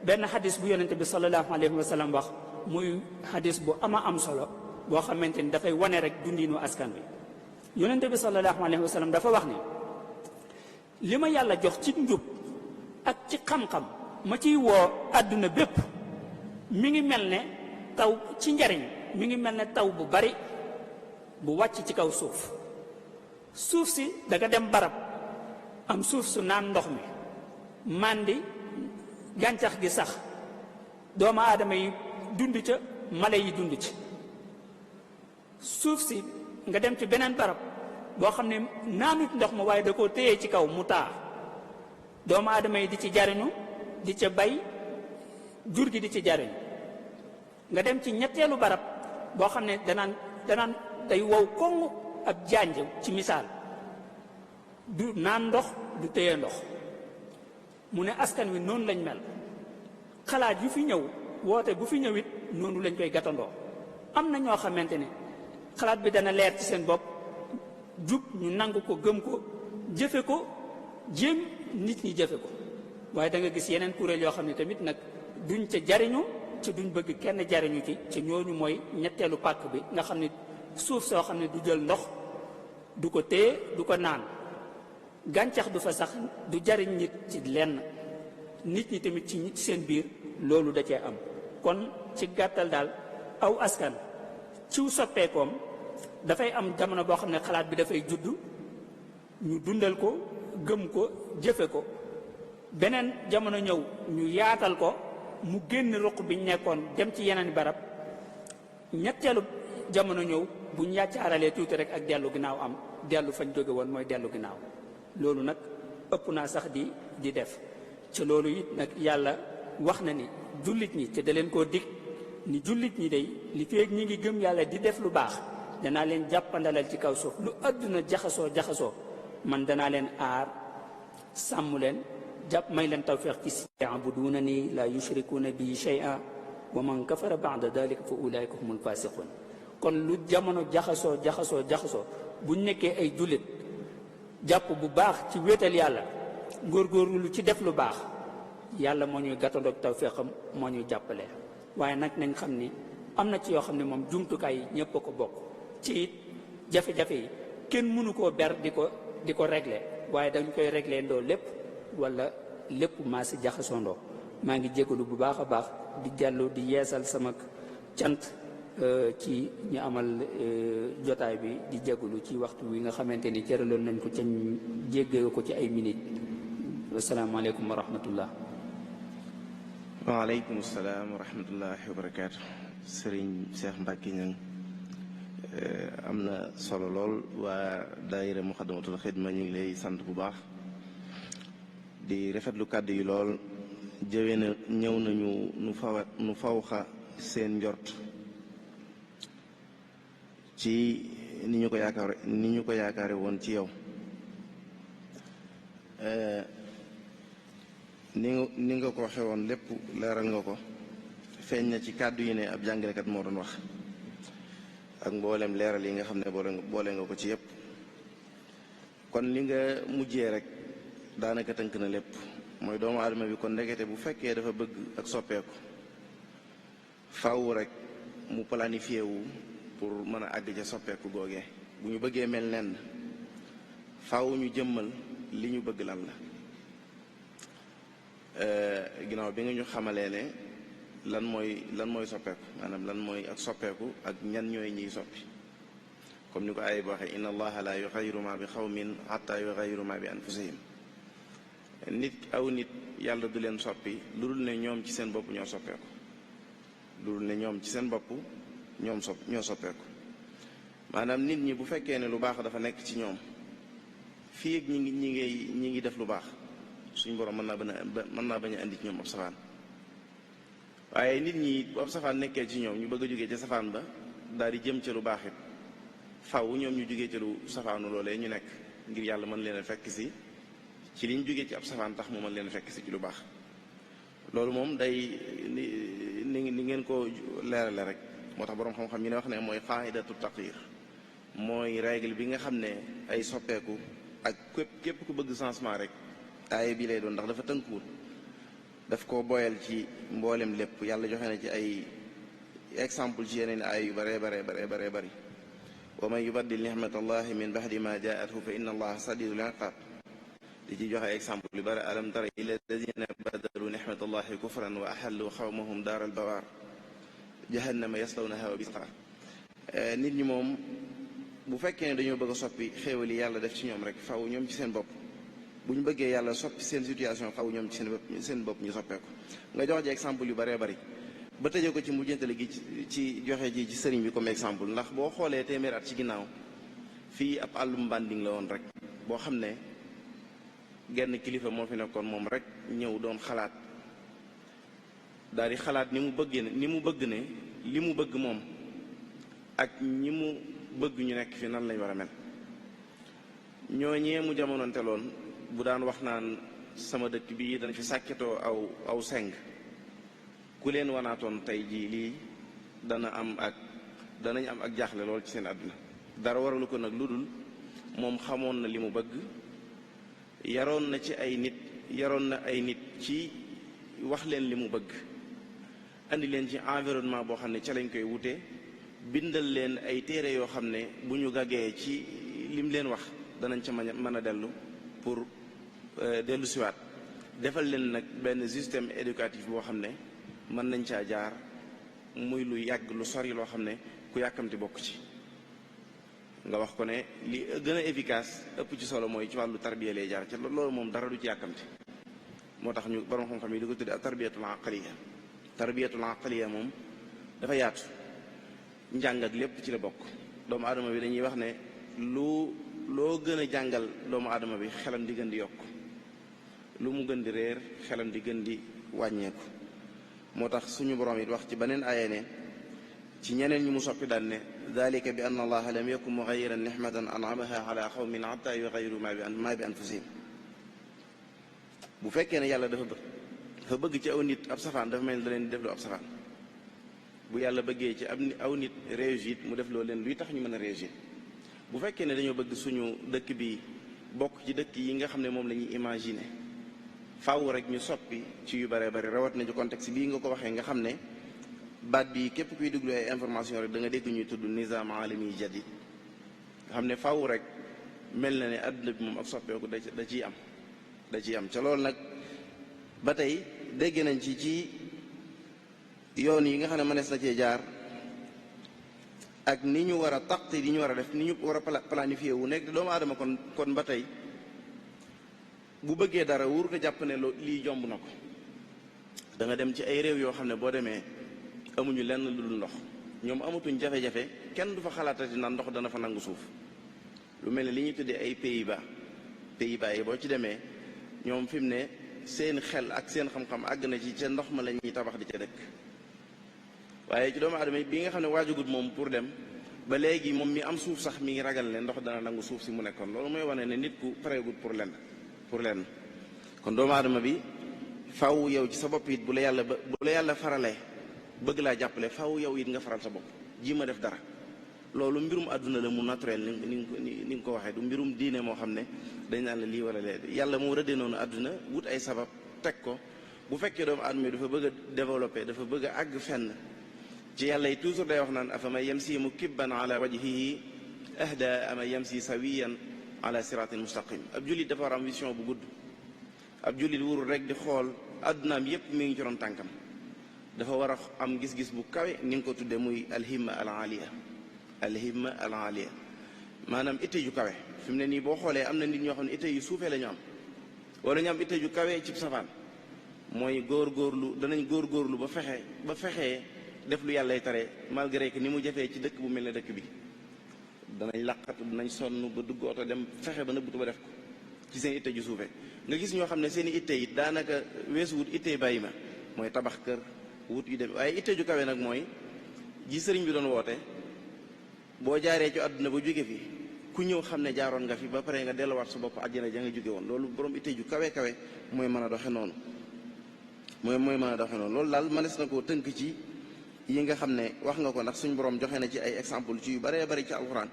benn xadis bu yonente bi sallallahu alayhi wa sallam wax muy xadis bu ama am solo boo xamante ni dafay wane rek dundinu askan bi yonente bi sallallahu alayhi wa sallam dafa wax ni li ma yàlla jox ci njub ak ci xam-xam ma ciy woo àdduna bépp mi ngi mel ne taw ci njariñ mi ngi mel ne taw bu bari bu wàcc ci kaw suuf si da nga dem barab am suuf su naan ndox mi màndi gàncax gi sax doomu aadama yi dund ca mala yi dund ci suuf si nga dem ci beneen barab boo xam ne naanut ndox ma waaye da koo téye ci kaw mu taa doomu aadama yi di ci jariñu di ca bay jur gi di ci jariñu nga dem ci ñetteelu barab boo xam ne danaan day wow koŋ ab janj ci misaal du naan ndox du téye ndox mu ne askan wi noonu lañ mel xalaat yu fi ñëw woote bu fi ñëwit noonu lañ koy gàttandoo am na ñoo xamante ne xalaat bi dana leer ci seen bopp jub ñu nangu ko gëm ko jëfe ko jéem nit ñi jëfe ko waaye da nga gis yeneen kuréel yoo xam ne tamit nag duñ ca jariñu ci duñ bëgg kenn jariñu ci ñooñu mooy ñetteelu pàkk bi nga xam ne suuf soo xam ne du jël ndox du ko téye du ko naan gàncax du fa sax du jariñ nit ci lenn nit ñi tamit ci seen biir loolu da cee am. kon ci gàttal daal aw askan ciw soppeekoom dafay am jamono boo xam ne xalaat bi dafay judd ñu dundal ko gëm ko jëfe ko, beneen jamono ñëw ñu yaatal ko mu génn ruq bi ñu nekkoon dem ci yeneen barab, ñetteelu jamono ñëw bu ñu yàccaaralee tuuti rek ak dellu ginnaaw am, dellu fañ jóge woon mooy dellu ginnaaw. loolu nag ëpp naa sax di def ca loolu it nag yàlla wax na ni jullit ñi te da leen koo dig ni jullit ñi day li feeg ñi ngi gëm yàlla di def lu baax danaa leen jàppandalal ci kaw suuf, lu àdduna jaxasoo man danaa leen aar sàmm leen jàpp may leen tawfiq ci ya'buduuna ni la yushrikuuna bi shay'an wa man kafara ba'da dalika fa ulaika humul fasiqun. kon lu jamono jaxasoo buñ nekkee ay jullit jàpp bu baax ci wéetal yàlla góorgóorlu lu ci def lu baax, yàlla moo ñuy gàttandoog tawfiqam moo ñuy jàppale. waaye nag nañ xam ni am na ci yoo xam ne moom jumtukaay yi ñëpp a ko bokk ci it jafe-jafe yi kenn mënu koo ber di ko régler, waaye dañ koy régler ndoo lépp wala lépp maa si jaxasoo ndoo. maa ngi jégalu bu baax a baax di dellu di yeesal sama cant ci ñu amal jotaay bi, di jégalu ci waxtu wi nga xamante ni cëraloon nañ ko ca jéggee ko ci ay minutes. asalaamaaleykum wa rahmatullah. waaleykum salaam wa rahmatullahi wa barakaatu. Sëriñ Cheikh Mbacke Niang am na solo lool. waa daayira Muxaddamatul Xidma ñu ngi lay sant bu baax di rafetlu kàddu yi lool. jëwee na ñëw nañu nu fawxa seen njort ci ni ñu ko yaakaare woon ci yow. ni nga ko waxe woon lépp leeral nga ko, feeñ na ci kàddu yi ne ab jàngalekat moo doon wax ak mboolem leeral yi nga xam ne boole nga ko ci yépp. kon li nga mujjee rek daanaka tënk na lépp, mooy doomu aadama bi kon ndekete bu fekkee dafa bëgg ak soppeeku faaw rek mu planifié wu pour mën a àgg ca soppeeku googee. bu ñu bëggee mel nenn faaw ñu jëmmal li ñu bëgg lan la. ginnaaw bi nga ñu xamalee ne lan mooy soppeeku, maanaam lan mooy ak soppeeku ak ñan ñooy ñiy soppi, comme ni ko aaya bi waxee inna allaha la yughayyiru ma bi xawmin hatta yughayyiru ma bi anfusihim. nit yàlla du leen soppi lu dul ne ñoom ci seen bopp ñoo soppeeku, lu dul ne ñoom ci seen bopp ñoo soppeeku. maanaam nit ñi bu fekkee ne lu baax dafa nekk ci ñoom fii ak ñi ngi def lu baax, suñ borom mën naa bañ a indi ci ñoom ab safaan. waaye nit ñi bu ab safaan nekkee ci ñoom ñu bëgg a jógee ca safaan ba daal di jëm ca lu baax it faw ñoom ñu jógee ca lu safaanu loolee ñu nekk, ngir yàlla mën leen a fekk si ci liñ jógee ci ab safaan tax mu mën leen fekk si ci lu baax. loolu moom day ni ngeen ko leerale rek, moo tax boroom xam-xam yi ne wax ne mooy qaidatu taqdir, mooy règle bi nga xam ne ay soppeeku ak képp ku bëgg changement rek aaya bi lay doon, ndax dafa tënkuwut, daf ko boyal ci mboolem lépp. yàlla joxe na ci ay exemple ci yeneen aaya yu bare bari. wa man yubaddil ni'matallahi min ba'di ma jaa'athu fa inna allaha shadidul iqaab. di ci joxe exemple yu bare. alam tara ila alladina badalu ni'matallahi kufran wa ahallu qawmahum daaral bawaar jahannama yaslawnaha wa bi'sal qaraar. nit ñi moom bu fekkee ne dañoo bëgg a soppi xéewal yi yàlla def ci ñoom rek faw ñoom ci seen bopp bu ñu bëggee yàlla soppi seen situation faw ñoom ci seen bopp ñu soppeeku. nga jox ci exemple yu baree bari ba tëjee ko ci mujjantale gi ci joxe ji ci sëriñ bi comme exemple, ndax boo xoolee téeméer at ci ginnaaw fii ab àllum banding la woon rek boo xam ne genn kilifa moo fi nekkoon moom rek ñëw doon xalaat daal di xalaat ni mu bëgg ne li mu bëgg moom ak ñi mu bëgg ñu nekk fi nan lañ war a mel. ñooñee mu jamonoonteloon bu daan wax naan sama dëkk bii dana fi sàkketoo aw seng, ku leen wanaatoon tey jii lii danañ am ak jaaxle lool ci seen àdduna. dara waralu ko nag lu dul moom xamoon na li mu bëgg, yaroon na ay nit ci wax leen li mu bëgg, andi leen ci environnement boo xam ne ca lañ koy wute, bindal leen ay téere yoo xam ne bu ñu gaggee ci lim leen wax danañ ca mën a dellu pour dellu siwaat defal leen nag benn système éducatif boo xam ne mën nañ caa jaar muy lu yàgg lu sori loo xam ne ku yàkkamti bokk ci. nga wax ko ne li gën a efficace ëpp ci solo mooy ci wàllu tarbiya lay jaar ca loolu moom dara du ci yàkkamti. moo tax ñu borom xam-xam yi di ko tudde ak tarbiyatul aqliya. tarbiyatul aqliya moom dafa yaatu, njàng ak lépp ci la bokk. doomu aadama bi dañuy wax ne loo gën a jàngal doomu aadama bi xelam di gën di yokk, lu mu gën di réer xelam di gën di wàññeeku. moo tax suñu borom it wax ci beneen aaya ne ci ñeneen ñu mu soppi daan ne dalika bi anna allaha lam yakun mughayiran nihmatan an'amaha ala qawmin hatta yughayyiru ma bi anfusihim. bu fekkee ne yàlla dafa bëgg ci aw nit ab safaan dafa mel ni da leen di def loo ab safaan. bu yàlla bëggee ci aw nit réussite mu def loo leen luy tax ñu mën a réussir. bu fekkee ne dañoo bëgg suñu dëkk bi bokk ci dëkk yi nga xam ne moom la ñuy imaginer faaw rek ñu soppi ci yu bare bari rawat na ci contexte bii nga ko waxee nga xam ne baat bi képp kuy déglu ay information rek da nga dégg ñuy tudd nizam alami jadid nga xam ne faaw rek mel na ne àdduna bi moom ak soppeeku da ciy am ca loolu nag ba tey dégg nañ ci yoon yi nga xam ne mënees na cee jaar ak ni ñu war a taqti yi ñu war a def ni ñu war a planifier wu nekk doomu aadama kon ba tey bu bëggee dara wurut a jàpp ne lii jomb na ko. da nga dem ci ay réew yoo xam ne boo demee amuñu lenn lu dul ndox, ñoom amatuñ jafe-jafe, kenn du fa xalaatati naan ndox dana fa nangu suuf. lu mel ne li ñuy tuddee ay Pays-Bas yi boo ci demee ñoom fi mu ne seen xel ak seen xam-xam àgg na ci ca ndox ma la ñuy tabax di ca dëkk. waaye ci doomu aadama bi nga xam ne waajagut moom pour dem ba léegi moom mi am suuf sax mi ngi ragal ne ndox dana nangu suuf si mu nekkoon. loolu mooy wane ne nit ku pareegut pour lenn kon doomu aadama bi faw yow ci sa bopp it bu la yàlla faralee bëgg laa jàppale faw yow it nga faral sa bopp ji ma def dara. loolu mbirum àdduna la mu naturel ni nga ko waxee, du mbirum diine moo xam ne dañ naan la lii wala lee. yàlla moo rëddee noonu àdduna wut ay sabab teg ko. bu fekkee doomu aadama bi dafa bëgg a développer, dafa bëgg a àgg fenn ci yàlla yi toujours day wax naan afa man yamsi mukibban ala wajhihi ahda ama yamsi sawiyan ala siratin mustaqim. ab jullit dafa war am vision bu gudd. ab jullit wurul rek di xool addunaam yépp mi ngi ci ron tànkam. dafa war a am gis-gis bu kawe ni nga ko tuddee muy alhimma al aliya maanaam itte ju kawe. fi mu ne nii boo xoolee am na nit ñoo xam ne itte yu suufee la ñu am, wala ñu am itte ju kawe ci safaan. mooy danañ góorgóorlu ba fexee def lu yàllay tere malgré que ni mu jafee ci dëkk bu mel ne dëkk bi. danañ laqatu, danañ sonn ba dugg oto dem fexe ba nëbbutu ba def ko ci seen itte ju suufee. nga gis ñoo xam ne seen i itte yi daanaka weesu wut itte bàyyi ma, mooy tabax kër wut yu dem. waaye itte ju kawe nag mooy ji sëriñ bi doon woote, boo jaaree ci àdduna ba jóge fi ku ñëw xam ne jaaroon nga fi ba pare nga delluwaat sa bopp àjjana ja nga jóge woon. loolu borom itte ju kawe mooy mën a doxe noonu. loolu daal mënees na koo tënk ci yi nga xam ne wax nga ko, ndax suñu borom joxe na ci ay exemple ci yu baree bari ci alxuraan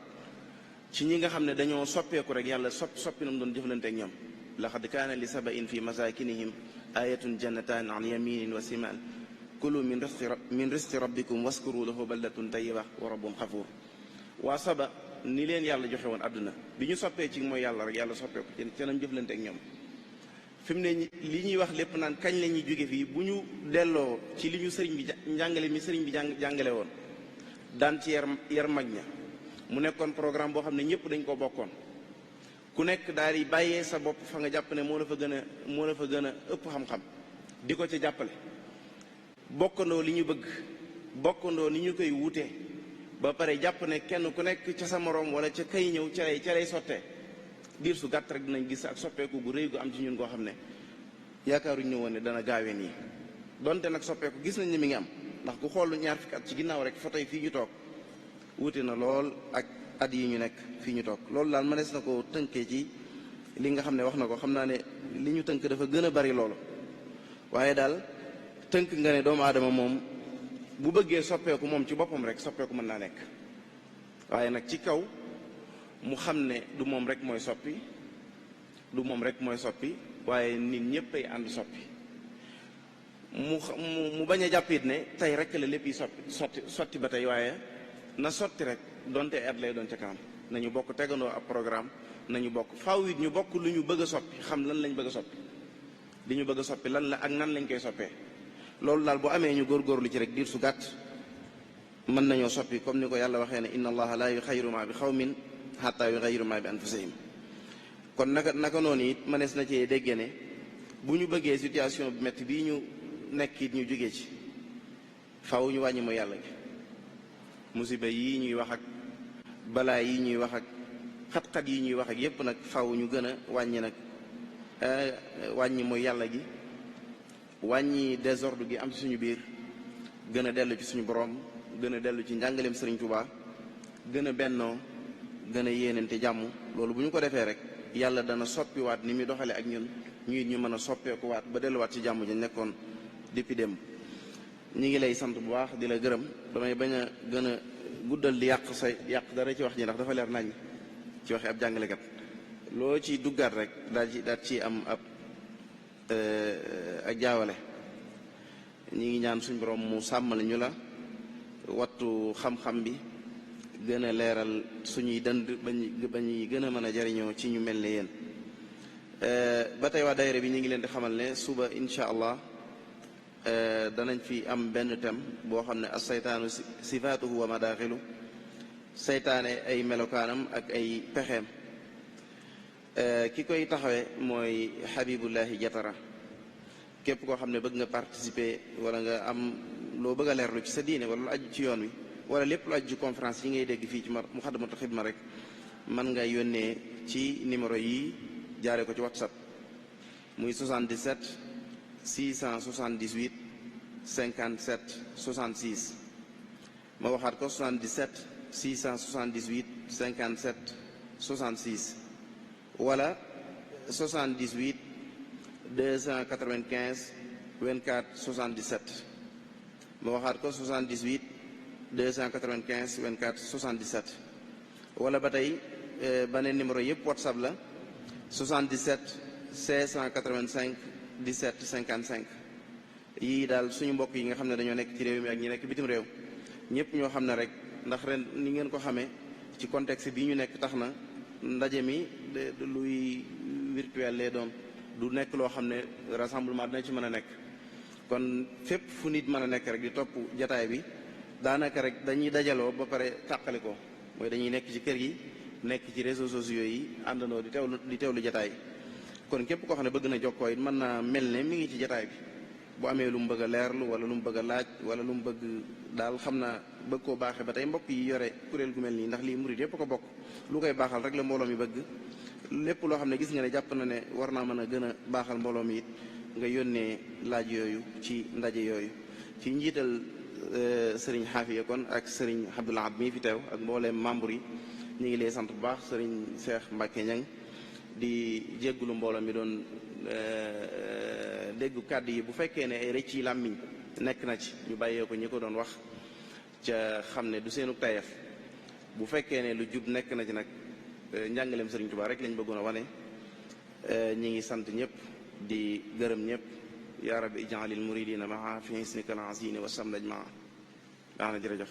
ci ñi nga xam ne dañoo soppeeku rek yàlla soppi nam doon jëflante ak ñoom. laqad kaana li sabain fi masakinihim ayatun jannataan an yaminin wa simal kulu min rizqi rabbikum waskuru lahu baldatun tayyiba wa rabbun xafuur. waa saba ni leen yàlla joxe woon àdduna bi ñu soppee ci mooy yàlla rek yàlla soppeeku ca nañ jëflante ak ñoom. fi mu ne li ñuy wax lépp naan kañ la ñuy jóge fii, bu ñu delloo ci li ñu sëriñ bi njàngale mi sëriñ bi jàngale woon daan ci yar mag ña, mu nekkoon programme boo xam ne ñëpp dañ ko bokkoon. ku nekk daal di bàyyee sa bopp fa nga jàpp ne moo la fa gën a ëpp xam-xam di ko ca jàppale. bokkandoo li ñu bëgg, bokkandoo ni ñu koy wutee, ba pare jàpp ne kenn ku nekk ca sa moroom wala ca kay ñëw ca lay sottee. diir su gàtt rek dinañ gis ak soppeeku gu rëy gu am ci ñun koo xam ne yaakaaruñu ne woon ne dana gaawee nii. donte nag soppeeku gis nañ ne mi ngi am, ndax ku xool ñaar fukki at ci ginnaaw rek photo yi fii ñu toog wuute na lool ak at yi ñu nekk fii ñu toog. loolu daal mënees na ko tënkee ci li nga xam ne wax na ko. xam naa ne li ñu tënk dafa gën a bari loolu, waaye daal tënk nga ne doomu aadama moom bu bëggee soppeeku moom ci boppam rek soppeeku mën naa nekk. waaye nag ci kaw mu xam ne du moom rek mooy soppi waaye nit ñëpp ay ànd soppi. mu bañ a jàpp it ne tey rek la lépp yi sotti ba tey, waaye na sotti rek donte at lay doon ca kanam. nañu bokk tegandoo ab programme, nañu bokk faaw it ñu bokk lu ñu bëgg a soppi, xam lan lañ bëgg a soppi. li ñu bëgg a soppi lan la ak nan lañ koy soppee. loolu daal bu amee ñu góorgóorlu ci rek diir su gàtt mën nañoo soppi comme ni ko yàlla waxee ne inna allaha la yuxayyiru ma bi xawmin hatta yuxayyiru ma bi anfusihim. kon naka noonu it mënees na cee dégge ne bu ñu bëggee situation bi métti bii ñu nekk it ñu jógee ci faw ñu wàññi mooy yàlla gi. musiba yi ñuy wax ak balaa yi ñuy wax ak xat-xat yi ñuy wax ak yépp nag faw ñu gën a wàññi nag wàññi mooy yàlla gi, wàññi désordre gi am ci suñu biir, gën a dellu ci suñu borom, gën a dellu ci njàngaleem Sëriñ Tuubaa, gën a bennoo, gën a yéenante jàmm. loolu bu ñu ko defee rek yàlla dana soppiwaat ni muy doxale ak ñun ñu mën a soppeekuwaat ba delluwaat ci jàmm ji nekkoon depuis démb. ñi ngi lay sant bu baax di la gërëm. damay bañ a gën a guddal di yàq dara ci wax ji ndax dafa leer nañ ci waxe ab jàngalekat. loo ci duggaat rek daal ci am ab ak jaawale. ñi ngi ñaan suñu borom mu sàmmal ñu la wattu xam-xam bi, gën a leeral suñuy dënd bañuy gën a mën a jariñoo ci ñu mel ne yéen. ba tey waa daayira bi ñu ngi leen di xamal ne suba incha allah danañ fi am benn thème boo xam ne as-saytaanu sifaatuhu wa madaaxilu, saytaane ay melokaanam ak ay pexeem. ki koy taxawee mooy Habibullahi Jatara. képp koo xam ne bëgg nga participer wala nga am loo bëgg a leerlu ci sa diine wala lu aju ci yoon wi wala lépp lu aju ci conférence yi ngay dégg fii ci Muxaddamatul Xidma rek mën nga yónnee ci numéro yi jaare ko ci WhatsApp muy 77 678 57 66. ma waxaat ko 77 678 57 66 wala 78 295 24 77. ma waxaat ko 78 295 24 77. wala ba tey beneen numéro yëpp WhatsApp la 77 685 17 55. yii daal suñu mbokk yi nga xam ne dañoo nekk ci réew mi ak ñi nekk bitim réew ñëpp ñoo xam ne rek ndax ren ni ngeen ko xamee ci contexte bii ñu nekk tax na ndaje mi luy virtuel lay doon, du nekk loo xam ne rassemblement dina ci mën a nekk. kon fépp fu nit mën a nekk rek di topp jataay bi daanaka rek dañuy dajaloo ba pare tàqali ko, mooy dañuy nekk ci kër gi, nekk ci réseaux sociaux yi, àndandoo di teewlu jataay. kon képp koo xam ne bëgg na jokkoo it mën naa mel ne mi ngi ci jataay bi bu amee lu mu bëgg a leerlu wala lu mu bëgg a laaj wala lu mu bëgg daal xam naa bëgg koo baaxee ba tey mbokk yi yore kuréel gu mel nii, ndax lii murid yépp ko bokk, lu koy baaxal rek la mbooloo mi bëgg. lépp loo xam ne gis nga ne jàpp na ne war naa mën a gën a baaxal mbooloo mi it nga yónnee laaj yooyu ci ndaje yooyu ci njiital sëriñ Xaafiya kon ak sëriñ Abdul Ahad mii fi teew ak mbooleem membre yi. ñu ngi lay sant bu baax sëriñ Cheikh Mbacke Ñang di jéggulu mbooloo mi doon déggu kàddu yi bu fekkee ne ay rëcc yi làmmiñ nekk na ci ñu bàyyee ko ñi ko doon wax ca xam ne du seenu tayef. bu fekkee ne lu jub nekk na ci nag njàngaleem Sëriñ Tuubaa rek lañ bëggoon a wane. ñi ngi sant ñëpp di gërëm ñëpp. yaa rabbi ij'alil muridina maa fi hisnika al-azim wa samdaj maa. baax na jërëjëf.